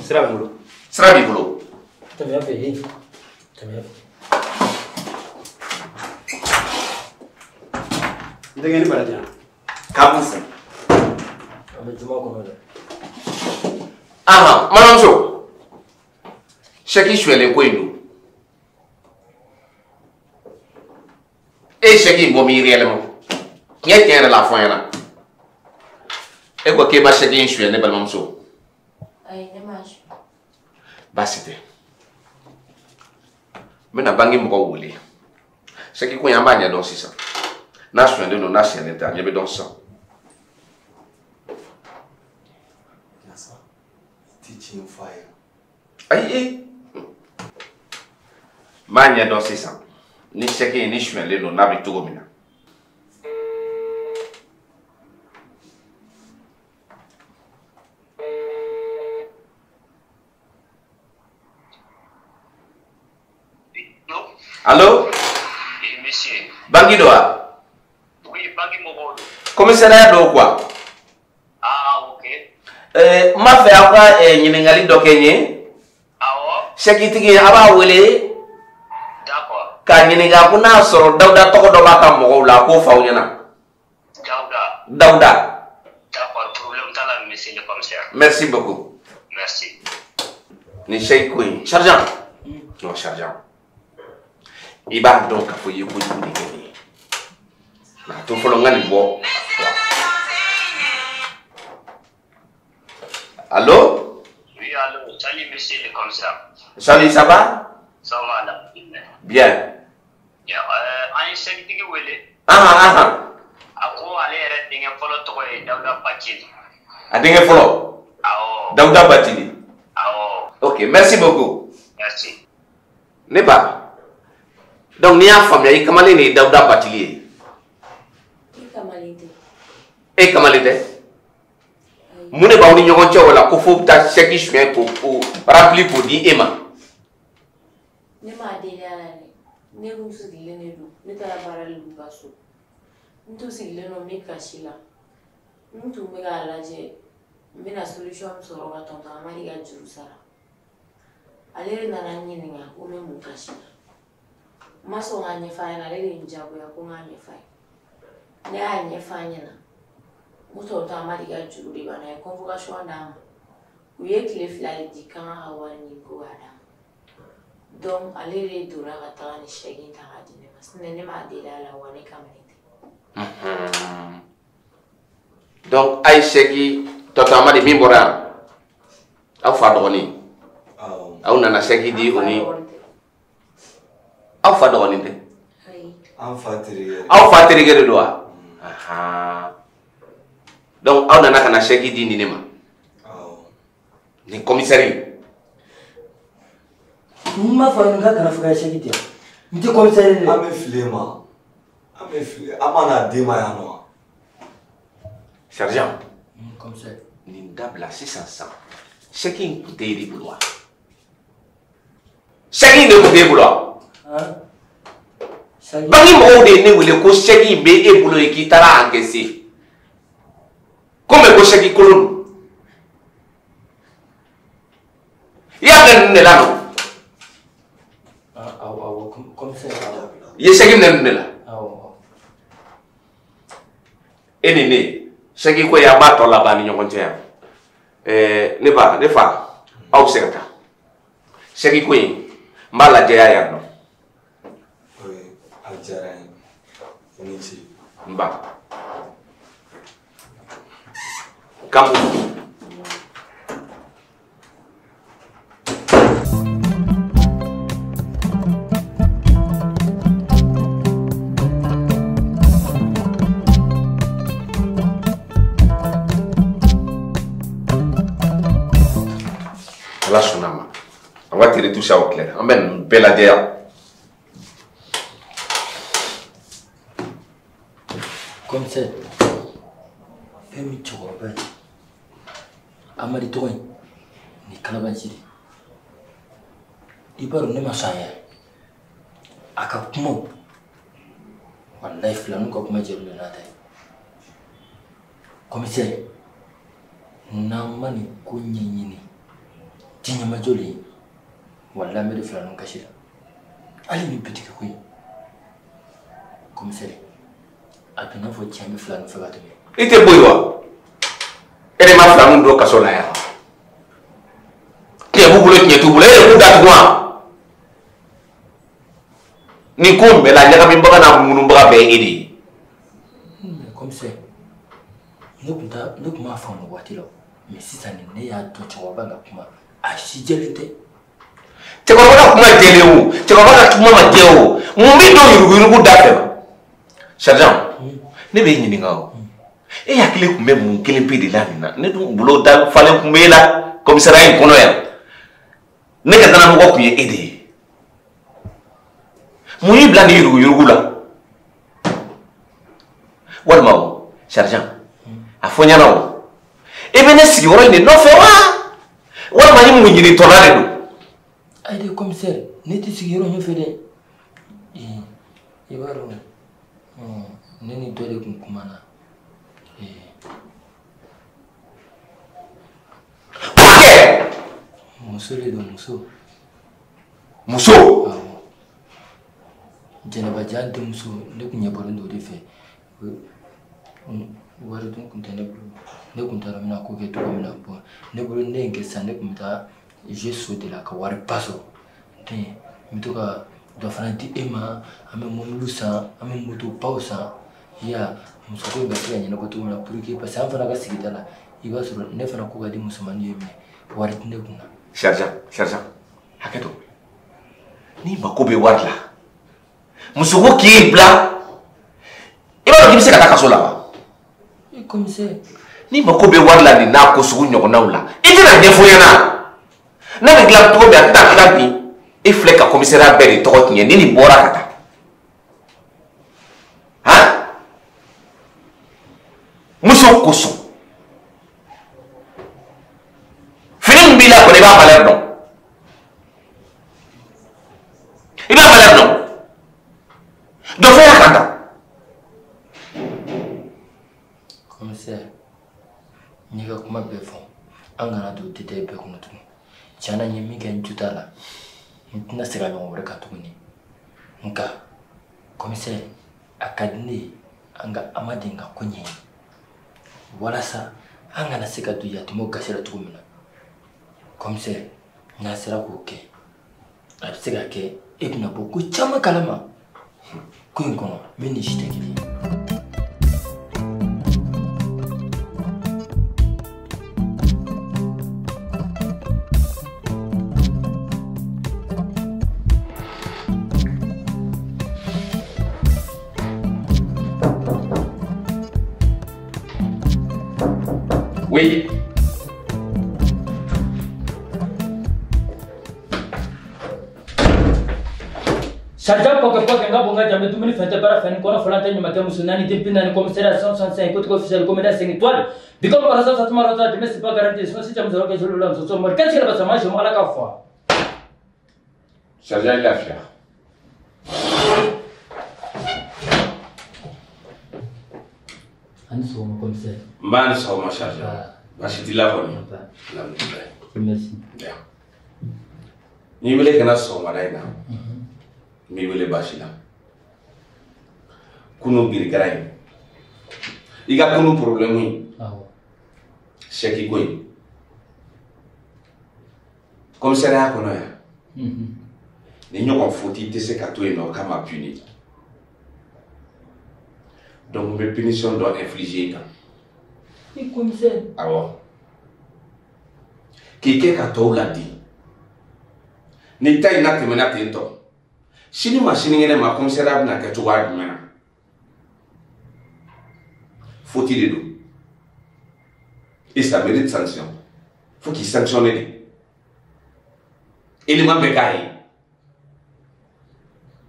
Sira bɛ n bolo. Sira b'i bolo. Tɛmɛ fɛ yen. Tɛmɛ fɛ. N denkɛ ni baraji. K'a b'u fo. An bɛ juma kɔnɔ dɛ. Ahan, balimamuso. Sɛki suyɛlen ko in don. E ye sɛki in bɔ min réellement? Tiɲɛ tiɲɛ yɛrɛ la a fɔ n ɲɛna. E ko k'e ma sɛki in suyɛ ne balimamuso. Ayi, ne m'a suyɛ. Baasi tɛ. N bɛna banki mɔgɔw wele. Sɛki ko in an b'a ɲɛdɔn sisan. N'a suyɛlen don n'a suyɛlen tɛ a ɲɛ bɛ dɔn sisan. Yasa, i tɛ tiɲɛ fɔ a ye. Ayi, n b'a ɲɛdɔn sisan. Ni sɛki in ni suyɛlen don n'a bɛ cogo min na. Allô? Oui, monsieur. Banki don wa? Oui, banki mɔgɔw don. Commissariat don quoi? Ah, ok. N b'a fɛ aw ka ɲininkali dɔ kɛ n ye. Awɔ. Sɛkitigi a b'a wele. D'accord. K'a ɲininka ko n'a sɔrɔ Dawuda tɔgɔ dɔ b'a ka mɔgɔw la, a k'o f'aw ɲɛna. Dawuda. Dawuda. D'accord, problème t'a la, monsieur le commissaire. Merci beaucoup. Merci. Nin sɛki ko in, sergent. Non, sergent. I b'a dɔn k'a fɔ i ye kojugu de kɛ nin ye. Nka a to fɔlɔ n ka nin bɔ. Allô? Oui, allô. Salut, monsieur le commissaire. Salut, ça va? Ça va, alhamdulillah. Bien. Bien. An ye sɛgitigi wele. Ahan, ahan. A ko ale yɛrɛ denkɛ fɔlɔ tɔgɔ ye Dawuda Bacili. A denkɛ fɔlɔ? Awɔ. Dawuda Bacili. Awɔ. Ok, merci beaucoup. Merci. Ne ba. Donc n'i y'a faamuya, i kamalen de ye Dawuda Bacili ye. I kamalen tɛ. E kamalen tɛ? Mun de b'aw ni ɲɔgɔn cɛ o la ko fo bɛ taa sɛki suɲɛ k'o rempli k'o di e ma? Ne m'a deli a la dɛ. Ne kun sigilen de don. Ne taara baara de ka so. N tun sigilen don, n bɛ kasi la. N tun bɛ k'a lajɛ n bɛna solution min sɔrɔ ka tonton Amadi ka juru sara. Ale de nana n ɲininka ko n bɛ mun kasi la. N ma sɔn k'a ɲɛf'a ɲɛna, ale de ye n diyagoya ko n k'a ɲɛf'a ye. Ne y'a ɲɛf'a ɲɛna. N ko tonton Amadi ka juru de b'an na, a ye convocation d'an ma. U ye tile 2 de di k'an ka wari ɲini ko k'a d'a ma. Donc ale de donna ka taga ni chèque in ta k'a di ne ma. Sinon ne m'a deli a la wa ne kamalen tɛ. Donc a ye chèque tonton Amadi min bɔra yan, aw fa dɔgɔnin. Aw nana chèque di o ni aw fa dɔgɔnin tɛ? An fa terikɛ. Aw fa terikɛ de don wa? Donc aw nana ka na chèque di nin de ma. Nin commissaire. N m'a fɔ n ka kana fɔ ka chèque di yan. N tɛ commissaire de. An bɛ fili e ma. An bɛ fili. An ma n'a den ma yan nɔ. Sergent. Commissaire. Nin dabila sisan sisan. Chèque in tun tɛ e de bolo wa? Chèque in de tun t'e bolo wa? Banque mɔgɔw de ye ne wele ko chèque in bɛ e bolo yen k'i taara encaisser. Komi ko chèque kolon don. I y'a minɛ ninnu de la nɔ? Awɔ, commissaire. I ye chèque minɛ ninnu de la? Awɔ. E ni ne, chèque ko in an b'a tɔ laban ni ɲɔgɔn cɛ yan. Ne ba, ne fa, aw bɛ se ka taa. Chèque ko in, n b'a lajɛya yan nɔ. A diyara n ye. I ni ce. N ba. Kamu. Ala sɔnna a ma. An va tirer tout ça au clair. An bɛ ninnu bɛɛ lajɛ yan. Commissaire, fɛn min cɛkɔrɔba ye Amadi tɔgɔ in ni kalabanci de. I b'a dɔn ne ma sɔn a yɛrɛ. A ka kumaw, walayi filaninw ka kuma jɛlen don n'a ta ye. Commissaire, n'an ma nin ko ɲɛɲini diɲɛmajɔ de ye, walayi an bɛ don filaninw kasi la. Hali ni bitigi ko in, commissaire, a bɛ n'a fɔ tiɲɛ bɛ filaninw fɛ ka tɛmɛ. I tɛ bɔ yen wa? E de ma filaninw don kaso la yan. Tiɲɛ b'u bolo, tiɲɛ t'u bolo, e de b'u datugu wa? Nin ko in bɛɛ la ɲagamibaga n'a munubaga bɛɛ ye e de ye. Mais commissaire, ne tun m'a faamu o waati la, mais sisan ne y'a dɔn cɛkɔrɔba ka kuma a si jɛlen tɛ. Cɛkɔrɔba ka kuma jɛlen o, cɛkɔrɔba ka kuma ma jɛ o, mun bɛ don yuruguyurugu da fɛ? Sergent, ne b'e ɲininka o. E hakili tun bɛ mun kelen pe de la nin na? Ne dun bolo da falen tun bɛ e la commissariat in kɔnɔ yan. Ne ka danamɔgɔ tun ye e de ye. Mun y'i bila nin yuruguyurugu la? Walima o, sergent, a fɔ n ɲɛna o. E bɛ ne sigiyɔrɔ in de nɔfɛ wa? Walima ni mun ɲinitɔla de don? Ayi dɛ commissaire, ne tɛ sigiyɔrɔ in fɛ dɛ. I b'a dɔn, ne ni dɔ de tun kumana. Muso de don, muso. Muso? Awɔ. Jɛnɛba Jan denmuso ne kun ɲɛbɔlen don o de fɛ. Wari dun kun tɛ ne bolo. Ne kun t'a dɔn n bɛna ko kɛ cogo min na. Bon, ne bolo ne ye n kɛ sisan ne kun bɛ taa jeu so de la ka wari ba sɔrɔ. Den n bɛ to ka dɔ fana di e ma, an bɛ mobili san, an bɛ moto baw san. Ya muso ko in bɛ se ka ɲɛnabɔ cogo min na pour que parce que an fana ka sigida la i b'a sɔrɔ ne fana ko ka di musomanin ye mais wari tɛ ne kun na. Sergent, hakɛ to. N'i mako bɛ wari la, muso ko k'e bila, i b'a dɔn k'i bɛ se ka taa kaso la wa? Commissaire. N'i mako bɛ wari la nin n'a ko sugu ɲɔgɔnnaw la, i tɛna ɲɛfɔ ɲɛna. N'a bɛ dilan cogo min a tɛna dilan bi. E filɛ ka commissariat bɛɛ de tɔgɔ tiɲɛ ni nin bɔra ka taa. Han? Muso kosɔn. Fini min b'i la kɔni i b'a valeur dɔn. I b'a valeur dɔn. Dɔ fɔ y'a kan tan. Commissaire, n y'i ka kuma bɛɛ fɔ. An kana don détail bɛɛ kɔnɔ tugun. Tiɲɛ na n ye min kɛ n jo t'a la. N tɛna segin a ɲɔgɔn wɛrɛ kan tuguni. Nka commissaire, a ka di ne ye an ka Amaden ka ko ɲɛɲini. Walasa an kana se ka don yatimɛw gasi la cogo min na. Commissaire, n'a sera k'o kɛ, a bɛ se ka kɛ e bɛna bɔ ko caman kalama ko in kɔnɔ min ni si tɛ kelen ye. Oui. Sergent Poke Poke nga bonga jambe dumuni fɛn tɛ baara fɛn ni kɔnɔ fɔlɔ tɛ ɲuman tɛ muso naani den bi naani commissariat 165 kotigi officiel commandant 5 étoiles bikɔn rasa satuma rasa dɛmɛ c'est pas garanti sinon si jamu sɔrɔ kɛ joli la muso so mɔri kɛsi la sama jɛmu ala ka fɔ. Sergent i lafiya. Ani sɔgɔma commissaire. N b'a ni sɔgɔma sergent. Baasi t'i la kɔni. Alhamdulilayi. Merci. N'i wele ka na sɔgɔmada in na. N b'i wele baasi la. Kunu birikara in. I ka kunu problème in. Awɔ. Chèque ko in. Commissariat kɔnɔ yan. Ni ɲɔgɔn faute tɛ se ka to yen nɔ k'a ma puni. Donc n bɛ punition dɔ infliger i kan. I commissaire. Awɔ. K'i kɛ ka tɔw ladi. Ni ta in na tɛmɛna ten tɔ. Sini ma sinikɛnɛ ma commissariat bɛna kɛ cogoya jumɛn na? Faute de don. Et ça mérite sanction. Faut qu'il sanctionne de. Élément bɛɛ k'a ye.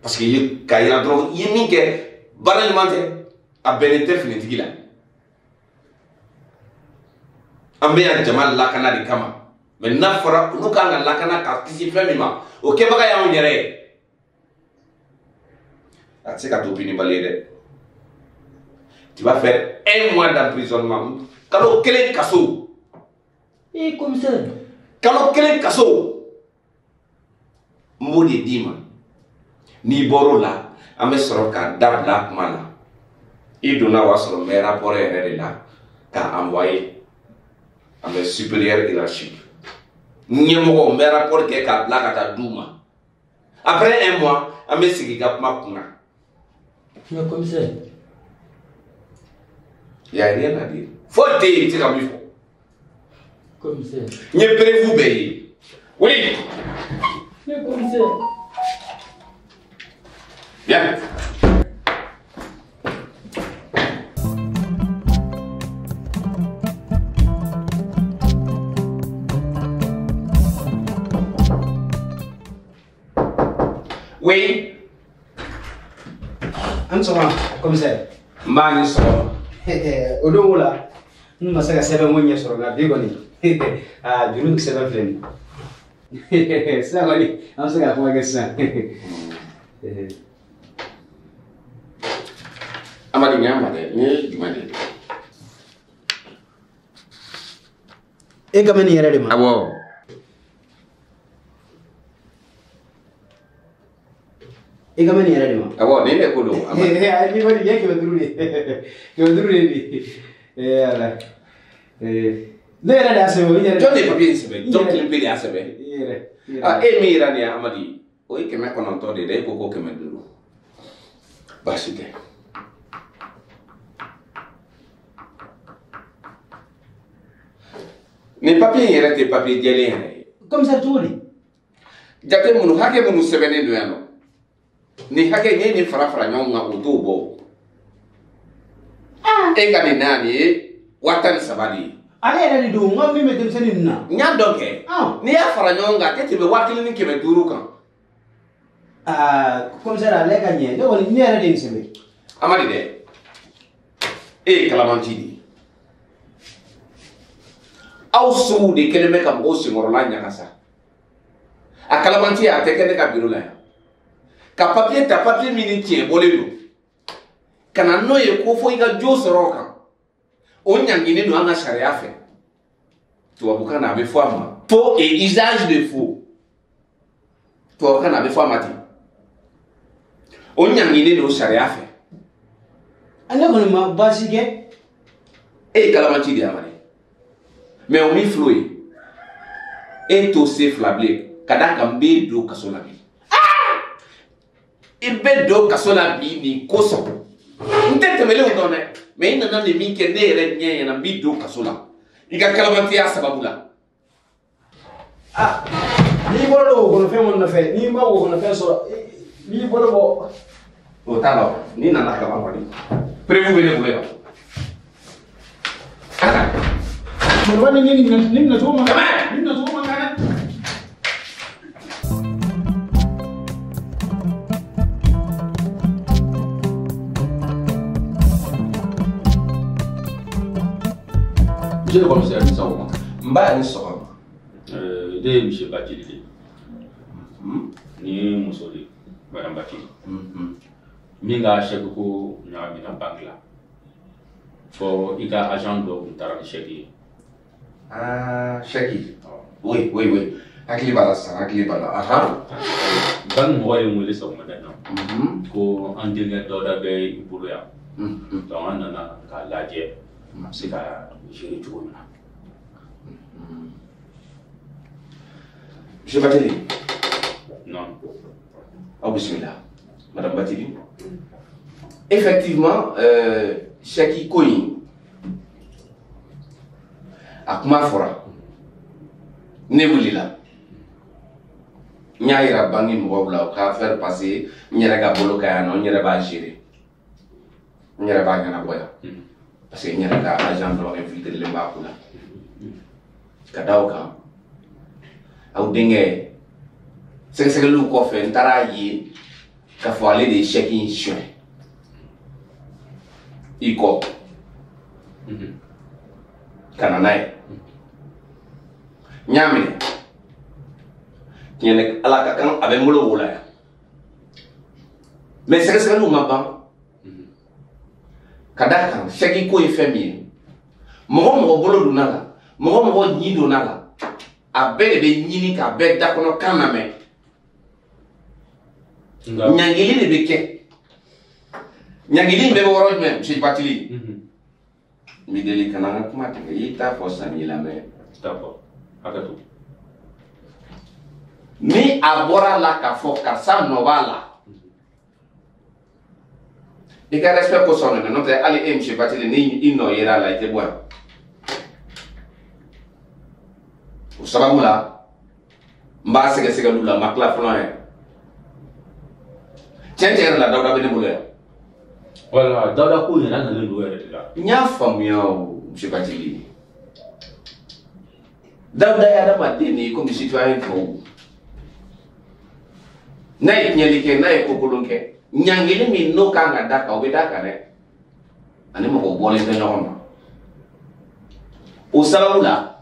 Parce que k'a yira dɔrɔn i ye min kɛ baara ɲuman tɛ, a bɛnnen tɛ finitigi la. An bɛ yan jama lakana de kama. Mais n'a fɔra olu kan ka lakana ka kisi fɛn min ma, o kɛbaga y'anw yɛrɛ ye. A tɛ se ka to punibali ye dɛ. Tu vas faire un mois d'emprisonnement. Kalo kelen kaso. Eh commissaire. Kalo kelen kaso. N b'o de d'i ma. N'i bɔr'o la, an bɛ sɔrɔ ka dabila kuma la. I donna o y'a sɔrɔ n bɛ rapport yɛrɛ de la k'a envoyer à mes supérieurs hiérarchiques. Ɲɛmɔgɔ n bɛ rapport kɛ k'a bila ka taa d'u ma. Après un mois, an bɛ sigi ka kuma kunna. Mais commissaire. Il n'y a rien à dire. Faut te yen, i tɛ se ka min fɔ. Commissaire. N ye preuve bɛɛ ye. Oui. Mais commissaire. Viens. Oui. An sɔgɔma commissaire. N b'a ni sɔgɔma. O don o la n ma se ka sɛbɛnko ɲɛ sɔrɔ nka bi kɔni aa juru sɛbɛn filɛ nin ye sisan kɔni an bɛ se ka kuma kɛ sisan. Amadu ɲa ma dɛ, nin ye jumɛn de ye? E ka bɛ nin yɛrɛ de ma? Awɔ. I ka mɛn nin yɛrɛ de ma. Awɔ, nin de ko don. Ni kɔni ye 500 de ye. 500 de ye. Ee Ala. Ne yɛrɛ de y'a sɛbɛn, i yɛrɛ. Jɔn de ye papiye in sɛbɛn? Jɔn kelen pe de y'a sɛbɛn? I yɛrɛ. Ah, e min yira nin ye Amadi, o ye 900 de ye dɛ, e ko ko 500. Baasi tɛ. Nin papiye in yɛrɛ tɛ papiye jɛlen yɛrɛ ye. Commissaire cogo di? Jate minnu, hakɛ minnu sɛbɛnnen don yan nɔ. Nin hakɛ n'i ye nin fara fara ɲɔgɔn kan, o t'o bɔ. E ka nin na nin ye 13,000 de ye. Ale yɛrɛ de don, n ka min bɛ denmisɛnnin ninnu na. N y'a dɔn kɛ. N'i y'a fara ɲɔgɔn kan, a tɛ tɛmɛ 1500 kan. Aa, commissaire ale ka ɲɛ, ne kɔni ne yɛrɛ de ye nin sɛbɛn. Amadi dɛ, e ye kalabanci de ye. Aw sow de kɛlen bɛ ka mɔgɔw senkɔrɔla ɲagasa. A kalabanci a tɛ kɛ ne ka biro la yan. Ka papiye ta, papiye min ni tiɲɛ bɔlen don, ka na n'o ye ko fo i ka jo sɔrɔ o kan, o ɲanginen don an ka sariya fɛ. Tubabukan na a bɛ fɔ a ma faux et usage de faux. Tubabukan na a bɛ fɔ a ma ten. O ɲanginen don sariya fɛ. Ne kɔni ma baasi kɛ. E ye kalabanci de ye Amadi. Mais o min filɛ o ye, e t'o se fila bilen, ka d'a kan n b'e don kaso la bi. I bɛ don kaso la bi nin kosɔn. N tɛ tɛmɛlenw dɔn dɛ, mais i nana nin min kɛ ne yɛrɛ ɲɛ ɲɛna, n b'i don kaso la. I ka kalabantiya sababu la. Ah, n'i bɔra don wo kɔnɔfɛn mun nɔfɛ, n'i ma wo kɔnɔfɛn sɔrɔ, n'i bolo bɔ. O t'a la, n'i nana kaban kɔni, preuve bɛ ne bolo yan. Moriba ni nin minɛ cogo man kan. Nin minɛ cogo man kan dɛ. Monsieur le commissaire, ni sɔgɔma. N ba ni sɔgɔma. Ne ye monsieur Batili de ye. Ni ye muso de ye, madame Batili. Min ka chèque ko ɲagamina banque la. Fɔ i ka agent dɔ tun taara ni chèque ye. Ah, chèque. Oui, oui, oui. Hakili b'a la sisan, hakili b'a la. Ahan. Banque mɔgɔ ye n wele sɔgɔmada in na. Ko an denkɛ Dawuda bɛ i bolo yan. Donc an nana k'a lajɛ a bɛ se ka gérer cogo min na. Monsieur Batili. Non. Aw bisimila. Madame Batili. Effectivement, chèque ko in, a kuma fɔra, ne wulila, n y'a yira banque mɔgɔw la u ka faire passer n yɛrɛ ka bolo kan yan nɔ, n yɛrɛ b'a gérer, n yɛrɛ b'a ɲɛnabɔ yan, parce que n yɛrɛ ka agent dɔ infiltré b'a ko la. Ka da o kan, aw denkɛ sɛgɛsɛgɛliw kɔfɛ n taara ye k'a fɔ ale de ye chèque in suɲɛ i kɔ ka na n'a ye. N y'a minɛ, tiɲɛ Ala ka kan a bɛ n bolo wo la yan, mais sɛgɛsɛgɛliw ma ban. Ka d'a kan chèque ko ye fɛn min ye, mɔgɔ mɔgɔ bolo donna la, mɔgɔ mɔgɔ ɲi donna la, a bɛɛ de bɛ ɲini k'a bɛɛ dakɔnɔ kan lamɛn. Ɲangili de bɛ kɛ. Ɲangili in bɛ bɔ yɔrɔ jumɛn, monsieur Batili? N b'i deli kana n ka kuma tigɛ, i t'a fɔ sisan n'i lamɛn. D'accord, hakɛ to. Ni a bɔra la k'a fɔ karisa nɔ b'a la, i ka respect kosɔn dɛ, n'o tɛ hali e monsieur Batili ni i nɔ yera a la i tɛ bɔ yan. O sababu la, n b'a sɛgɛsɛgɛliw la, n ma tila fɔlɔ yɛrɛ. Tiɲɛ tiɲɛ yɛrɛ la, Dawuda bɛ ne bolo yan. Voilà, Dawuda ko yɛrɛ nalen don yɛrɛ de la. N y'a faamuya o, monsieur Batili. Dawuda ye adamaden de ye komi citoyen tɔw. N'a ye tiɲɛli kɛ, n'a ye kokolon kɛ, ɲangili min n'o kan ka d'a kan, o bɛ d'a kan dɛ. Ani mɔgɔ bɔlen tɛ ɲɔgɔn ma. O sababu la,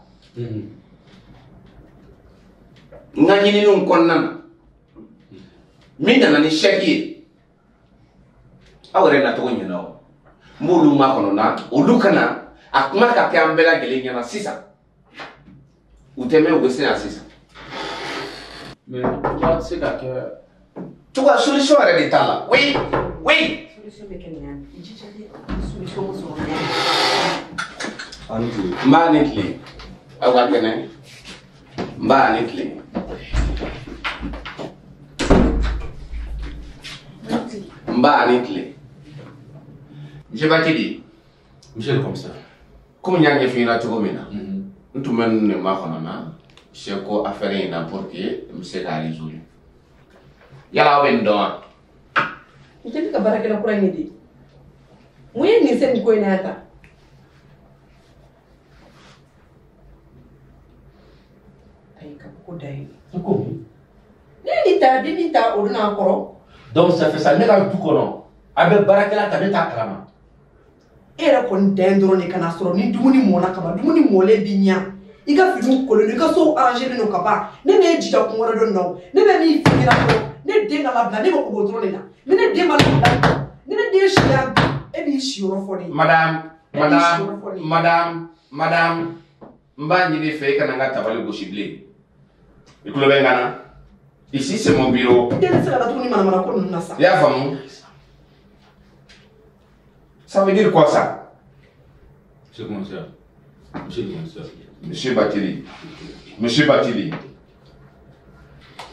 n ka ɲininiw kɔnɔna na, min nana ni chèque ye, aw yɛrɛ nacogo ɲɛna o, n b'olu makɔnɔ na, olu kana a kuma ka kɛ an bɛɛ lajɛlen ɲɛna sisan. U tɛ mɛn, u bɛ se yan sisan. Mais kuma tɛ se ka kɛ Cogoya solution yɛrɛ de t'a la. Oui, oui. Solution bɛ kɛ nin ya. I jija dɛ. Solution ko sɔrɔ. Ani tile. N b'a ni tile. Aw ka kɛnɛ. N b'a ni tile. N b'a ni tile. Monsieur Bathily. Monsieur le commissaire. Komi n y'a ɲɛf'i ɲɛna cogo min na. N tun bɛ ninnu de makɔnɔ na chèque ko affaire in na pour que n bɛ se k'a résoudre. Yala aw bɛ nin dɔn wa? N tɛ ne ka baarakɛla kura in ye de. Mun ye nin se nin ko in na yan tan? Ayi ka ko da ye. N ko mun? Ne ye nin ta den min ta o donna an kɔrɔ. Donc ça fait ça ne ka du kɔnɔ a bɛ baarakɛla ta ne t'a kalama. E yɛrɛ kɔni dan ye dɔrɔn de ka n'a sɔrɔ ni dumuni mɔna ka ban dumuni mɔlen b'i ɲɛ i ka finiw kolen don i ka so arrangé don ka ban ne m'e jija kun wɛrɛ dɔn na o ne bɛ min f'i ɲɛna dɔrɔn ne den ka labila ne mako b'o dɔrɔn de la ni ne den ma labila ni ne den si y'a bi e b'i siyɔrɔ fɔ ne ye. Madame, madame, madame, madame, n b'a ɲini i fɛ i kana n ka tabali gosi bilen. I tulo bɛ n kan na? Ici c'est mon bureau. Den tɛ se ka datugu ni manamana ko ninnu na sa. I y'a faamu? Ça veut dire quoi ça? Monsieur le commissaire. Monsieur le commissaire. Monsieur Bathily. Monsieur Bathily.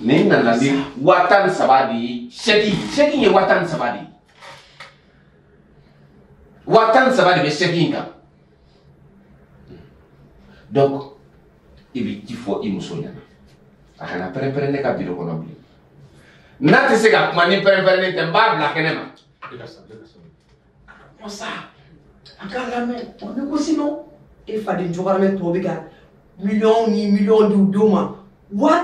Ni nana ni 13 de ye chèque chèque in ye 13 de ye. 13 de bɛ chèque in kan. Donc i bɛ ci fɔ i muso ɲɛna. A kana pɛrɛn-pɛrɛn ne ka bureau kɔnɔ bilen. N'a tɛ se ka kuma ni pɛrɛn-pɛrɛnnen tɛ n b'a bila kɛnɛ ma. E ka sabali, e ka sabali. Masa, a k'a lamɛn o négocie non e faden jɔgɔramɛ tɔw bɛ ka miliyɔn ni miliyɔn di u denw ma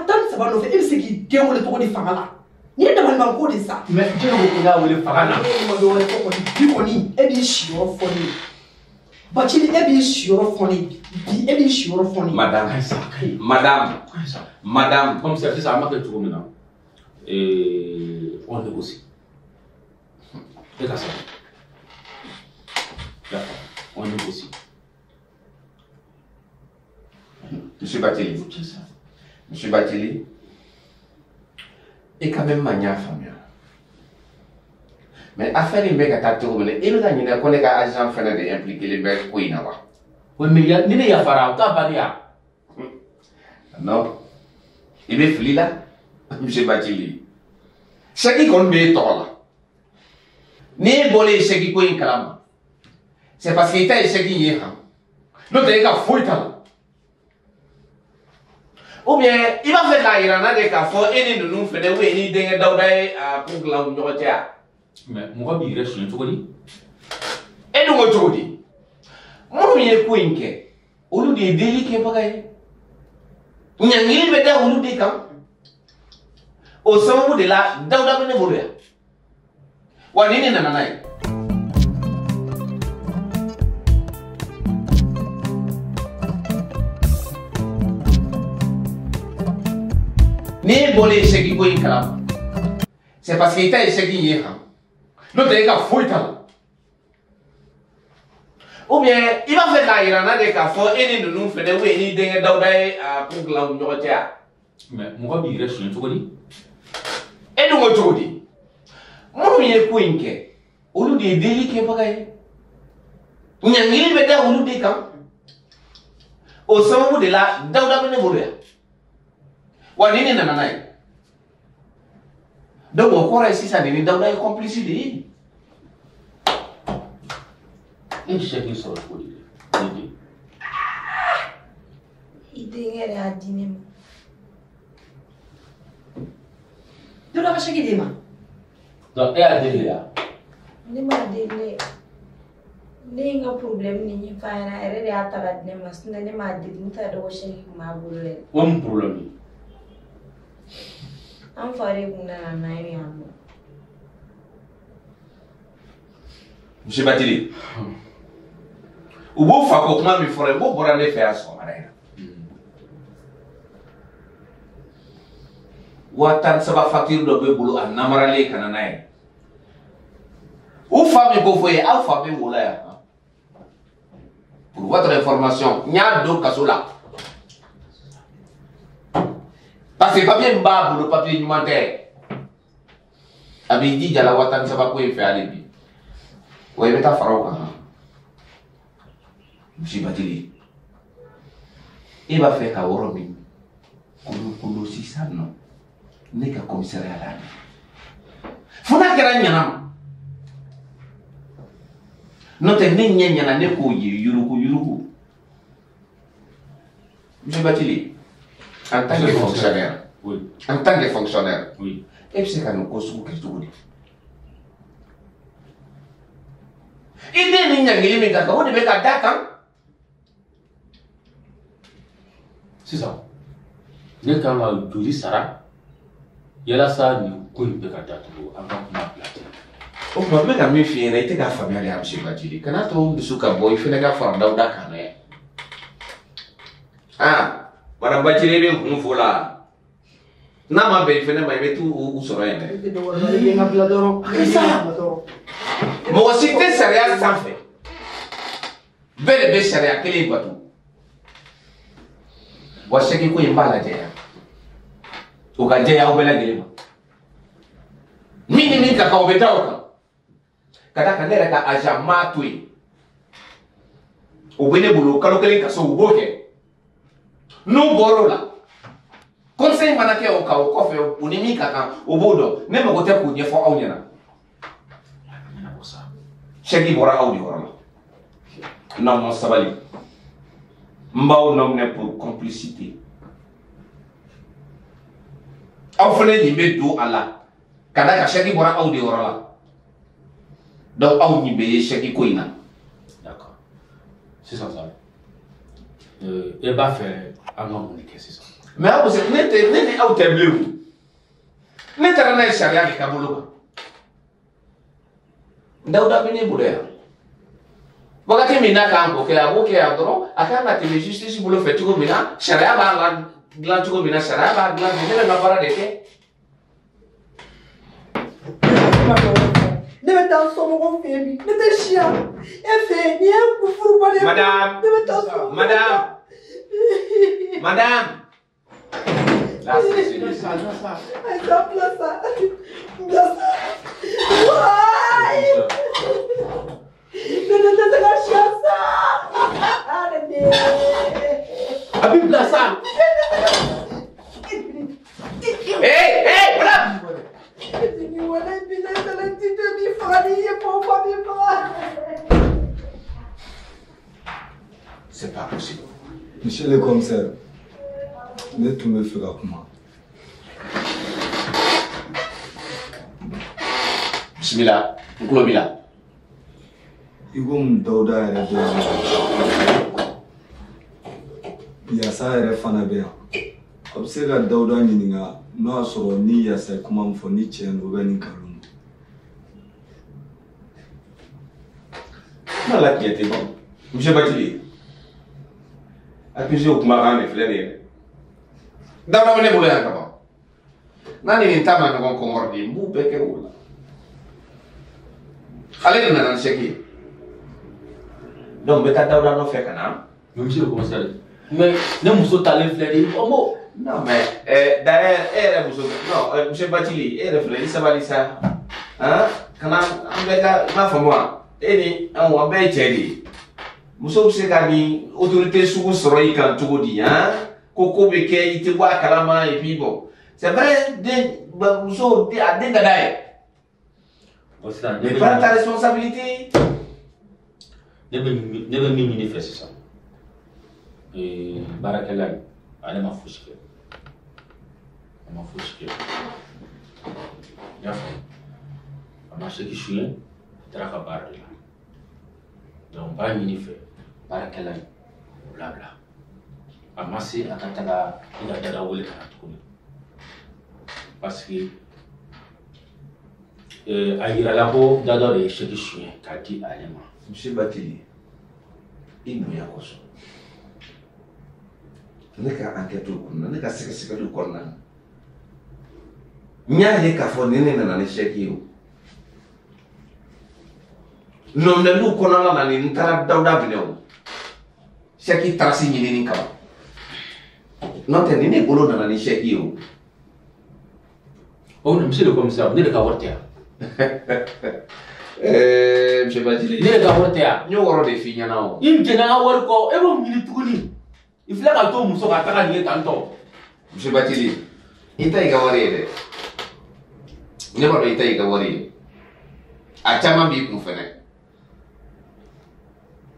13 nɔfɛ e bɛ se k'i den wele cogo di fanga la nin ye dabalibanko de sa. Mais jɔn ko k'i k'a wele fanga la. E ma dɔ wɛrɛ fɔ kɔni bi kɔni e b'i siyɔrɔ fɔ ne ye Bathily e b'i siyɔrɔ fɔ ne ye bi e b'i siyɔrɔ fɔ ne ye. Madame, madame, madame. Commissaire sisan an b'a kɛ cogo min na on négocie. E ka sabali. D'accord, on négocie. Monsieur Bathily. Monsieur Bathily, e quand même ma ɲa faamuya. Mais affaire in bɛ ka taa cogo min na e bɛ ka ɲinɛ ko ne ka agent fɛnɛ de impliqué bɛ ko in na wa? Oui, mais ni ne yafara o t'a banni ya. Non, i bɛ fili la, Monsieur Bathily. Chèque kɔni bɛ e tɔgɔ la. N'e bɔlen chèque ko in kalama, c'est parce que i ta ye chèque in ye han. N'o tɛ e ka foyi t'a la. Ou bien i b'a fɛ k'a yira n na de k'a fɔ e ni ninnu fɛnɛ ou bien n'i denkɛ Dawuda ye a ko dilan u ni ɲɔgɔn cɛ wa? Mais mɔgɔ b'i yɛrɛ suɲɛ cogo di? E dun ko cogo di? Minnu ye ko in kɛ, olu de ye deli kɛbaga ye. Ɲangili bɛ da olu de kan. O sababu de la Dawuda bɛ ne bolo yan. Wa ni ne nana n'a ye. N'e bɔlen chèque ko in kalama, c'est parce que i ta ye chèque in ye han. N'o tɛ e ka foyi t'a la. Ou bien i b'a fɛ k'a yira n na de k'a fɔ e ni ninnu fɛnɛ ou bien n'i denkɛ Dawuda ye a ko dilan u ni ɲɔgɔn cɛ wa? Mais mɔgɔ b'i yɛrɛ suɲɛ cogo di? E dun ko cogo di? Minnu ye ko in kɛ, olu de ye deli kɛbaga ye. Ɲangili bɛ da olu de kan. O sababu de la Dawuda bɛ ne bolo yan. Wa ni ne nana n'a ye. Donc o kɔrɔ ye sisan de ni Dawuda ye complice de ye. E ye chèque in sɔrɔ cogo di dɛ? Ne den. I denkɛ de y'a di ne ma. Dawuda ka chèque d'e ma. Donc e y'a deli de wa? Ne m'a deli dɛ. Ne ye n ka problème de ɲɛfɔ a ɲɛna a yɛrɛ de y'a ta ka di ne ma sinon ne m'a deli ne t'a dɔn ko chèque kun b'a bolo yɛrɛ. O ye mun problème ye? An fa de kun nana n'a ye yan nɔ. Monsieur Bathily, u b'o fa ko kuma min fɔra i b'o bɔra ne fɛ yan sɔgɔmada in na. 13 facture dɔ b'e bolo a namaralen ka na n'a ye. U fa min ko fɔ ye aw fa bɛ wo la yan. Pour votre information, n y'a don kaso la. Parce que papier min b'a bolo papier ɲuman tɛ. A b'i jija la 13 ko in fɛ hali bi. Wa i bɛ taa fara o kan. Monsieur Bathily, e b'a fɛ ka yɔrɔ min kolokolo sisan nɔ, ne ka commissariat la de. Fo n'a kɛra ɲɛna ma. N'o tɛ ne ɲɛ ɲɛna ne k'o ye yuruku yuruku. Monsieur Bathily, en tant que fonctionnaire, oui. En tant que fonctionnaire, oui. E bɛ se ka nin ko sugu kɛ cogo di? I den ni ɲangili min ka kan, o de bɛ ka d'a kan. Sisan, ne kan ka joli sara yalasa nin ko in bɛ ka datugu an ka kuma bila ten. O tuma n bɛ ka min f'i ɲɛna i tɛ k'a faamuya de, monsieur Bathily. Kana to n dusu ka bɔ i fana ka fara Dawuda kan dɛ. Ah, madame Bathily bɛ n kun fo la. N'a ma bɛn i fana ma i bɛ t'u sɔrɔ yen dɛ. Mɔgɔ si tɛ sariya sanfɛ. Bɛɛ de bɛ sariya kelen bato. Wa sɛki ko in b'a lajɛya. O ka jɛya aw bɛɛ lajɛlen ma. Min ni min ka kan o bɛ da o kan. Ka d'a kan ne yɛrɛ ka agent m'a to yen. O bɛ ne bolo kalo kelen kaso u b'o kɛ. N'u bɔr'o la, conseil mana kɛ o kan o kɔfɛ u ni min ka kan o b'o dɔn. Ne mago tɛ k'o ɲɛfɔ aw ɲɛna. Sɛki bɔra aw de yɔrɔ la. N'aw ma sabali, n b'aw nɔminɛ pour complicité. Aw fana nin bɛ don a la ka d'a kan sɛki bɔra aw de yɔrɔ la. Donc aw nin bɛ ye sɛki ko in na. D'accord. Sisan sa, e b'a fɛ an ka mun de kɛ sisan? Mais aw bɛ se ne tɛ ne ni aw tɛ bilen o. Ne taara n'a ye sariya de ka bolo kan. Dawuda bɛ ne bolo yan. Wagati min n'a kan k'o kɛ a b'o kɛ yan dɔrɔn a kan ka tɛmɛ justice bolo fɛ cogo min na sariya b'a la dilan cogo min na sariya b'a dilan ten ne bɛ n ka baara de kɛ. Ne bɛ taa somɔgɔw fɛ yen bi ne tɛ si yan e fɛ yen nin ye furuba de ye. Madame, ne bɛ taa somɔgɔw fɛ. Madame, madame. Là, c'est celui-ci. Ayi sa bila sa bila sa. Wayi. Ne tɛ se ka si yan sa. Ne den. A b'i bila sa. Hey, hey, bila. C'est pas possible. Monsieur le commissaire, ne tun bɛ fɛ ka kuma. Bisimila, n tulo b'i la. I komi Dawuda yɛrɛ bɛ yan, Yasa yɛrɛ fana bɛ yan. A bɛ se ka Dawuda ɲininka n'o y'a sɔrɔ ni Yasa ye kuma min fɔ ni tiɲɛ don ou bien ni nkalon don. Kuma la tiɲɛ tɛ ban. Monsieur Bathily, accusé o kumakan de filɛ nin ye dɛ. Dawuda bɛ ne bolo yan ka ban. N'a ni nin ta ma ɲɔgɔn kɔngɔrɔ de n b'u bɛɛ kɛ o la. Ale de nana ni sɛki ye. Donc n bɛ taa Dawuda nɔfɛ ka na. Mais monsieur le commissaire, mais ne muso talen filɛ nin ye, ɔ Non mais d'ailleurs e yɛrɛ muso non monsieur Bathily e yɛrɛ filɛ i sabali sa. Han kana an bɛɛ ka i m'a faamu wa? E ni anw an bɛɛ ye cɛ de ye. Muso bɛ se ka nin autorité sugu sɔrɔ i kan cogo di han? Ko ko bɛ kɛ i tɛ bɔ a kalama et puis bon. C'est vrai den muso a den ka d'a ye. Bon sisan Mais prends ta responsabilité. Ne bɛ min ɲini fɛ sisan, baarakɛla in ale ma fosi kɛ. A ma fosi kɛ. I y'a faamu? A ma sɛki suɲɛ, a taara a ka baara de la. Donc n b'a ɲini fɛ baarakɛla in o labila. A ma se a ka taga i ka dada wele ka na tuguni. Parce que a yirala ko dada de ye sɛki suɲɛ k'a di ale ma. Monsieur Bathily, i bonya kosɔn. Ne ka enquête kɔnɔna ne ka sɛgɛsɛgɛliw kɔnɔna na n y'a ye k'a fɔ ni ne nana ni sɛki ye o. Nɔminɛliw kɔnɔna na nin n taara Dawuda minɛ o. Sɛki tarasi ɲinini kama. N'o tɛ ni ne bolo nana ni sɛki ye o. Oh, monsieur le commissaire, ne de ka wari tɛ yan. Monsieur Bathily. Ne yɛrɛ ka wari tɛ yan. N y'o yɔrɔ de f'i ɲɛna o. I jɛnna n ka wari kɔ, e b'o ɲini tuguni. I filɛ ka to muso ka taga nin ye tan tɔ. Monsieur Bathily, i ta y'i ka wari ye dɛ. Ne b'a dɔn i ta y'i ka wari ye. A caman b'i kun fɛnɛ.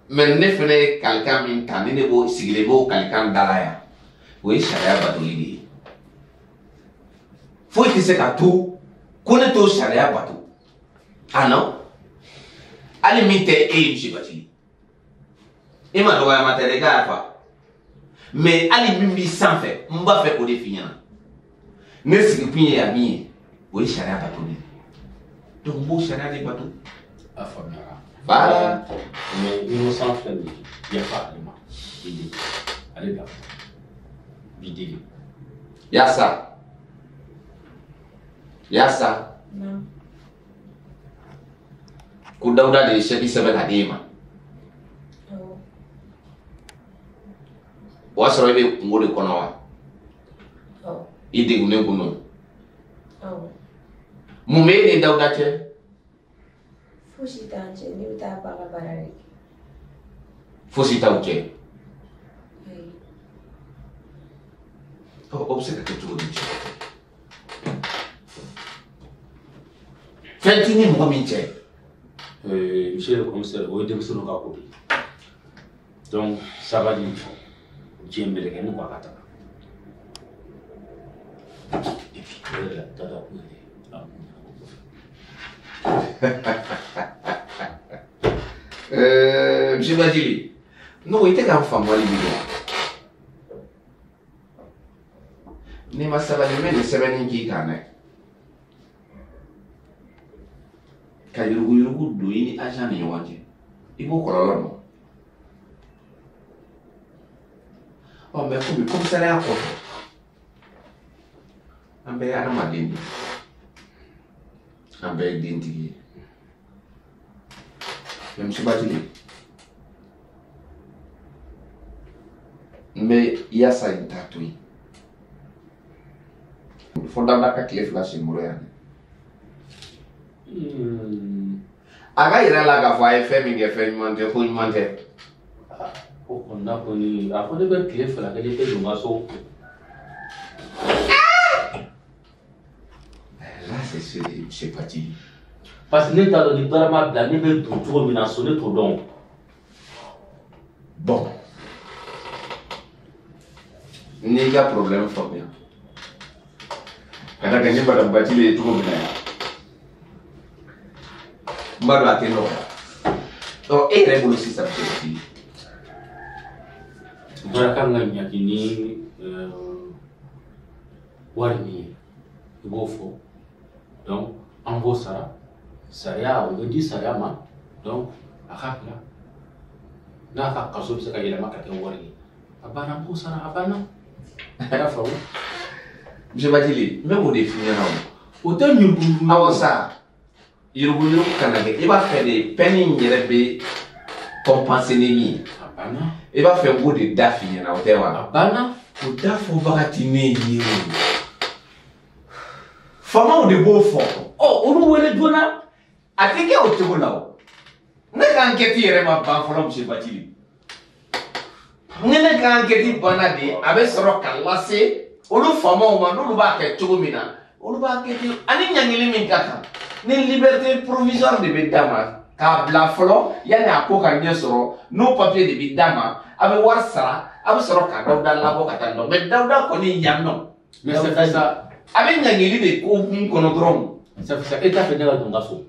Mais ne fɛnɛ ye kalikan min ta, ni ne b'o sigilen b'o kalikan da la yan, o ye sariya batoli de ye. Foyi tɛ se ka to ko ne t'o sariya bato. Ah non? Hali min tɛ e ye Monsieur Bathily. E ma dɔgɔyama tɛ dɛ, i ka yafa. Mais hali min b'i sanfɛ, n b'a fɛ k'o de f'i ɲɛna. Ne sigikun ye yan min ye, o ye sariya batoli ye. Donc n b'o sariya de bato. A faamuyara. Voilà. Mais innocent filɛ nin ye, yafa ale ma. I deli. Ale bila. B'i deli. Yasa. Yasa. Non. Ko Dawuda de ye chèque sɛbɛn ka d'e ma. Awɔ. O y'a sɔrɔ e bɛ kungo de kɔnɔ wa? Awɔ. I degunnen kun don. Awɔ. Mun bɛ e ni Dawuda cɛ? Fosi t'an cɛ, ne bɛ taa ba ka baara de kɛ. Fosi t'aw cɛ? Ayi. Ɔ, o bɛ se ka kɛ cogo di? Fɛn t'i ni mɔgɔ min cɛ. Monsieur le commissaire, o ye denmisɛnninw ka ko de ye. Donc sabali diɲɛ meleke ne ko a ka taga. Et puis o yɛrɛ la Dawuda ko yɛrɛ a kun ɲɛnabɔ kɔfɛ. Monsieur Bathily, non, i tɛ k'an faamu hali bi dɛ. N'i ma sabali n bɛ nin sɛbɛnni k'i kan dɛ. Ka yuruguyurugu don i ni agent ni ɲɔgɔn cɛ, i b'o kɔlɔlɔ dɔn. Ɔ mais komi commissariat kɔfɛ, an bɛɛ ye adamaden de ye, an bɛɛ ye dentigi ye. Mais Monsieur Bathily, n bɛ Yasa in ta to yen. Fo Dawuda ka tile 2 sen bolo yan. A ka yira la k'a fɔ a ye fɛn min kɛ fɛn ɲuman tɛ, ko ɲuman tɛ. O kɔni na kɔni, a ko ne bɛ tile 2 kɛ ne tɛ don n ka so. Là c'est sûr, Monsieur Bathily. Parce que ne t'a dɔn ni baara ma bila ne bɛ don cogo min na so, ne t'o dɔn. Bon. N'i ka problème faamuya. Ka d'a kan ni Madame Bathily ye cogo min na yan. N b'a dɔn a tɛ nɔgɔya. Ɔ e yɛrɛ bolo sisan Monsieur Bathily. Baara kan ka ɲangi ni wari min ye, i b'o fɔ. Donc an b'o sara. Sariya o bɛ di sariya ma. Donc a ka bila. N'a ka kaso bɛ se ka yɛlɛma ka kɛ wari ye. A banna, n b'o sara, a banna. A y'a faamu. Monsieur Bathily, n bɛ k'o de f'i ɲɛna o. O tɛ yuruguyurugu. Awɔ sa. Yuruguyurugu kana kɛ. I b'a fɛ de peine in yɛrɛ bɛ compenser ni min ye. A banna. I b'a fɛ n k'o de da f'i ɲɛna o tɛ wa? A banna. O da fɔbaga ti ne ye o. Faamaw de b'o fɔ. Ɔ olu wele joona. A tɛ kɛ o cogo la o. Ne ka enquête yɛrɛ ma ban fɔlɔ Monsieur Bathily. Ni ne ka enquête banna de, a bɛ sɔrɔ ka lase olu faamaw ma n'olu b'a kɛ cogo min na. Olu b'a kɛ ten ani ɲangili min ka kan. Ni liberté provisoire de bɛ d'a ma k'a bila fɔlɔ yanni a ko ka ɲɛ sɔrɔ, n'o papier de bɛ d'a ma, a bɛ wari sara, a bɛ sɔrɔ ka Dawuda labɔ ka taa nɔ. Mais Dawuda kɔni yan nɔ. Mais c'est fait ça. A bɛ ɲangili de ko kun kɔnɔ dɔrɔn. C'est fait ça. E t'a fɛ ne ka don n ka so.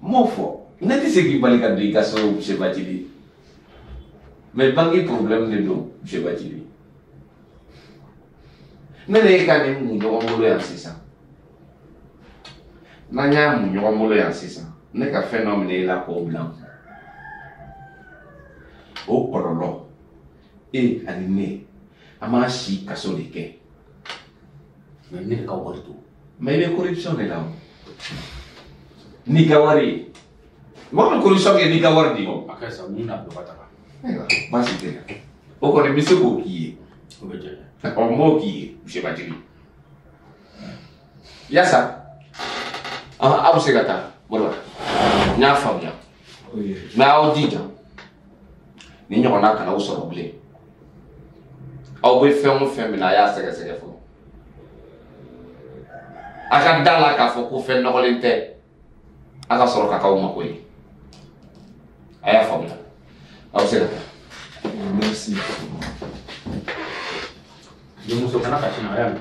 N m'o fɔ. Ne tɛ se k'i bali ka don i ka so Monsieur Bathily. Mais banque problème de don Monsieur Bathily. Ne de ye ka nin mun ɲɔgɔn bolo yan sisan. N'an y'a mun ɲɔgɔn bolo yan sisan, ne ka fɛn dɔ minɛ e la k'o bila n kun. O kɔlɔlɔ, e ani ne, an b'an si kaso de kɛ. Mais ne de ka wari don. Mais i bɛ corruption de la o. N'i ka wari ye. Mɔgɔ min corruption kɛ n'i ka wari di. A ka sa mun na bila ka taga. Ayiwa, baasi tɛ. O kɔni n bɛ se k'o k'i ye. O bɛ diya n ye. Ɔ n b'o k'i ye Monsieur Bathily. Yasa, aw bɛ se ka taa. Moriba n y'a faamuya. Mais aw jija ni ɲɔgɔnna kana aw sɔrɔ bilen. Aw bɛ fɛn o fɛn minɛ a y'a sɛgɛsɛgɛ fɔlɔ. A ka da la k'a fɔ ko fɛn nɔgɔlen tɛ a ka sɔrɔ ka k'aw mako ye. A y'a faamuya. Aw bɛ se ka taa. Merci. Denmuso kana kasi na a y'a mɛn.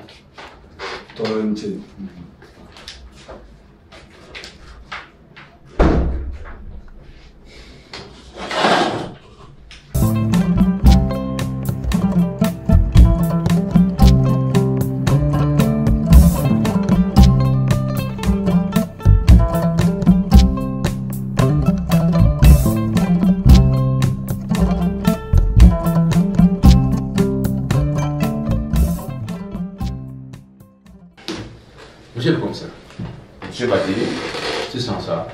Tɔɔrɔ ni ce. Monsieur le commissaire. Monsieur Bathily. Sisan sa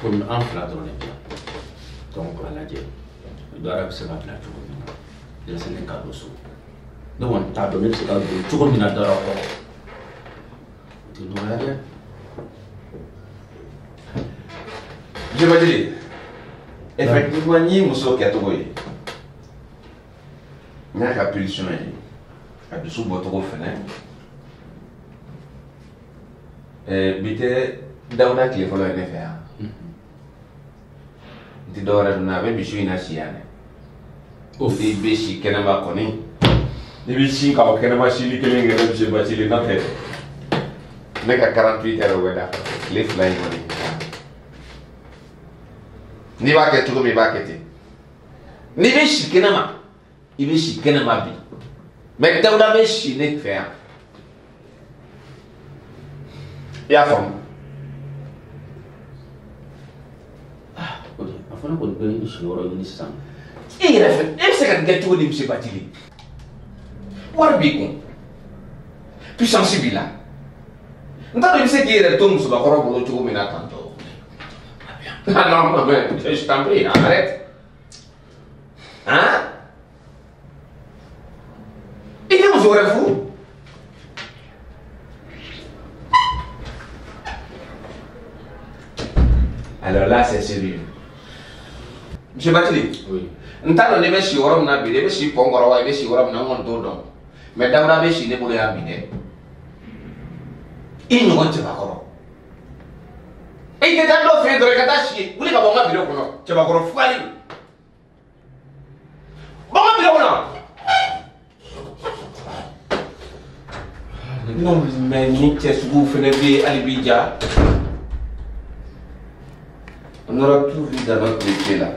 komi an fila dɔrɔn de bɛ yan donc a lajɛ baara bɛ se ka bila cogo min na denmisɛnnin ka don so ne kɔni t'a dɔn ne bɛ se ka don cogo min na dara kɔrɔ o tɛ nɔgɔya dɛ. Monsieur Bathily, effectivement n ye muso kɛcogo ye n y'a ka pulsion ye a dusu bɔcogo fɛnɛ. Bi tɛ Dawuda tile fɔlɔ ye ne fɛ yan. N tɛ dɔwɛrɛ dun a bɛ misi in na si yan dɛ. N'i bɛ si kɛnɛma kɔni n'i bɛ sin ka o kɛnɛma sili kelen kɛ ne Monsieur Bathily n'o tɛ ne ka 48 heures o bɛ dafa tile 2 in kɔni. N'i b'a kɛ cogo min i b'a kɛ ten. N'i bɛ si kɛnɛma i bɛ si kɛnɛma bi mais Dawuda bɛ si ne fɛ yan. I y'a faamu. A fana kɔni bɛ i sigiyɔrɔ ɲini sisan. E yɛrɛ fɛ e bɛ se ka nin kɛ cogo di Monsieur Bathily? Wari b'i kun, puissance b'i la. N t'a dɔn i bɛ se k'i yɛrɛ to musobakɔrɔ bolo cogo min na tantɔ. Ah non, mais je t'en prie, arrête. Hein? I tɛ muso wɛrɛ furu? Alors là, c'est sérieux. Monsieur Bathily, oui. N t'a dɔn ne bɛ si yɔrɔ min na bi, ne bɛ si pɔn kɔrɔ wa i bɛ si yɔrɔ min na n kɔni t'o dɔn. Mais Dawuda bɛ si ne bolo yan bi dɛ. I ɲɔgɔn cɛbakɔrɔ. I tɛ taa dɔ fɛ yen dɔrɔn i ka taa si yen, wuli ka bɔ n ka biro kɔnɔ. Cɛbakɔrɔ fugari. Bɔ n ka biro kɔnɔ. Non mais ni cɛ suguw fɛnɛ bɛ yen hali bi ja. On aura tout vu dans notre métier là.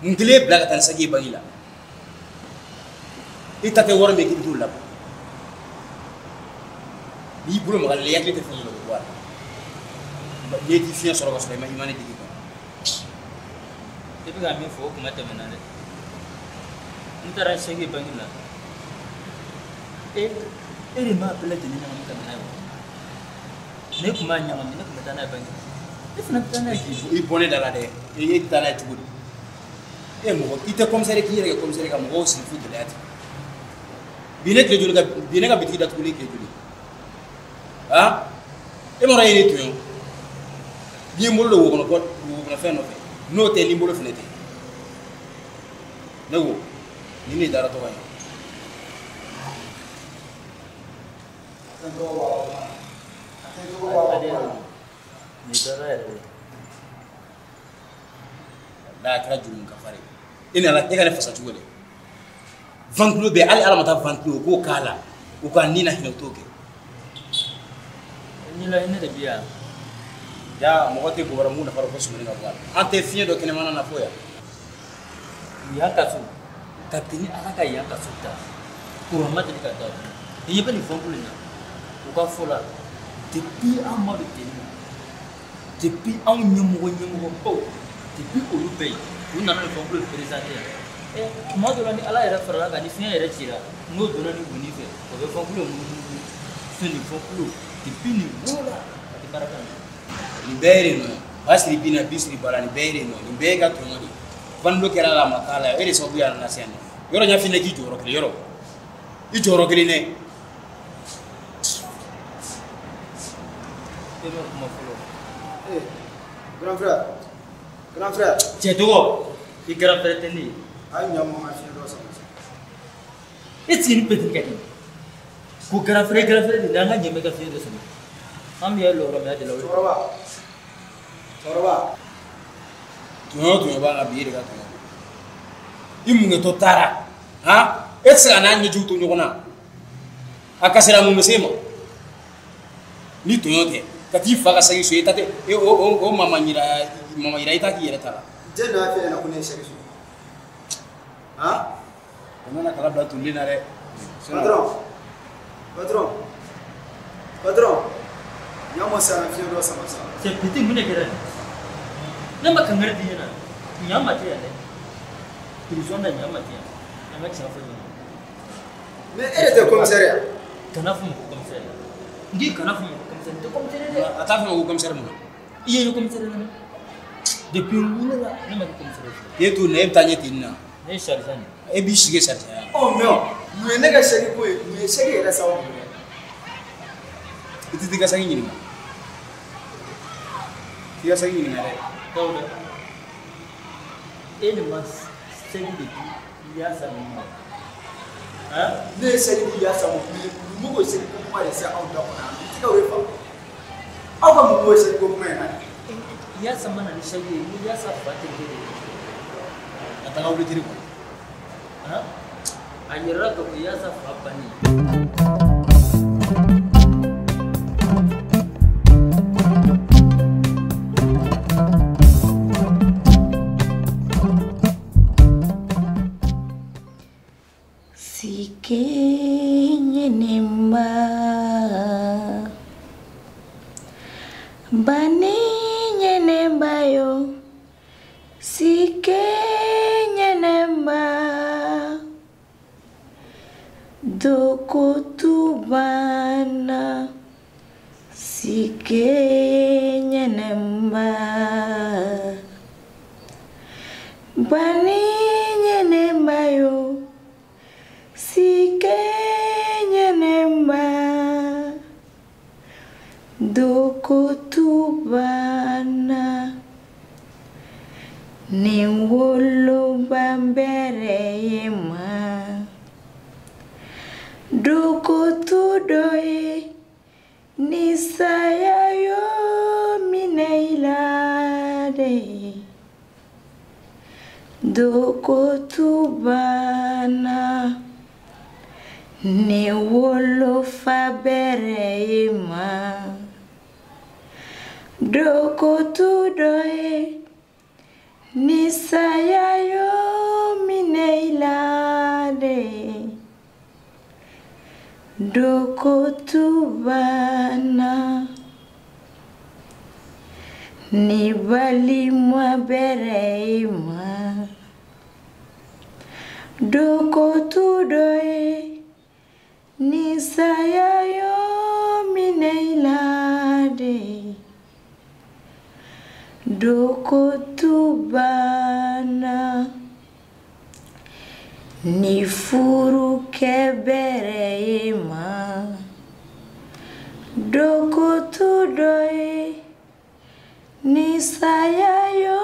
N kelen bila ka taa ni saki ye bangi la i ta tɛ wari min k'i bɛ t'o labɔ n'i bolo maga la i hakili tɛ fɛn min na o bɛ bɔ a la n'i t'i fiɲɛ sɔrɔ ka sɔrɔ i ma ne digi kɔnɔ. I bɛ ka min fɔ o kuma tɛmɛna dɛ n taara saki ye bangi la e de m'a bɛɛ lajɛlen ɲagami ka na n'a ye wa ne tun b'a ɲagami ne tun bɛ taa n'a ye bangi la e fana bɛ taa n'a ye k'i i bɔ ne da la dɛ e tɛ taa n'a ye cogo di? E mɔgɔ i tɛ commissaire k'i yɛrɛ kɛ commissaire ka mɔgɔw sigi fo gɛlɛya ten bi ne tile joli ka bi ne ka bitigi datugulen tile joli ah e ma dɔn e ye ne tɔɲɔ n'i ye n bolo don wo kɔnɔ fɛn nɔfɛ n'o tɛ ni n bolo fɛnɛ tɛ ne ko nin de dara tɔgɔ ye. Nin dara yɛrɛ de. N'a kɛra juru ka fari e nana e ka ne fasa cogo di ventilo bɛ hali ala ma taa ventilo o k'o k'a la o ka ni na hinɛ o t'o kɛ. Ni la hinɛ de bi yan. Ja mɔgɔ tɛ gobara mun nafa fo sumuni ka bɔ a la. An tɛ fiɲɛ dɔ kɛnɛmana na fo yan. Yan ka so kabini Ala ka yan ka so ta kuran ma deli ka da i ɲɛ bɛ nin fɔnkulu in na u ka fɔ la depuis an ma don teni na depuis anw ɲɛmɔgɔbaw depuis olu bɛ yen u nana nin fɔnkulu in présenté yan tuma dɔ la ni Ala yɛrɛ farala kan ni fiɲɛ yɛrɛ cira n'o donna nin goni fɛ o bɛ fɔnkulu in munumunu fɛn nin fɔnkulu depuis nin wolola a tɛ baara kɛ nin bɛɛ ye de nɔ ye ba siri bin na bi siri ba la nin bɛɛ ye de nɔ ye nin bɛɛ ye ka tɔɲɔ de ye vando kɛra la a ma k'a la e de sababu y'a nana se yan nɔ yɔrɔ n y'a f'i ɲɛna k'i jɔyɔrɔ kelen yɔrɔ i jɔyɔrɔ kelen dɛ. E ma kuma fɔlɔ. Grand frère, grand frère. Cɛ tɔgɔ i grand frère tɛ ne ye. A ye ɲa ma ka fiɲɛ dɔ sama. E sigi ni petit ka kɛ ko grand frère de an ka ɲɛmɛ ka fiɲɛ dɔ sama an bɛ yɛlɛ yɔrɔ min a delila o. Cɛkɔrɔba cɛkɔrɔba. Tɔɲɔ o tɔɲɔ b'a la bi e de ka tɔɲɔ i munkɛtɔ taara han e tɛ se ka n'a ɲɛjugu to ɲɔgɔn na a kasira mun bɛ se e ma ni tɔɲɔ tɛ ka t'i fa ka sagi so i ta tɛ e o mama yira i ta k'i yɛrɛ ta la. Jɛn de y'a f'e ɲɛna ko ne ye sagi so han. O nana kala bila tolilen na dɛ. Patron patron patron ɲa ma se an ka fiɲɛ dɔ sama sa. C'est petit mun de kɛra nin ne ma kankari di ɲɛna ɲa ma tɛ yan dɛ prison na ɲa ma tɛ yan an ka tiɲɛ fɔ ɲɔgɔn ye. Mais e de tɛ commissaire ye. Kana fɔ ma ko commissaire n k'i kana fɔ ma ko commissaire n tɛ commissaire ye dɛ. A t'a fɔ ma ko commissaire mun na. I ye commissaire lamɛn depuis n wolola ne ma kɛ commissaire ye. E t'o na e bɛ taa ɲɛ ten na. Ne ye sergent de ye. E b'i sigi sergent ya. Ɔ mais mun ye ne ka sɛki ko ye mun ye sɛki yɛrɛ sababu ye. I tɛ t'i ka sɛki ɲininka. T'i ka sɛki ɲininka dɛ. Dawuda e de ma sɛki de di Yasa ninnu ma. Ne ye sɛki di Yasa ma mais mun b'o sɛki ko kuma de se aw da kɔnɔ n tɛ ka o de faamu aw ka mun b'o sɛki ko kuma in na. Yasa ma na ni sɛki ye ni Yasa fa terikɛ de ye. A taga wuli teri kɔnɔ. A yɛrɛ ka ko Yasa fa banni. Sikenyenema bani nyenemba yo sikenyenema dokotubana sikenyenema bani nyenemba yo sikenyenema dokotubana ni woloba mbere yema dokotudoye ni saya yo mineilade dokotubana ni wolofa bere yema dokotudoye ni saya yo mineilade dokotubana ni balimwa bere yema dokotudoye ni saya yo mineilade dokotubana ni furu kebere yema dokotudoye ni saya yo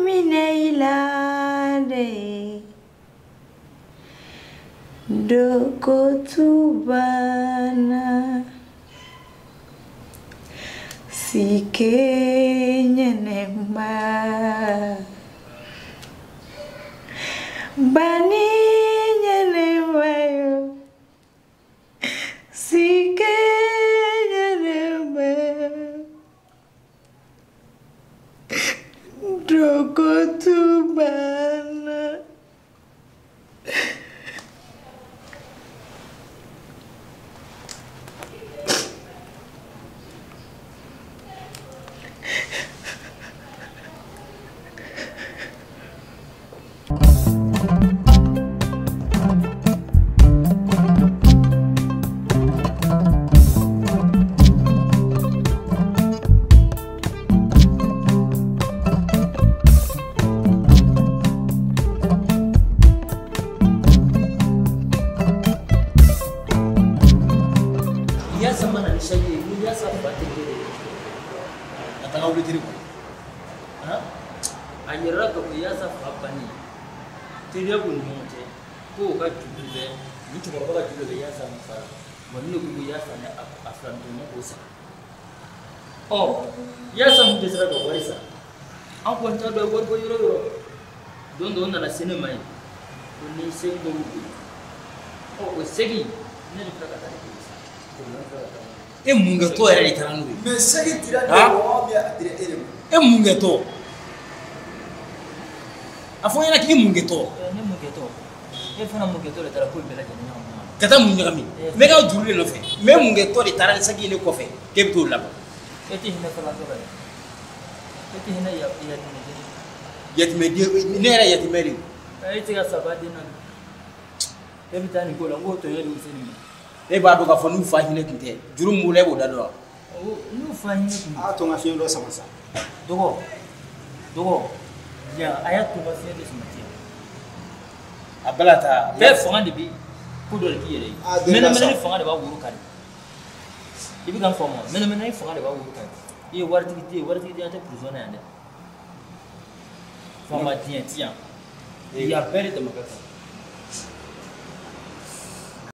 mineilade dokotubana sikenyenema bani nyenema yo sikenyenema Dɔgɔtu banna. Se ne ma ye ko ni segi dɔ b'u bolo ɔ o segi ne de filɛ ka taa ne bolo sa. E mun kɛ tɔ yɛrɛ de taara n'o ye. Mais segi dira ne ma wa a dira e de ma. E mun kɛ tɔ a fɔ n ɲɛna k'i mun kɛ tɔ. Ne mun kɛ tɔ e fana mun kɛ tɔ de taara ko in bɛɛ lajɛlen ɲagami. Ka taa mun ɲagami n bɛ ka juru de nɔfɛ n bɛ mun kɛ tɔ de taara ni segi ye ne kɔfɛ k'e bɛ t'o labɔ. E tɛ hinɛ falantɔ la dɛ e tɛ hinɛ yatimɛden. Yatimɛden ne yɛrɛ yatimɛ de ye. E tɛ ka saba den na e bɛ taa nin ko la n k'o tɔɲɔ de bɛ se nin ma. E b'a dɔn k'a fɔ n'u fa hinɛ tun tɛ juru min b'u la e b'o da dɔn wa. N'u fa hinɛ tun tɛ. A to n ka fiɲɛ dɔ sama sa. Dɔgɔ dɔgɔ yan a y'a to n ka fiɲɛ dɔ sama tiɲɛ. A bɛɛ la taa. Bɛɛ fanga de bɛ ko dɔ de k'i yɛrɛ ye. Mɛnɛmɛnɛni fanga de b'a woro kari. I bɛ ka n faamu wa mɛnɛmɛnɛni fanga de b'a woro kari. I ye waritigi den ye waritigi den tɛ prison na yan dɛ. Faama diɲɛ ti yan. Yan bɛɛ de dama ka kan.